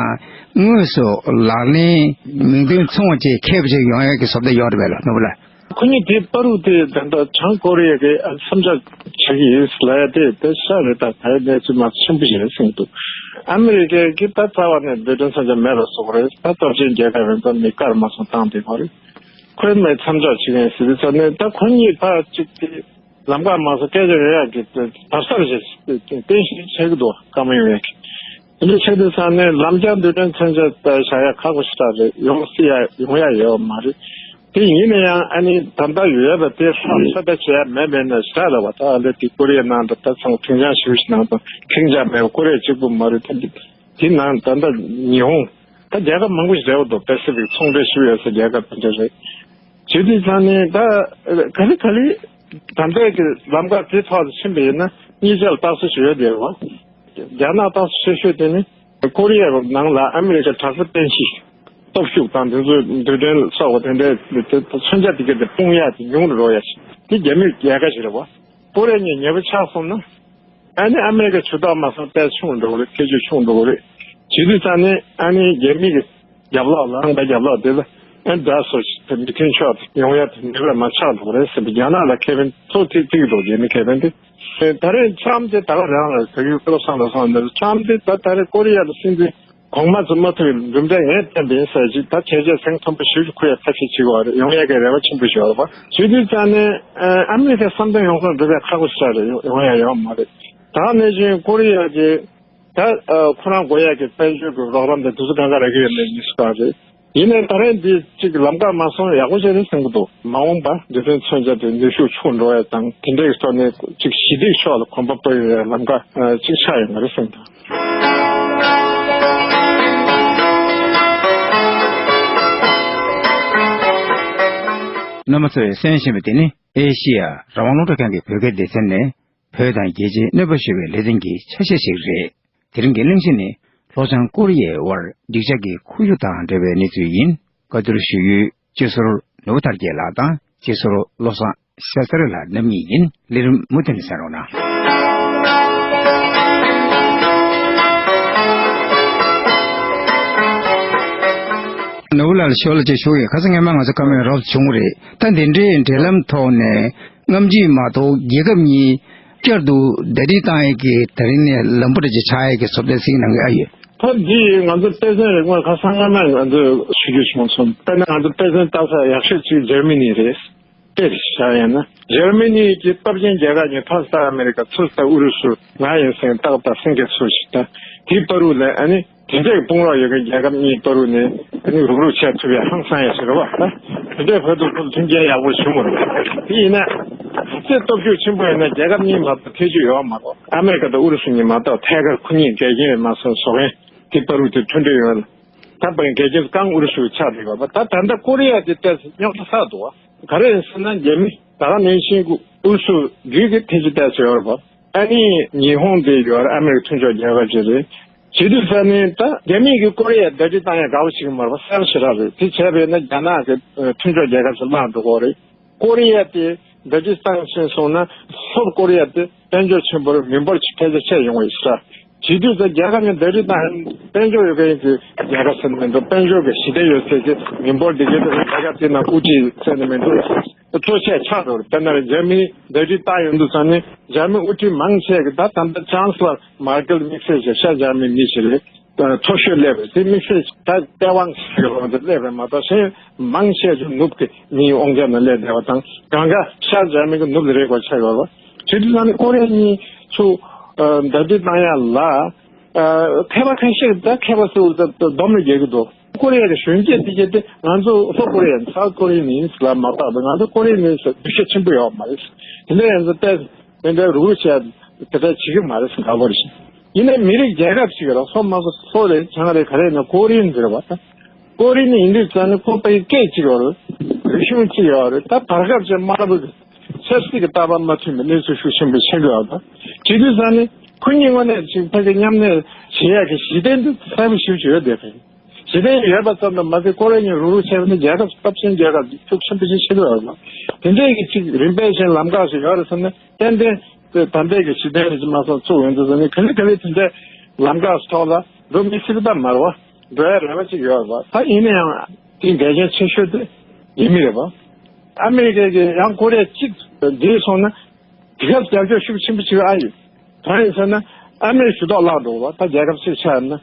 དངོས་སུ་ལག་ལེན་མིང་དོན་མཚུངས་པ་ཅིག་ཁེབས་ཅིག་ཡོང་ཡག་གི་བཟོ་ལྟ་ཡོད་རེད་པས་ལ་ནོར་བུ་ལགས། ཁོ་གཉིས་དེ་བར་དུ་དེ་ད་ལྟ་བྱང་ཀོ་རི་ཡ་གི་ཨ་མཚམས་འཇོག་བྱེད་ཀྱི་ཡིན་ལབ་ཡ་དེ་དེ་ཤ་རེད། ད་ད་གནས་ཚུལ་མ་ཆེན་པོ་ཞིག་རེད་གསུངས་འདུག་ཨ་མི་རི་ཀའི་གི་ད་རྩ་བ་ནས་རྡུལ་ཕྲན་མཚོན་ཆ་མེད་པ་བཟོ་གི་རེད། ད་སྟོབས་ཆེན་རྒྱལ་ཁབ་ཡིན་ཙང་མི་དཀར་མ་སོང་བཏང་དེ་ག་རེད། ཁོའི་མི་མཚམས་འཇོག་བྱེད་ཀྱི་ཡིན་ཟེར་དུས་ཙ་ནས་ད་ཁོ་གཉིས་ཕར་གཅིག་དེ་ལམ་ཁ་མ་སོང་སྐད་ཆ་རེ་ཡག་གི་བར་སར་ཞིག་བསྟན་བཤིག་བྱེད་ཀྱི་འདུག་བཀའ་མོལ་ཡོང་ཡག་གི། དེ་འདྲ་བྱེད་དུས་ཙ་ནས་ལམ་རྒྱག་རྡུལ་ཕྲན་མཚོན་ཆ་ད་བཞག་ཡག་ཁག་པོ་ཞིག་རེད། ཡོང་སྲིད་ཡ་ཡོང་ཡ་ཡོད་མ་རེད། དེ་ཡིན་ན་ཡང་ཨ་ནི་ད་ལྟ་ཡོད་པ་དེ་ཧྲ་ཧྲ་ད་བྱེད་ཡ་མེད་མེད་ན་ཞེ་དྲག་རེད་བ། ད་ཨ་ལེ་དེ་ཀོ་རི་ཡའི་ནང་དུ་ད་ཚང་མ་ཕིང་ཅང་ཞུ་ཞིག་ནང་དུ་ཁེངས་ཆགས་མེད་པ་ཀོ་རི་ཡ་གཅིག་པུ་མ་རེད། ད་དེ་ནང་ད་ལྟ་ཉི་ཧོང་ད་རྒྱལ་ཁབ་མང་པོ་ཞིག་རེད་བ། འདུག་པེ་སི་ཕིག་ཚོང་འབྲེལ་ཞུ་ཡོད་ས་རྒྱལ་ཁབ་དེ་འདྲ་རེད། བྱེད་དུས་ཙང་ནས་ད་ག་ལེ་ག་ལེ་ད་ལྟའི་གི་ལམ་ཁ་དེ་ཐོག་ཏུ་ཕྱིན་པ་ཡིན་ན་གཉིས་ཆར་རྟགས་གསལ་ཞུ་ཡོད་དེ་རེད་བ། རྒྱ་ནག་རྟགས་གསལ་ཤོས་དེ་ནི་ཀོ་རི་ཡའི་ནང་ལ་ཨ་མི་རི་ཀའི་དྲག་པོ་བསྟན་བཤིག་སྟོབས་ཤུགས་དང་དེ་ཚོའི་རྡུལ་ཕྲན་སོགས་པ་དེ་འདྲའི་མཚོན་ཆ་དེ་ག་དེ་སྤུངས་ཡག་དེ་ཉུང་རུ་འགྲོ་ཡ་ཞིག་དེ་རྒྱ་མིའི་ལས་ཀ་ཞིག་རེད་བ། ཀོ་རི་ཡ་གཉིས་ཉེ་པོ་ཆགས་སོང་ན། ཨ་ནི་ཨ་མེ་རི་ཀའི་ཇུས་གཏོགས་མ་སོང་ཏོག་ཙམ་ཆུང་འགྲོ་གི་རེད། ཁྱད་ཆོས་ཆུང་འགྲོ་གི་རེད། བྱེད་དུས་ཙང་ནས་ཨ་ནི་རྒྱ་མི་གི་རྒྱབ་ལོགས་ལ་ཁང་པའི་རྒྱབ་ལོགས་དེ་ལ་ཨ་ནི་ད་སོ་ཞིག་དེ་མི་མཐུན་ཕྱོགས་དེ་ཡོང་ཡ་དེ་འདི་ལ་མ་ཆགས་འགྲོ་གི་རེད་ཟེར་བའི་རྒྱ་ནག་ལ་ཁེ་ཕན་ཚོ་ཐིག་ཐིག་འགྲོ་རྒྱ་མི་ཁེ་ཕན་དེ། ད་རེས་ཁྲམ་དེ་ད་ག་རང་ལ་ཟེར་གི་བློ་བཟང་ལ་སོང་ནས་ཁྲམ་དེ་ད་ད་རེས་ཀོ་རི་ཡ་ལ་སྲིད་འཛིན། གོང་མ་ཚོ་མ་ཐུབ་པའི་གྲུབ་འབྲས་ངས་བསྟན་པ་ཡིན་ཟེར་ཅིག་ད་བྱས་རྗེས་སེང་མཐོན་པོ་ཞེ་པོ་ཅིག་ཁུར་ཡ་ཐབས་ཤེས་བྱེད་དགོས་རེད། ཡོང་ཡ་གི་རེ་བ་ཆེན་པོ་ཞིག་ཡོད་རེད་པ། བྱེད་དུས་ཙང་ནས་ཨ་མི་རི་ཀའི་བསམ་དོན་ཡོངས་སུ་འགྲུབ་པའི་ཁག་པོ་ཞིག་རེད། ཡོང་ཡ་ཡོད་མ་རེད། ད་ནས་བཞིན་ཀོ་རི་ཡ་གི་ད་ཁོ་རང་དགོས་ཡ་གི་དཔལ་འབྱོར་གི་རོགས་རམ་དེ་དུས་ཚོད་གང་ག་རག་གི་ཡོད་མེད་མི་སྲིད་པ་རེད། ཡིན་ནའི་ད་རེས་འདི་གཅིག་ལམ་ཁ་མ་སོང་ཡག་པོ་ཞིག་རེད་བསམ་གི་འདུག་མ་འོངས་པ་འདི་ཚོའི་མཚོན་ཆ་དེ་ནུས་ཤུགས་ཆུང་འགྲོ་ཡ་དང་དེ་འདྲའི་ཐོག་ནས་གཅིག་ཞི་བདེའི་ཕྱོགས་ལ་གོམ་པ་སྤོ་ཡ་ལམ་ཁ་གཅིག་ཆགས་ཡོང་གི་རེད་བསམ་གི་འདུག་རྣམ་པ་ཚོས་གསན་བཞིན་པ་འདི་ནི་ཨེ་ཤི་ཡ་རང་དབང་རླུང་འཕྲིན་ཁང་གི་བོད་སྐད་སྡེ་ཚན་ནས་བོད་དང་རྒྱལ་སྤྱིའི་གནོད་པ་ཤོར་བའི་ལེ་ཚན་གྱི་ཆ་ཤས་ཤིག་རེད། དེ་རིང་གི་གླེང་གཞི་ནི་ལྷོ་བྱང་ཀོ་རི་ཡའི་དབར་འགྲིག་འཇགས་ཀྱི་ཁོར་ཡུག་དང་འབྲེལ་བའི་གནས་ཚུལ་ཡིན། བཀའ་བསྡུར་ཞུ་ཡུལ་སྤྱི་ཟུར་ནོར་བུ་དར་རྒྱས་ལགས་དང་སྤྱི་ཟུར་བློ་བཟང་ཤ་སྟག་ལགས་རྣམ་གཉིས་ཡིན། ལས་རིམ་མུ་མཐུད་ནས་གསན་རོགས་གནང་། ནོར་བུ་ལགས་ལ་ཞུ་ལ་ཅིག་ཞུ་ཡོད། ཁ་སང་སྔོན་མ་ང་ཚོ་བཀའ་མོལ་རོབ་བྱུང་རེད། ད་འདི་འདྲའི་འབྲེལ་ལམ་ཐོག་ནས་སྔ་གཞུག་མ་གཏོགས་རྒྱལ་ཁབ་གཉིས་བསྐྱར་དུ་ཟླ་སྒྲིལ་བཏང་ཡས་ཀྱི་ད་རིང་ནས་ལམ་བུ་རེ་ཅིག་ཆགས་ཡས་ཀྱི་བཟོ་ལྟ་ཞིག་གནང་གི་ཨ་ཡོད། ད་འདི་ང་ཚོ་པེ་ཙེན་རེ་སྔོན་ཁ་སང་སྔ་མ་ང་ཚོ་ཞུ་རྒྱུ་བྱུང་སོང་། དཔེར་ན་ང་ཚོ་པེ་ཙེན་ལྟ་ས་ཡག་ཤོས་གཅིག་འཇར་མ་ནི་རེད། དཔེར་བཞག་ཡིན་ན་འཇར་མ་ནི་གི་སྟོབས་ཆེན་རྒྱལ་ཁབ་གཉིས་ཕ་སི་ཏ་ཨ་མེ་རི་ཀ་ཚུར་ལྟ་ཨུ་རུ་སུ་ང་ཡིན་སེང་སྟག་དང་སེང་གེ་ཚུར་ཞིག་ལྟ་དེའི་བར་དུ་ལ་ཨ་ནི་དེ་འདྲའི་དཔུང་རོགས་ཡོད་མཁན་རྒྱལ་ཁབ་གཉིས་བར་དུ་ནས་ཨ་ནི་རུག་རུག་བྱས་ཐུབ་ཡ་ཧང་སང་ཡ་ཞིག་རེད་བ། ད་དེ་འདྲའི་བར་དུ་ཁོ་ཚོ་མཐུན་རྐྱེན་ཡག་པོ་བྱུང་བ་རེད། དེ་ཡིན་ན་ཚེ་སྟོབས་ཤུགས་ཆེན་པོ་ཡིན་ན་རྒྱལ་ཁབ་གཉིས་མ་གཏོགས་ཐེ་བྱུས་ཡོད་མ་རེད། ཨ་མེ་རི་ཀ་དང་ཨུ་རུ་སུ་གཉིས་མ་གཏོགས་ཐད་ཀར་ཁོ་གཉིས་འགལ་རྐྱེན་རེད་མ་སོང་བཟོ་མཁན་དེ་བར་དུ་དེ་མཐུན་སྒྲིལ་ཡོད་ལ། ད་བར་འགལ་རྐྱེན་རྐང་ཨུ་རུ་སུ་ཆགས་བསྡད་ཡོད་པ། ད་ད་ལྟ་ཀོ་རི་ཡ་དེ་ཏོག་ཙམ་རྙོག་དྲ་ཆགས་འདུག་བ། ག་རེ་ཡིན་ཟེར་ན་རྒྱ་མི། ད་ག་ནང་བཞིན་ཨུ་སུ་རྒྱུད་ཀྱི་ཐེ་ཇི་ཏ་ཟེར་བ་རེད་པ། ཨ་ནི་ཉི་ཧོང་དེ་ཡོད་རེད། ཨ་མེ་རི་ཁ་མཐུན་ཕྱོགས་རྒྱལ་ཁབ་ཅིག་རེད། བྱེད་དུས་ས་ནི་ད་རྒྱ་མིས་ཀྱི་ཀོ་རི་ཡ་ཟླ་སྒྲིལ་བཏང་ཡ་དགའ་པོ་བྱེད་ཀྱི་མ་རེད་པ། གསལ་པོ་ཞེ་དྲག་རེད། དེ་བྱས་པས་ན་རྒྱ་ནག་གི་ཨ་མཐུན་ཕྱོགས་རྒྱལ་ཁབ་ཅིག་བརླག་འགྲོ་གི་རེད། ཀོ་རི་ཡ་དེ་ཟླ་སྒྲིལ་བཏང་ཕྱིན་སོང་ན་ལྷོ་ཀོ་རི་ཡ་དེ་དཔལ་འབྱོར་ཆེན་པོ་རེད། མི་འབོར་ཕལ་ཆེར་ཆེ་ཡོང་བའི་ས། བྱེད་དུས་ད་རྒྱལ་ཁབ་ནི་ཟླ་སྒྲིལ་བཏང་ཡ་དཔལ་འབྱོར་ཡོད་མཁན་གྱི་རྒྱལ་ཁབ་ཟེར་ནི་མི་འདུག་དཔལ་འབྱོར་གྱི་ཞི་བདེ་ཡོད་ཚད་ཀྱི་མི་འབོར་འདི་གའི་རྒྱལ་ཁབ་དེ་ནང་དབུ་ཁྲིད་ཟེར་ནི་མི་འདུག་གཙོ་ཆེ་ཆགས་འགྲོ་རེད། དཔེར་ན་རྒྱ་མི་ཟླ་སྒྲིལ་བཏང་ཡོང་དུས་ཙང་ནི་རྒྱ་མི་དབུ་ཁྲིད་མང་ཆེ་གི་ད་ད་ལྟ་ཅང་སི་ལར་མར་ཀེལ་དམིགས་བསལ་གྱི་ཤར་རྒྱ་མི་མི་ཞིག་རེད། མཐོ་ཤོས་སླེབས་པ་དེ་དམིགས་བསལ་ད་ལྟེ་ཝང་ཞིག་ལོག་དེ་སླེབས་པ་མ་གཏོགས་གཞན་མང་ཆེ་ཆུ་ནུབ་ཀྱི་མིའི་དབང་ཆ་ནང་སླེབས་བསྡད་པ་དང་གང་ག་ཤར་འཇར་མན་གྱི་ནུབ་ལ་རེད་གོ་ཆགས་ཡོད་རེད། བྱེད་དུས་ཙང་ནི་ཀོ་རི་ཡ་གཉིས་ཚུགས་ཟླ་སྒྲིལ་བཏང་ཡ་ལ་མཁས་པ་ཁ་ཤས་ད་མཁས་པ་ཚོས་ད་སྡོམ་ལ་རྒྱག་གི་འདུག་ཀོ་རི་ཡ་གི་གཞོན་སྐྱེས་དེ་གྱད་དེ་ང་ཚོ་ལྷོ་ཀོ་རི་ཡ་ཡིན་སའུ་ཐ་ཀོ་རི་ཡ་ཡིན་ལ་མ་བལྟས་པ་ང་ཚོ་ཀོ་རི་ཡ་ཡིན་ཟེར་འདུ་ཤེས་ཆེན་པོ་ཡོད་མ་རེད། དེ་འདྲ་ཡིན་ཙང་ཏོག་དེ་འདྲའི་རུག་རུག་བྱས་དེ་འདྲ་བྱེད་ཀྱི་མ་རེད་ཟེར་དགའ་པོ་རེད། ཡིན་ནའི་མི་རིགས་རྒྱལ་ཁབ་ཅིག་ཡོད་རེད། སོ་མ་སོ་སོ་རེད་ཆང་རེད་ག་རེ་ཡིན་ན་ཀོ་རི་ཡན་ཟེར་བ་ད། ཀོ་རི་ཡན་ཡིན་དུས་ཙང་ནི་ཁོ་པའི་སྐད་ཅིག་ཡོད་རེད། རིག་གཞུང་གཅིག་ཡོད་རེད། ད་བར་སྐབས་ཅིག་དམར་པོ་གི་ཆབ་སྲིད་ཀྱི་ལྟ་བ་མ་མཐུན་པའི་གནས་ཚུལ་ཤུགས་ཆེན་པོ་ཕྱིན་ཡོད་རེད། བྱེད་དུས་ཙང་ནི་ཁོ་གཉིས་དངོས་གནས་ཅིག་ཕ་གི་མཉམ་གནས་བྱེད་ཡག་གི་གཞི་རྟེན་དེ་གསལ་པོ་ཞེ་པོ་ཅིག་ཡོད་བསྡད་པ་ཡིན། ཞི་བདེ་ཡོད་པ་ཙམ་དུ་མ་ཟད་ཀོ་རི་ཡ་གཉིས་རུག་རུག་བྱས་པ་ནི་རྒྱལ་ཁབ་སྟོབས་ཆེན་རྒྱལ་ཁབ་ཤུགས་ཆེན་པོ་ཞིག་ཆགས་ཀྱི་ཡོད་རེད། དེ་འདྲའི་གི་ཅིག་རིམ་པས་ཅན་ལམ་ཁ་ཞིག་ཡོད་རེད་བསམ་ན་ཏན་ཏན་དེ་ད་ལྟའི་གི་ཞི་བདེ་རེད་ཅིག་མ་སོང་ཚུགས་ཡོང་དུས་ཙང་ནི་ག་ལེ་ག་ལེ་དེ་འདྲའི་ལམ་ཁ་ཐོག་ལ་འགྲོ་མི་སྲིད་པ་མ་རེད་བ། འགྲོ་ཡ་རེ་བ་ཅིག་ཡོད་རེད་བ། ད་ཡིན་ན་ཡང་དེ་འགལ་རྐྱེན་ཆེ་ཤོས་དེ་ཡིན་མི་རེད་བ། ཨ་མི་རི་ཀའི་གི་ཡང་ཀོ་རི་ཡ་གཅིག་འདི་སོང་ན་རྒྱལ་ཁབ་རྒྱབ་སྐྱོར་ཤུགས་ཆེན་པོ་ཅིག་ཨ་ཡོད། གང་ཡིན་ཟེར་ན་ཨ་མི་རི་ཇུས་གཏོགས་བརླག་འགྲོ་བ། ད་རྒྱལ་ཁབ་ཅིག་ཆགས་ན།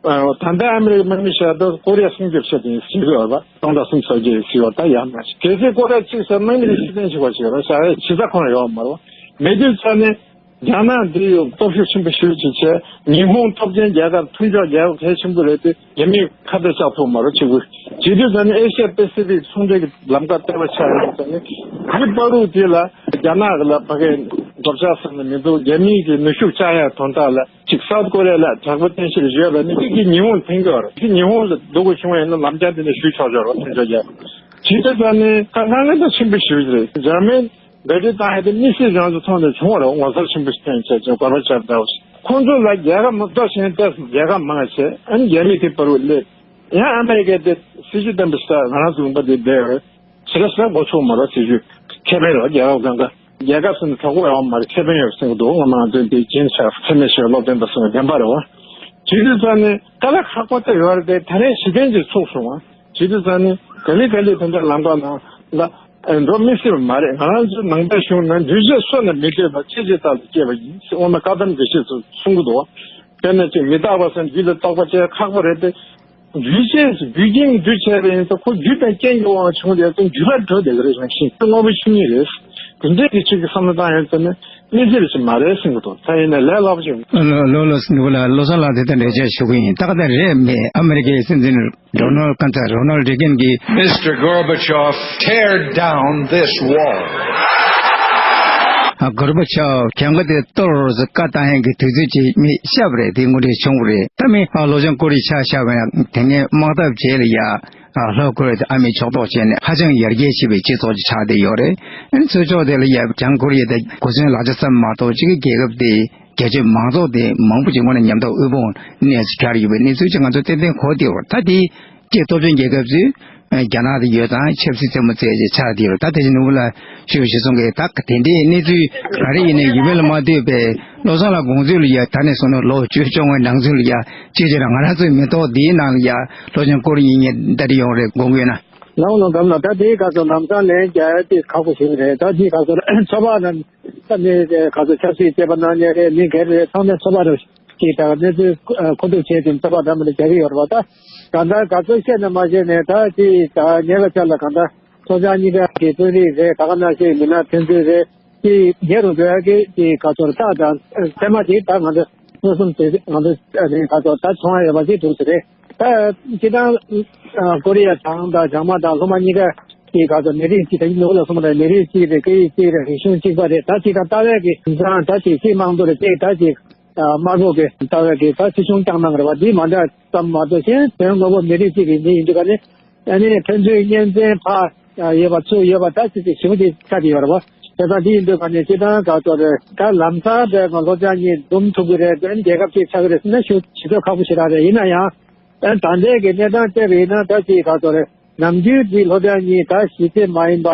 ཨ། ད་ལྟ་ཨ་མི་རི་ཀའི་དམག་མི་བཤད་ད་ཀོ་རི་ཡ་སྲུང་སྐྱོབ་བྱེད་དེ་ཟེར་གྱི་ཡོད་པ། སྟོང་ཕྲག་སུམ་ཅུ་སོ་བརྒྱད་ཟེར་བ་ད་ཡང་མ་ཤེས། གལ་སྲིད་ཀོ་རི་ཡ་གཅིག་ཟེར་དམག་མི་རེ་ཤི་རྟེན་ཞིག་བ་ཞིག་རེད་ཤག་རེད་བྱེད་ས་ཁོ་རང་ཡོད་མ་རེད་བ། མེད་དུས་ཙང་ནས་རྒྱ་ནག་འདི་ཡོད་སྟོབས་ཤུགས་ཆེན་པོ་ཞེ་པོ་ཅིག་བྱས། ཉི་ཧོང་སྟོབས་ཆེན་རྒྱལ་ཁབ་མཐུན་ཕྱོགས་རྒྱལ་ཁབ་གལ་ཆེན་པོ་རེད་དེ་རྒྱ་མིས་ཁ་གཏད་བཅག་ཐུབ་མ་རེད་ཅིག་པུ། བྱེད་དུས་ཙང་ནས་ཨེ་ཤི་ཡ་པེ་སི་ཕིག་ཚོང་འབྲེལ་གྱི་ལམ་ཁ་བལྟས་པ་ཆགས་ཡོང་ཙང་ནས་དེའི་བར་དུ་དེ་ལ་རྒྱ་ནག་གི་ལ་ཕ་གའི་འགོ་བྱ་ཟེར་ནས་མི་འདུག་རྒྱ་མིའི་གི་ནུས་ཤུགས་བཅག་ཡ་དོན་དག་ལ། གཅིག་སའུ་ཐ་ཀོ་རི་ཡ་ལ་དྲག་པོ་བསྟན་ཞིག་བརྗོད་པ་ནི་གཅིག་གིས་ཉི་ཧོང་ལ་འཐེན་གྱི་ཡོད་རེད། གཅིག་ཉི་ཧོང་ལ་སྡུག་པོ་བྱུང་བ་ཡིན་ན་ལམ་རྒྱག་འདི་ནས་ཞུས་ཆོག་ཆོག་རེད་མཐུན་ཕྱོགས་རྒྱལ། བྱས་ཙང་ནི་དཀའ་ངལ་འདི་ཆེན་པོ་ཞེ་པོ་ཅིག་རེད། འཇར་མན་འབད་བརྩོན་བཏང་ཡ་དེ་དམིགས་བསལ་རང་ཚོ་ཐོག་ནས་བྱུང་བ་རེད། ངོ་མཚར་ཆེན་པོ་ཞིག་བསྟན་བྱས་ཀྱང་གོར་བ་ཆབ་འདྲ་བ་ཞིག་ཁོང་ཚོ་ལ་རྒྱལ་ཁབ་མང་པོ་ཞིག་ཏོག་ཙམ་རྒྱལ་ཁབ་མང་བ་བྱས། ཨ་ནི་རྒྱ་མི་དེ་བར་དུ་སླེབས། ཡང་ཨ་མེ་རི་ཀའི་དེ་སྲིད་ཇུས་བཏོན་པ་ཞིག་ང་རང་ཚོ་ལུང་པ་དེ་བསྡད་ཡོད་རེད། ཞེ་དྲག་ཞེ་དྲག་མགོ་ཚོས་མ་རེད། སྲིད་ཇུས་ཁེ་ཕན་རེད། རྒྱལ་ཁབ་གང་ག་རྒྱལ་ཁབ་ཟེར་ན་གྲོགས་པོ་ཡོད་མ་རེད། ཁེ་ཕན་ཡོད་ཟེར་གི་འདུག་ང་མང་ཚོས་འདི་རྒྱུན་ཆགས་ཚད་མེད་ཞེས་སློབ་སྟོན་པ་ཟེར་བ་བདེན་པ་རེད་བ། བྱེད་དུས་ཙང་ནས་དཀའ་ལས་ཁག་པོ་ད་ཡོད་རེད་དེ་ད་རེས་གཞི་རྟེན་ཅིག་ཚུགས་སོང་བ། བྱེད་དུས་ཙང་ནས་ག་ལེ་ག་ལེ་དེ་འདྲ་ལམ་ཁ་ནང་ལ་འགྲོ་མི་སྲིད་པ་མ་རེད། ང་རང་ཚོའི་ནང་པའི་གཞུང་ནང་འདུས་བྱས་སུ་ནི་མི་འདོད་པ་ཅི་ཇི་ལྟར་དུ་སྐྱེ་བ་ཡིན་ཟེར་དབུ་མ་བཀའ་གདམས་དགེ་བཤེས་ཚོས་གསུང་གི་འདུག་བ། དཔེར་ན་ཅིག་མི་རྟག་པ་སེམས་རྒྱུད་ལ་རྟོགས་པ་བཅས་ཁག་པོ་རེད་དེ། རྒྱུད་ཅན་རྒྱུད་རྐྱེན་འདུས་བྱས་པ་ཡིན་ཙང་ཁོ་རྒྱུ་དང་རྐྱེན་གྱི་དབང་བྱུང་དེ་ཙང་འགྱུར་བ་འགྲོ་བསྡད་ཀྱི་རེད། རང་བཞིན་དངོས་པོ་ཆོས་ཉིད་རེད། དེ་འདྲའི་གི་ཆོས་ཀྱི་བསམ་བློ་བཏང་ཡོད་ཙང་ནི་གནས་ཚུལ་ཞིག་མ་རེད་གསུང་གི་འདུག་ད་ཡིན་ནའི་ལས་སླ་པོ་ཞིག་ལོ་ལོ་སི་ནུ་ལ་བློ་བཟང་ལགས་དེ་ལྟར་འགྲེལ་བརྗོད་ཞུ་གི་ཡིན། ད་ག་ད་རེད་མེད། ཨ་མེ་རི་ཀའི་སྲིད་འཛིན་རོ་ནལ་ཀན་ཚ་རོ་ནལ་རེ་གན་གྱིས། Mister Gorbachev, tear down this wall. ཨ། གོར་བ་ཆོབ་གྱང་ཁ་དེ་གཏོར་རོགས་ཟེར་བཀའ་བཏང་ཡས་ཀྱི་དུས་ཚོད་ཅིག་མི་ཤར་བ་རེད། དེ་དངོས་འབྲེལ་བྱུང་བ་རེད། ད་མི་ཨ་བློ་སྦྱོང་སྐོར་རིགས་ཆ་བཞག་པ་ཡིན་ན་དེ་སྔའི་དམག་འཐབ་རྗེས་ལ་ཡ། ཨ། ལྷོ་ཀོ་རི་ཡ་དང་ཨ་མེས་ཕྱོགས་གཏོགས་བྱས་ནས་ཧ་ཅང་ཡར་རྒྱས་ཕྱིན་པའི་སྤྱི་ཚོགས་ཅིག་ཆགས་བསྡད་ཡོད་རེད། ཨ་ནི་ཚུར་ཕྱོགས་དེ་ལ་ཡ་བྱང་ཀོ་རི་ཡ་དང་གོ་མཚོན་ལག་ཆ་ཚབ་མ་གཏོགས་གཅིག་གི་རྒྱལ་ཁབ་དེ་རྒྱལ་སྤྱི་མང་ཚོགས་དེ་མང་པོ་ཅིག་དངོས་གནས་ཉམས་རྟོགས་དབུལ་ཕོངས་གནས་སུ་གྱར་ཡོད་པའི་གནས་ཚུལ་ཅིག་ང་ཚོ་ཏན་ཏན་གོ་བསྡད་ཡོད་རེད། ད་དེ་སྤྱིར་སྟོབས་ཆེན་རྒྱལ་ཁབ་ཚོས་རྒྱ་ནག་དང་ཡོད་ཙང་ཆབ་སྲིད་རྩེད་མོ་རྩེ་ཅིག་ཆགས་བསྡད་ཡོད་རེད། ད་དེ་བཞིན་ནོར་བུ་ལགས་ཞུ་བཞིན་སོང་གི། ད་དེ་འདྲའི་གནས་ཚུལ་ག་རེ་ཡིན་ནའི་ཡུལ་མི་ལ་མ་ལྟོས་པའི་བློ་བཟང་ལགས་དགོངས་ཚུལ་ལ་ཡ། ད་ནས་བཟུང་ནས་ལོ་བཅུ་བཅོ་ལྔའི་ནང་ཚུན་ལ་ཡ་ཅིག་ཅིག་རང་ང་རང་ཚོའི་མི་ཐོག་འདིའི་ནང་ལ་ཡ་བློ་སྦྱོང་སྐོར་རིགས་ཡིན་ངེས་ད་རེ་ཡོང་རེད་དགོངས་ཀྱི་ཡོད་ན། ལགས་ལགས་སྒམ་ལགས། ད་དེའི་སྐབས་སུ་ལམ་སང་ལན་རྒྱག་ཡ་དེ་ཁག་པོ་ཞིག་རེད། ད་དེའི་སྐབས་སུ་ཚོགས་པ་རྣམས་ད་ནི་དེ་སྐབས་སུ་ཆབ་སྲིད་བྱེད་པ་གནང་མཁན་རེད། མི་སྒེར་རེད། ཚང་མས་ཚོགས་པ་རུ་ཅིག་དང་གནས་ཚུལ་མཁོ་སྒྲུབ་བྱས་ཏེ་ཚོགས་པ་འདྲ་མི་འདྲ་རྒྱག་གི་ཡོད་རེད་པ། ད་གང་ལྟར་ག་ཚོད་བཤད་ན་མ་བཤད་ནས་ད་ཅིག་ད་ཉེ་བའི་ཆར་ལ་གང་ལྟར་ཚོགས་བཅར་གཉིས་ཀ་གི་དཔོན་རིགས་རེད། ད་ག་ནང་བཞིན་མི་སྣ་ཕན་ཚུན་རེད། དེ་རྒྱལ་རུ་འགྲོ་ཡག་གི་དེ་ག་ཚོད་རྟགས་དང་ཚད་མ་དེ་ད་ང་ཚོ་མངོན་སུམ་དེ་ང་ཚོ་ནས་ག་ཚོད་ད་མཐོང་ཡ་ཡོད་པ་ཅིག་འདུག་ཟེར་རེད། ད་སྤྱིར་བཏང་ཀོ་རི་ཡ་བྱང་དང་བྱང་མ་དང་ལྷོ་མ་གཉིས་ཀ་དེ་ག་ཚོད་མི་རིགས་གཅིག་དང་ནོར་ལ་སོང་བ་དང་མི་རིགས་གཅིག་རེད། སྐད་ཡིག་གཅིག་རེད། རིག་གཞུང་གཅིག་པ་རེད། ད་སྤྱིར་བཏང་ལྟ་བའི་གི་ཟང་ད་ཅིག་སྤྱི་དམངས་གཙོ་རེད། ཅིག་ད་ཅིག་དམར་པོ་གི་ལྟ་བའི་གི་ད་སྲིད་གཞུང་བསྐྱངས་གནང་རེད་པ། འདི་མ་འདྲ་ཙམ་མ་གཏོགས་གཞན་དོན་དངོས་པོ་མི་རིགས་གཅིག་གི་མི་ཡིན་དུས་ག་ནས། ཨ་ནི་ཕན་ཚུན་གཉེན་ཚན་ཕར་ ཡོད་པ་ཚུགས་ཡོད་པ་ད་ཅི་ཞིག་ཞིབ་ཅིག་ཆགས་ཀྱི་ཡོད་རེད་བ། བྱས་ཙང་འདི་ཡིན་དུས་ག་ནས་སྤྱི་བཏང་ག་ཚོད་རེད། ད་ལམ་སང་དེ་ང་སློབ་སྦྱོང་གཉིས་འཛོམས་ཐུབ་ཀྱི་རེད་དེ་རྒྱལ་ཁབ་ཅིག་ཆགས་ཀྱི་རེད་ཟེར་ན་ཞུ་ཞུ་ཚོད་ཁག་པོ་ཞེ་དྲག་རེད། ཡིན་ན་ཡང་ད་ལྟའི་གི་གནས་སྟངས་བལྟས་པ་ཡིན་ན་ད་ཅིག་ག་ཚོད་རེད། ནམ་རྒྱུན་འདི་སློབ་སྦྱོང་གཉིས་ད་གཞི་རྩ་མ་ཡིན་པ་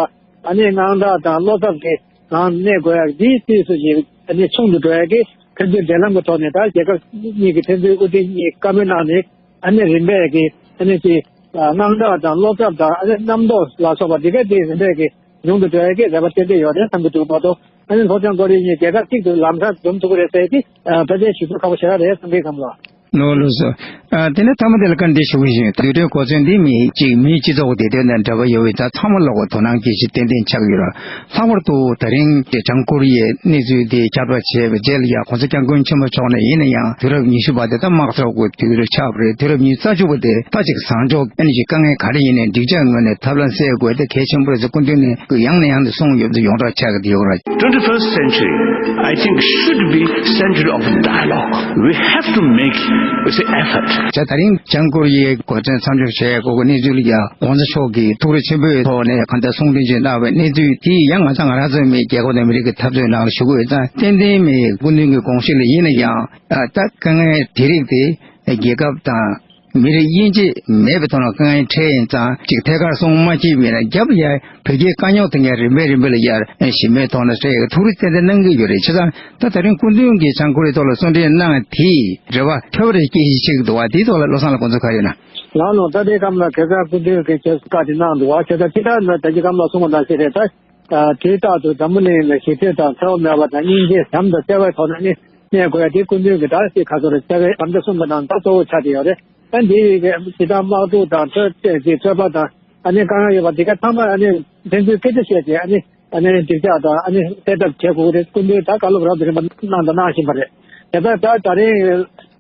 ཨ་ནི་དངངས་སྐྲག་དང་བློ་འཚབ་ཀྱི་ངང་གནས་དགོས་ཡག་འདིའི་དུས་སུ་ཞིག་ཨ་ནི་ཆུང་དུ་འགྲོ་ཡག་གི་ཕན་ཚུན་འབྲེལ་ལམ་གྱི་ཐོག་ནས་ད་རྒྱལ་ཁབ་གཉིས་ཀྱི་ཕན་ཚུན་དབུ་ཁྲིད་གཉིས་བཀའ་མོལ་གནང་ནས་ཨ་ནི་རིམ་པས་ཀྱི་ཨ་ནི་ཅིག་དངངས་སྐྲག་དང་བློ་འཚབ་དང་ཨ་ནི་རྣམ་རྟོག་ལ་སོགས་པ་འདི་ག་དེ་རིམ་པས་ཀྱི་ཉུང་དུ་འགྲོ་ཡག་གི་རེ་བ་ཏན་ཏན་ཡོད་རེད་བསམ་གྱི་འདུག་མ་གཏོགས་ཨ་ནི་ལྷོ་བྱང་ཀོ་རི་ཡ་གཉིས་རྒྱལ་ཁབ་གཅིག་ཏུ་ལམ་སང་འཛོམས་ཐུབ་ཀྱི་རེད་ཟེར་ཏེ་ཕལ་ཆེར་ཞུ་ཚོད་ཁག་པོ་ཞེ་དྲག་རེད་བསམ་གྱི་ཁམས་ལ། ལོ་ལོ་སོ། ཨ། དེ་ནས་མཐའ་མ་དེ་ལ་བཀའ་འདྲི་ཞུ་གི་ཡིན། དུས་དྲན་གོ་མཚོན་འདི་མི་གཅིག་མིའི་སྤྱི་ཚོགས་བདེ་དོན་དང་འབྲེལ་བ་ཡོད་པའི་ད་ཚང་མ་ལོག་གི་དོ་སྣང་སྐྱེ་གཞི་ཏན་ཏན་ཆགས་ཡོད་ར། ལྷག་པར་དུ་ད་རིང་བྱང་ཀོ་རི་ཡའི་གནས་ཚུལ་དེ་བསྐྱར་ལྡོག་བྱས་པའི་རྗེས་ལ་ཡང་༸གོང་ས་༸སྐྱབས་མགོན་ཆེན་པོ་མཆོག་ནས་ཡིན་ན་ཡང་དུས་རབས་ཉི་ཤུ་པ་དེ་ད་དམག་འཁྲུག་གི་དུས་རབས་ཆགས་པ་རེད། དུས་རབས་ཉི་ཤུ་རྩ་གཅིག་པ་དེ་ད་ཅིག་བཟང་ཕྱོགས་ཨ་ནི་ཅིག་དཀའ་ངལ་ག་རེ་ཡིན་ནའི་འགྲིག་ཆགས་ངོས་ནས་ཐབས་ལམ་སེལ་དགོས་དེ་གལ་ཆེན་པོ་རེད་ཟེར་སྐུ་མདུན་ནས་ཡང་ནས་ཡང་དུ་གསུངས་ཡོད་པ་དེ་ཡོངས་གྲགས་ཆགས་ཀྱི་ཡོད་རེད། Twenty-first century, I think, should be century of dialogue. We have to make the effort. ད་ད་རིང་བྱང་ཀོ་རི་ཡའི་གོ་མཚོན་མཚམས་འཇོག་བྱས་ཡག་གི་གནས་ཚུལ་ལ་ཡང་༸གོང་ས་མཆོག་གིས་ཐུགས་རེ་ཆེན་པོའི་ཐོག་ནས་གང་ལྟར་གསུང་འཕྲིན་ཅིག་གནང་བའི་གནས་ཚུལ་དེ་ཡང་ང་ཚང་ང་རང་ཚོའི་མི་རྒྱལ་ཁབ་དང་མི་རིགས་ཀྱི་འཐབ་རྩོད་ནང་ལ་ཞུགས་ཡོད་ཙང་ཏན་ཏན་མི་སྐུ་མདུན་གྱི་དགོངས་གཞི་ལ་ཡིན་ན་ཡང་ད་དཀའ་ངལ་དེ་རིགས་དེ་རྒྱལ་ཁབ་དང་མི་རིགས་དབྱེ་འབྱེད་མེད་པའི་ཐོག་ནས་དཀའ་ངལ་འཕྲད་ཡིན་ཙང་གཅིག་ཐད་ཀར་གསུང་མ་བྱས་པའི་ན་རྒྱབ་ཡ་བོད་རྒྱའི་དཀའ་རྙོག་དེ་ངས་རིམ་པས་རིམ་པས་ལ་ཡར་ཞི་མོལ་ཐོག་ནས་སྤྲད་ཡོད་ཐུགས་རེ་ཏན་ཏན་གནང་གི་ཡོད་རེད། བྱས་ཙང་ད་ད་རིང་སྐུ་མདུན་གྱིས་བྱང་ཀོ་རི་ཐོག་ལ་གསུང་འཕྲིན་གནང་དེས་རེ་བ་ཐོབ་རེ་སྐྱེ་གཞི་ཆེ་གི་འདུག་བ། དེའི་ཐོག་ལ་བློ་བཟང་ལ་དགོངས་ཚུལ་ག་ཡོད་ན། ལགས་ལགས། ད་ལྟའི་སྐབས་ལ་ཁ་སང་སྐུ་མདུན་གྱིས་ཁྱེད་བཀའ་དེ་གནང་འདུག་བ། བྱས་ཙང་ཅི་ལྟར་ན་ད་ཅི་སྐབས་ལ་གསུངས་པ་ནང་བཞིན་རེད་ད། དུས་རྟག་ཏུ་འཛམ་བུ་གླིང་ལ་ཞི་བདེ་དང་འཚེ་བ་མེད་པ་དང་སྙིང་རྗེ་བྱམས་དང་བརྩེ་བའི་ཐོག་ནས་ནི་གནས་དགོས་ཡ་དེ་སྐུ་མདུན་གྱིས་ད་ཅི་ག་ཚོད་རེད་བརྩེ་བའི་དམ་བཅའ་གསུངས་པ་དང་ད་གཙོ་བོ་ཆགས་ཀྱི་ཡོད་རེད། ཨ་འདི་ཡི་གེ་ཇི་ལྟར་དམག་འཁྲུག་དང་ཐོད་ཐོད་ཀྱི་ཐོད་པ་དང་ཨ་ནི་དཀའ་ངལ་ཡོད་པ་འདི་ག་ཚང་མ་ཨ་ནི་ཕན་ཚུན་སྐད་ཆ་བཤད་དེ་ཨ་ནི་ཨ་ནི་འགྲིག་ཆགས་དང་ཨ་ནི་སེལ་ཐབས་བྱེད་དགོས་ཀྱི་རེད། སྐུ་མདུན་ད་བཀའ་སློབ་རབ་དང་རིམ་པ་གནང་དང་གནང་བཞིན་པ་རེད། དེ་ལྟར་ད་ད་རིང་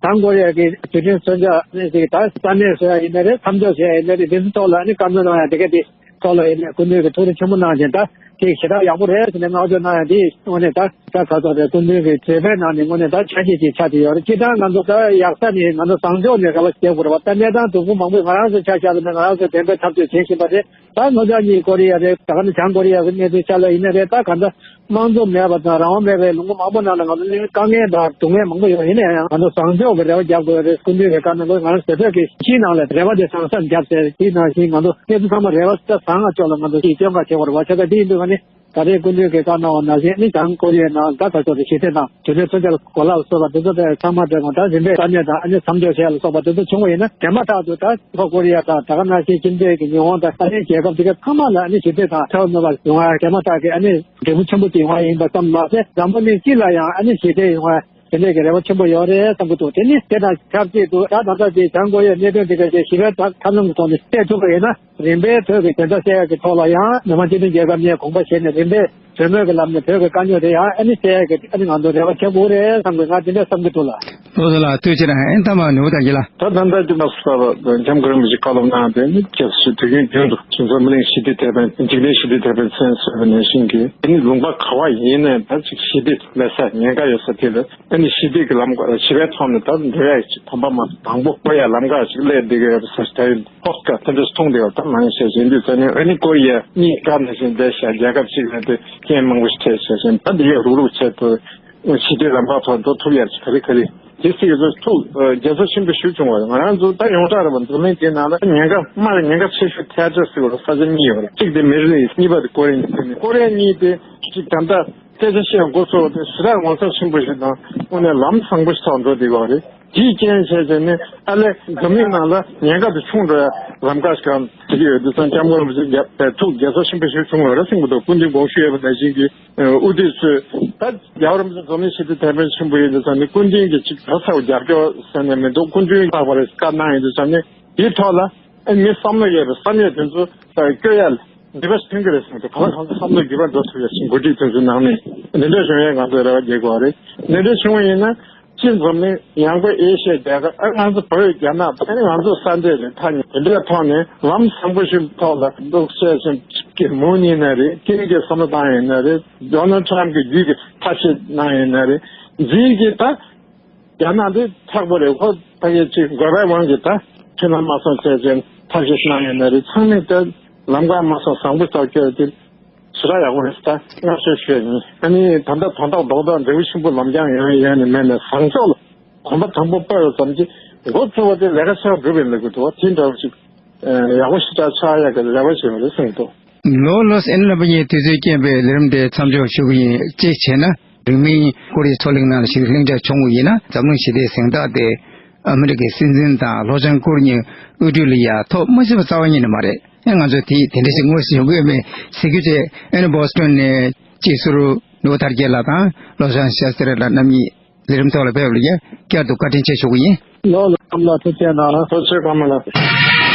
བྱང་ཀོ་རི་ཡ་གི་དུས་དྲན་མཚོན་ཆ་ཨ་ནི་ཅིག་ད་ས་གནས་བཟོ་ཡ་ཡིན་ན་རེད། མཚམས་འཇོག་བྱེད་ཡ་ཡིན་ན་རེད། འདི་ཚོ་ཐོག་ལ་ཨ་ནི་བཀའ་མོལ་གནང་ཡ་དེ་ག་དེ་ཐོག་ལ་ཡིན་ན་སྐུ་མདུན་གྱི་ཐུགས་རེ་ཆེན་པོ་གནང་བཞིན་ད་ཅིག་ཞེ་དྲག་ཡག་པོ་རེད་ཟེར་ནས་བསྔགས་བརྗོད་གནང་ཡ་འདི་དངོས་གནས་ད་ད་ག་ཚོད་རེད། སྐུ་མདུན་གྱི་མཛད་པའི་ནང་ནས་དངོས་གནས་ད་ཆ་ཤས་ཅིག་ཆགས་ཀྱི་ཡོད་རེད། སྤྱིར་བཏང་ང་ཚོ་ད་ཡག་ས་ནས་ང་ཚོ་བཟང་ཕྱོགས་ནས་རེ་བ་བྱེད་དགོས་རེད་བ། ད་གནས་སྟངས་སྡུག་པོ་མང་པོ་ང་རང་ཚོའི་ཆ་བཞག་ན་ང་རང་ཚོ་བདེན་པའི་འཐབ་རྩོད་བྱེད་བཞིན་པ་རེད། ད་ལྷོ་བྱང་གཉིས་ཀོ་རི་ཡ་རེད། ད་ག་ནས་བྱང་ཀོ་རི་ཡ་གི་གནས་ཚུལ་ཆ་ལ་ཡིན་ན་རེད། ད་ག་འདྲ་དམངས་གཙོ་མེད་པ་དང་རང་དབང་མེད་པའི་ལོ་ངོ་མང་པོ་ནང་ལ་ང་ཚོ་དཀའ་ངལ་དང་སྡུག་བསྔལ་མང་པོ་ཡོད། ཡིན་ན་ཡང་ང་ཚོ་བཟང་ཕྱོགས་ཀྱི་རེ་བ་རྒྱག་དགོས་རེད། སྐུ་མདུན་གྱི་བཀའ་གནང་ལོ་ང་རང་ཚོ་བོད་ཀྱི་སྤྱིའི་ནང་ལ་རེ་བ་དེ་བཟང་སར་བརྒྱབ་ཟེར། དེའི་ནང་བཞིན་ང་ཚོ་གནས་ཚུལ་ཚང་མ་རེ་བ་ས་བཟང་ང་ཕྱོགས་ལ་ང་ཚོ་ཅིག་སྟོན་ཁ་བྱེད་དགོས་རེད་བ། བྱས་ཙང་དེ་ཡིན་དུས་ང་ནི་ད་རེས་སྐུ་མདུན་གྱི་བཀའ་གནང་བ་ནང་བཞིན་ནི་བྱང་ཀོ་རི་ཡའི་ནང་ད་ད་ཆོག་ཏུ་ཞི་བདེ་དང་དུས་ལས་མཚོན་ཆ་ལ་གོ་ལ་ལ་སོགས་པ་དེ་ཚོ་དེ་ཚང་མ་དེ་ང་ད་རིམ་པས་ས་གནས་དང་ཨ་ནི་མཚམས་འཇོག་བྱས་ལ་སོགས་པ་དེ་ཚོ་བྱུང་བ་ཡིན་ན་དེ་མ་ཐག་ཏུ་ད་ལྷོ་ཀོ་རི་ཡ་དང་ད་ག་ནང་བཞིན་ཁྱིམ་མཚེས་ཀྱི་ཉི་ཧོང་དང་ཨ་ནི་རྒྱལ་ཁབ་དེ་ག་ཚང་མ་ལ་ཨ་ནི་ཞི་བདེ་དང་འཚེ་བ་མེད་པ་ཡོང་བ་དེ་མ་ཐག་གི་ཨ་ནི་འབྲས་བུ་ཆེན་པོ་ཅིག་ཡོང་བ་ཡིན་པ་ཙམ་མ་ཟད་འཛམ་བུ་གླིང་སྤྱི་ལ་ཡང་ཨ་ནི་ཞི་བདེ་ཡོང་བ་དེ་འདྲས་ཀྱི་རེ་བ་ཆེན་པོ་ཡོད་རེད་བསམ་གྱི་འདུག་དེ་ནི་དེ་དང་ཆབས་ཅིག་ཏུ་ད་ད་ལྟ་དེ་བྱང་ཀོ་རི་ཡའི་གནད་དོན་དེ་ག་ཞིག་ཞི་བའི་ཐབས་ལམ་གྱི་ཐོག་ནས་སེལ་ཐུབ་པ་ཡིན་ན། རིམ་པས་བོད་ཀྱི་བདེན་མཐའ་གསལ་ཡག་གི་ཐོག་ལ་ཡང་མི་དམངས་སྤྱི་མཐུན་རྒྱལ་ཁབ་ནས་དགོངས་པ་བཞེས་ནས་རིམ་པས་གྲོས་མོལ་གྱི་ལམ་ནས་བོད་ཀྱི་དཀའ་རྙོག་དེ་ཡང་ཨ་ནི་སེལ་ཡག་གི་ཨ་ནི་ང་ཚོ་རེ་བ་བྱེད་དགོས་རེད་བསམ་གི་ང་དེ་འདྲ་བསམ་གྱི་འདུག་ལགས། ལགས་སོ་ལགས། ཐུགས་རྗེ་ཆེ་གནང་། ཨེ་མཐའ་མ་ནོར་བུ་དར་རྒྱས་ལགས། ད་ད་ལྟ་དུས་མ་སོང་བར་འཇམ་མགོན་རིན་པོ་ཆེ་བཀའ་སློབ་གནང་བའི་ནི་ཁྱེད་ཚོས་དུས་རྒྱུན་རྒྱུན་དུ་ཁྱེད་ཚོ་སྨིན་གླིང་ཞི་བདེ་དེད་དཔོན་འཇིག་རྟེན་ཞི་བདེ་དེད་དཔོན་མཚན་གསོལ་བ་ནང་བཞིན་གྱི་ཨ་ནི་ལུང་པ་ག་བ་ཡིན་ནའི་ད་ཅིག་ཞི་བདེ་ལས་ས་ཉེན་ཁ་ཡོད་ས་དེ་ལ་ཨ་ནི་ཞི་བདེ་གི་ལམ་ཁ་ཞི་བའི་ཐོག་ནས་ད་འགྲོ་ཡག་ཅིག་དམ་པ་མ་དང་པོ་བཀོད་ཡག་ལམ་ཁ་ཅིག་སླེབས་བསྡད་ཀྱི་ཡོད་པ་ས་ད་ཡིན། ཕོགས་ཀ་དེ་འདྲ་མཐོང་བསྡད་པ་ད་མང་ཤས་ཤིག་འདུག་ཙང་ནི་ཨ་ནི་ཀོ་རི་ཡ་གཉིས་ཀ་ནང་བཞིན་བསྡད་ཤག་རྒྱལ་ཁབ་གཅིག་ནང་དུ་རྐྱེན་མང་པོ་ཞིག་འཕྲད་ཤག་བཞིན་ད་འདི་ཡག་རུག་རུག་བྱས་ཏེ་ཞི་བདེ་ལམ་ཁ་ཐོག་འགྲོ་ཐུབ་ཡག་ཅིག་ག་རེ་ག་རེ་དེ་སྲིད་ཀྱི་ཚོ་ཐུགས་དགྱེས་ཚོར་ཆེན་པོ་ཞིག་བྱུང་བ་རེད། ང་རང་ཚོ་ད་ཡོངས་གྲགས་རེད་པ། འཛམ་གླིང་འདིའི་ནང་ལ་ཉེན་ཁ་དམག་ཉེན་ཁ་ཆེ་ཤོས་ཐེ་ཨ་ཏྲ་ཟེར་བ་ལ་ས་ཆ་གཉིས་ཡོད་རེད། གཅིག་དེ་མི་རི་ལ་ཡིན། གཉིས་པ་དེ་ཀོ་རི་ཡ་གཉིས་ཀོ་རི་ཡ་གཉིས་དེ་གཅིག་ད་ལྟ་སྐད་ཆ་བཤད་འགོ་ཚུགས་པ་དེ་ཞེ་དྲག་ངོ་མཚར་ཆེན་པོ་ཞིག་དང་དངོས་གནས་ལམ་བཟང་པོ་ཞིག་ཐོག་འགྲོ་བསྡད་ཡོད་རེད། དེའི་རྐྱེན་བྱས་བྱས་ནས་ཨ་ལས་འཛམ་གླིང་ནང་ལ་ཉེན་ཁ་དེ་ཆུང་འགྲོ་ཡ་ལམ་ཁ་ཞིག་གང་བྱེད་ཀྱི་ཡོད་དུས་ཙང་སྐྱབས་མགོན་རིན་པོ་ཆེ་རྒྱ་ཐུགས་དགྱེས་ཚོར་ཆེན་པོ་ཞིག་བྱུང་བ་རེད་གསུང་གི་འདུག་སྐུ་མདུན་དགོངས་ཞུ་ཡོད་པ་ནང་བཞིན་གྱི་དབུ་ཁྲིད་ཚོས་ད་རྒྱལ་བ་རིན་པོ་ཆེ་འཛམ་གླིང་ཞི་བདེའི་དེད་དཔོན་ཆེན་པོ་ཡིན་དུས་ཙང་ནས་སྐུ་མདུན་གྱི་ཅིག་ག་ས་རྒྱབ་སྐྱོར་ཟེར་ནས་མི་འདུག་སྐུ་མདུན་ལྷག་པར་བཀའ་གནང་ཡོད་དུས་ཙང་ནས་དེའི་ཐོག་ལ་ཨ་མི་བསམ་བློ་ཡོད་པའི་ས་གནས་དེ་ཚོ་བསྐྱོད་ཡ་ལ་འདི་པ་ཐོན་གྱི་རེད་བསམ་གྱི་འདུག་ག་ལ་གང་ས་བསམ་བློ་འགྱུར་བ་འགྲོ་ཐུབ་ཡ་ཞིག་འགོ་ཁྲིད་དེ་ཚོའི་ནང་ནས་འདི་འདྲ་བྱུང་ཡས་ང་ཚོས་རེ་བ་རྒྱག་དགོས་པ་རེད། འདི་འདྲ་བྱུང་བ་ཡིན་ན། སྤྱིར་འཛམ་གླིང་ཡང་སྒོས་ཨེ་ཤི་ཡའི་རྒྱལ་ཁབ་ཨ་ང་ཚོ་བོད་རྒྱ་ནག་ཨ་ང་ཚོ་ས་འབྲེལ་རེད། ཐག་ཉེ་དེ་འདྲའི་ཐོག་ནས་ལམ་བཟང་པོ་ཞིག་ཐོག་ལ་འདུག་བཤད་ཅིང་གི་མུ་ནི་ན་རེད། ཀིན་གྱི་བསམ་བློ་བཏང་ཡིན་ན་རེད། ཌོ་ནལ་ཊམ་གྱི་རྒྱུད་ཀྱི་ཐབས་ཤེས་གནང་ཡིན་ན་རེད། འཛིན་གྱི་ད་རྒྱ་ནག་འདི་ཚགས་པོ་རེད། ཁོ་ད་གའི་ཅིག་དགོས་པའི་དབང་གིས་ད་ཁྱོད་ལ་མ་སོང་བྱས་ཅིང་ཐབས་ཤེས་གནང་ཡིན་ན་རེད། ཚང་མས་ད། ལམ་ཁ་མ་སོང་བཟང་པོ་ཆགས་ཀྱི་ཡོད་དེ་ཞེ་དྲག་ཡག་པོ་རེད། ད་སྔ་ཤོས་ཤོས་ཡིན། ཨ་ནི་ད་ལྟ་དོན་དག་རྡོག་རྡོག་འབྲས་བུ་ཆེན་པོ་ལམ་རྐྱང་ཡོང་ཡོད་ནི་མེད་ནས་བཟང་ཕྱོགས་ལ་གོམ་པ་དང་པོ་སྤོས་པ་ཙམ་གྱིས་འགོ་ཚུགས་པ་དེ་ལས་ཀ་ཆགས་འགྲུབ་པའི་ལས་ཀ་འདུག་བ། དེ་འདྲ་བ་ཞིག་ཡག་པོ་ཞེ་དྲག་ཆགས་ཡག་གི་རེ་བ་ཞིག་རེད་གསུངས་འདུག། ལོ་ལོ་ཨེ་ནི་རྣམ་པ་གཉིས་དུས་ཚོད་རྐྱེན་པས་ལས་རིམ་དེ་མཚམས་འཇོག་ཞུ་གི་ཡིན། གཅིག་བྱས་ན་རིང་མིན་ཀོ་རི་ཡའི་མཚོ་གླིང་ནང་ཞིག་ལྷིང་འཇགས་བྱུང་བ་ཡིན་ན་འཛམ་གླིང་ཞི་བདེའི་གཟེངས་རྟགས་དེ་ཨ་མི་རི་ཀའི་སྲིད་འཛིན་དང་ལྷོ་བྱང་ཀོ་རི་ཡའི་དབུ་ཁྲིད་ལ་ཡ་ཐོབ་མ་སྲིད་པ་རྩ་བ་ཉིད་ནས་མ་རེད། ཨེ་ང་ཚོས་དེ་དེ་འདྲ་ཞིག་དངོས་སུ་ཡོང་གི་ཡོད་མེད་གཟིགས་རྒྱུ་བྱས། ཨེ་ནི་བྷོ་སི་ཊོན་ནས་སྤྱི་ཟུར་ནོར་བུ་དར་རྒྱས་ལགས་དང་ལྷོ་བྱང་ཤཱ་སྟྲི་ལགས་རྣམ་གཉིས་ལས་རིམ་ཐོག་ལ་ཕེབས་པ་ལ་ཡ་བསྐྱར་དུ་བཀའ་དྲིན་ཆེ་ཞུ་གི་ཡིན། ལོ་ལ་ལ་ཐུགས་རྗེ་གནང་། ཐུགས་རྗེ་ཆེ་ཀརྨ་ལགས།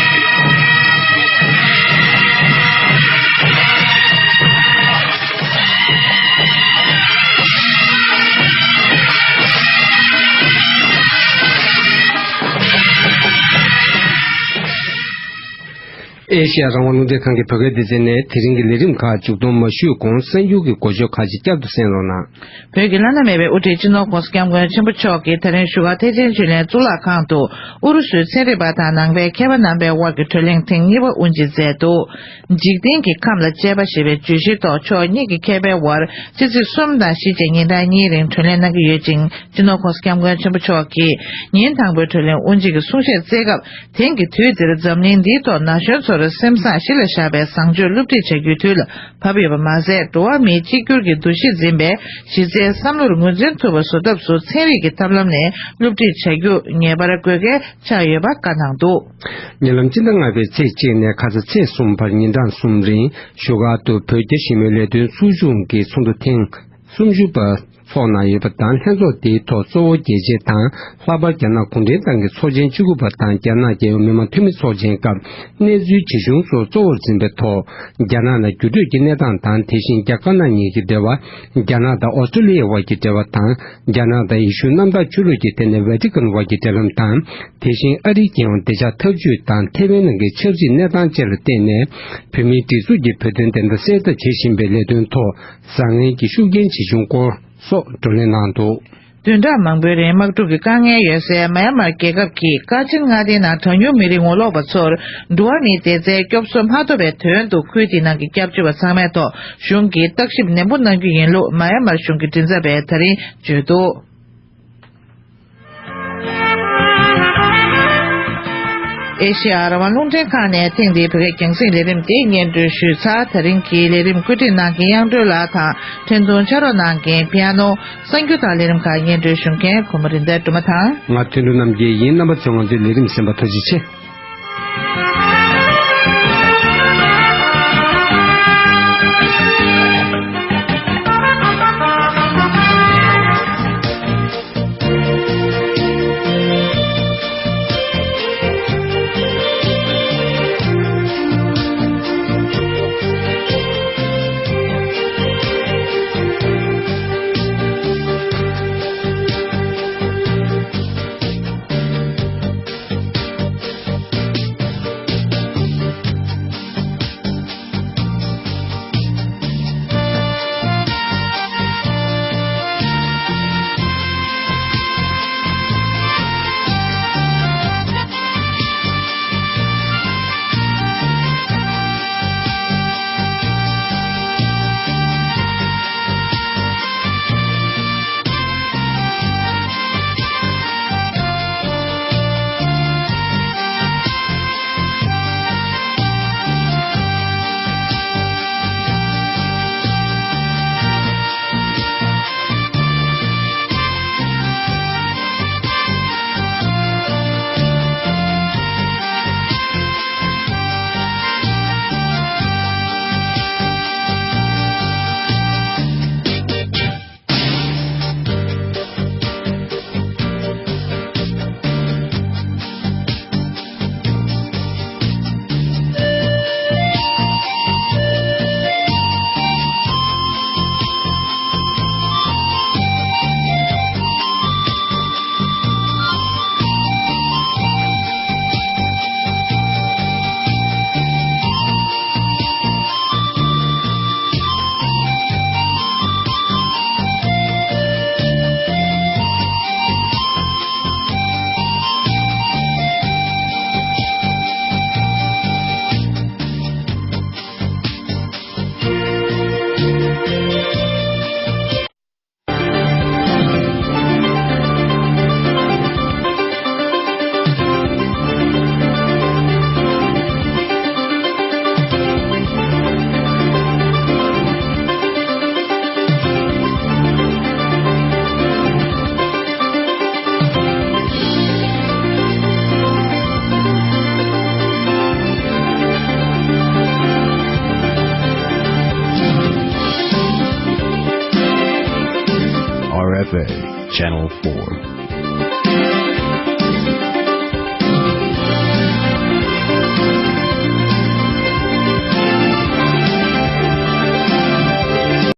ཨེ་ཤེ་ཡ་རང་དབང་རླུང་འཕྲིན་ཁང་གི་བོད་སྐད་སྡེ་ཚན་ནས་དེ་རིང་གི་ལས་རིམ་ཁག་མཇུག་སྡོམ་མ་ཞུས་གོང་གསར་འགྱུར་གྱི་འགོ་བརྗོད་ཁག་ཅིག་བསྐྱར་དུ་གསན་རོགས་གནང་། བོད་ཀྱི་བླ་ན་མེད་པའི་དབུ་ཁྲིད་སྤྱི་ནོར་༸གོང་ས་༸སྐྱབས་མགོན་ཆེན་པོ་མཆོག་གིས་ད་རིང་བཞུགས་སྒར་ཐེག་ཆེན་ཆོས་གླིང་གཙུག་ལག་ཁང་དུ་ཨུ་རུ་སུའི་ཚན་རིག་པ་དང་ནང་པའི་མཁས་པ་རྣམ་པའི་དབར་གྱི་གྲོས་གླེང་ཐེངས་གཉིས་པ་དབུ་འབྱེད་མཛད་འདུག། འཇིག་རྟེན་གྱི་ཁམས་ལ་དཔྱད་པ་ཞེས་པའི་བརྗོད་གཞིའི་ཐོག་ཕྱོགས་གཉིས་ཀྱི་མཁས་པའི་དབར་ཕྱི་ཚེས་གསུམ་དང་བཞི་བཅས་ཉིན་གྲངས་གཉིས་རིང་གྲོས་གླེང་གནང་གི་ཡོད་ཅིང་། སྤྱི་ནོར་༸གོང་ས་༸སྐྱབས་མགོན་ཆེན་པོ་མཆོག་གིས་ཉིན་དང་པོའི་གྲོས་གླེང་དབུ་འབྱེད་ཀྱི་གསུང་བཤད་སྩལ་སྐབས། དེང་གི་དུས་འདིར་འཛམ་གླིང་འདིའི་ཐོག་ན་གཞོན་ཚོར་སེམས་བཟང་གཞི་ལ་བཞག་པའི་བཟང་སྤྱོད་སློབ་ཁྲིད་བྱ་རྒྱུའི་དུས་ལ་བབ་ཡོད་པ་མ་ཟད། འགྲོ་བ་མིའི་གཅིག་གྱུར་གྱི་འདུ་ཤེས་འཛིན་པའི་གཞི་རྩའི་བསམ་བློར་ངོས་འཛིན་ཐུབ་པ་བཟོ་ཐབས་སུ་ཚན་རིག་གི་ཐབས་ལམ་ནས་སློབ་ཁྲིད་བྱ་རྒྱུ་ངེས་པར་དགོས་གལ་ཆགས་ཡོད་པ་བཀའ་གནང་འདུག། ཉེ་ལམ་སྤྱི་ཟླ་ལྔ་པའི་ཚེས་གཅིག་ནས་ཁ་ས་ཚེས་གསུམ་བར་ཉིན་གྲངས་གསུམ་རིང་བཞུགས་སྒར་དུ་བོད་རྒྱ་ཞི་མོལ་ལས་དོན་ཚོགས་ཆུང་གི་ཚོགས་འདུ་ཐེངས་སུམ་ཅུ་པ་འཚོགས་གནང་ཡོད་པ་དང་། ལྷན་ཚོགས་དེའི་ཐོག་གཙོ་བོ་རྒྱལ་སྤྱི་དང་ལྷག་པར་རྒྱ་ནག་གུང་ཁྲན་ཏང་གི་ཚོགས་ཆེན་བཅུ་དགུ་པ་དང་རྒྱ་ནག་རྒྱལ་ཡོངས་མི་དམངས་འཐུས་མི་ཚོགས་ཆེན་སྐབས་གནས་ཚུལ་ཇི་བྱུང་སོགས་གཙོ་བོར་འཛིན་པའི་ཐོག་རྒྱ་ནག་ནང་འགྱུར་འགྲོས་ཀྱི་གནས་སྟངས་དང་། དེ་བཞིན་རྒྱ་དཀར་ནག་གཉིས་ཀྱི་འབྲེལ་བ། རྒྱ་ནག་དང་ཨོ་སི་ཀྲོ་ལི་ཡའི་དབར་གྱི་འབྲེལ་བ་དང་། རྒྱ་ནག་དང་ཡེ་ཤུ་གནམ་བདག་ཆོས་ལུགས་ཀྱི་ཐད་ནས་ཝེ་ཏི་ཀན་དབར་གྱི་འབྲེལ་ལམ་དང་། དེ་བཞིན་ཨ་རིའི་རྒྱལ་ཡོངས་བདེ་འཇགས་ཐབས་ཇུས་དང་ཐེ་ཝན་ནང་གི་ཆབ་སྲིད་གནས་སྟངས་བཅས་ལ་བརྟེན་ནས། བོད་མིའི་སྒྲིག་འཛུགས་ཀྱིས་བོད་དོན་བདེན་མཐའ་གསལ་ཐབས་བྱེད་བཞིན་པའི་ལས་དོན་ཐོག་བཟང་ངན་གྱི་ཤུགས་རྐྱེན་ཇི་བྱུང་སྐོར་སོགས་བགྲོ་གླེང་གནང་འདུག། བདུན་ཕྲག་མང་པོའི་རིང་དམག་འཁྲུག་གི་དཀའ་ངལ་ཡོད་སའི་མཱ་ཡན་མར་རྒྱལ་ཁབ་ཀྱི་ཀ་ཆེན་མངའ་སྡེའི་ནང་གྲངས་ཉུང་མི་རིགས་ངོ་ལོག་པ་ཚོར་འགྲོ་བ་མིའི་བདེ་རྩའི་སྐྱོབ་གསོ་མ་ཐོབ་པའི་དོན་དུ། ཁུལ་དེའི་ནང་གི་སྐྱབས་བཅོལ་བ་ཚང་མའི་ཐོག་གཞུང་གིས་བརྟག་ཞིབ་ནན་པོ་གནང་རྒྱུ་ཡིན་ལུགས་མཱ་ཡན་མར་གཞུང་གི་མགྲིན་ཚབ་པས་ད་རིང་བརྗོད་འདུག། ཨེ་ཤེ་ཡ་རང་དབང་རླུང་འཕྲིན་ཁང་ནས་ཐེངས་འདིའི་བོད་སྐད་རྒྱང་སྲིང་ལས་རིམ་དེ་སྙན་སྒྲོན་ཞུས་ཚར། ད་རིང་གི་ལས་རིམ་བཀོད་སྒྲིག་གནང་མཁན་དབྱངས་སྒྲོན་ལགས་དང་། འཕྲིན་ཐུང་ཕྱག་རོགས་གནང་མཁན་པི་ཡ་ནོ། གསར་འགྱུར་དང་ལས་རིམ་ཁག་སྙན་སྒྲོན་ཞུ་མཁན་གོ་མོ་རིན་ལྡན་སྒྲོལ་མ་དང་། ང་དོན་གྲུབ་རྣམ་རྒྱལ་ཡིན། རྣམ་པ་ཚོས་ང་ཚོའི་ལས་རིམ་གསན་པར་ཐུགས་རྗེ་ཆེ། Channel four.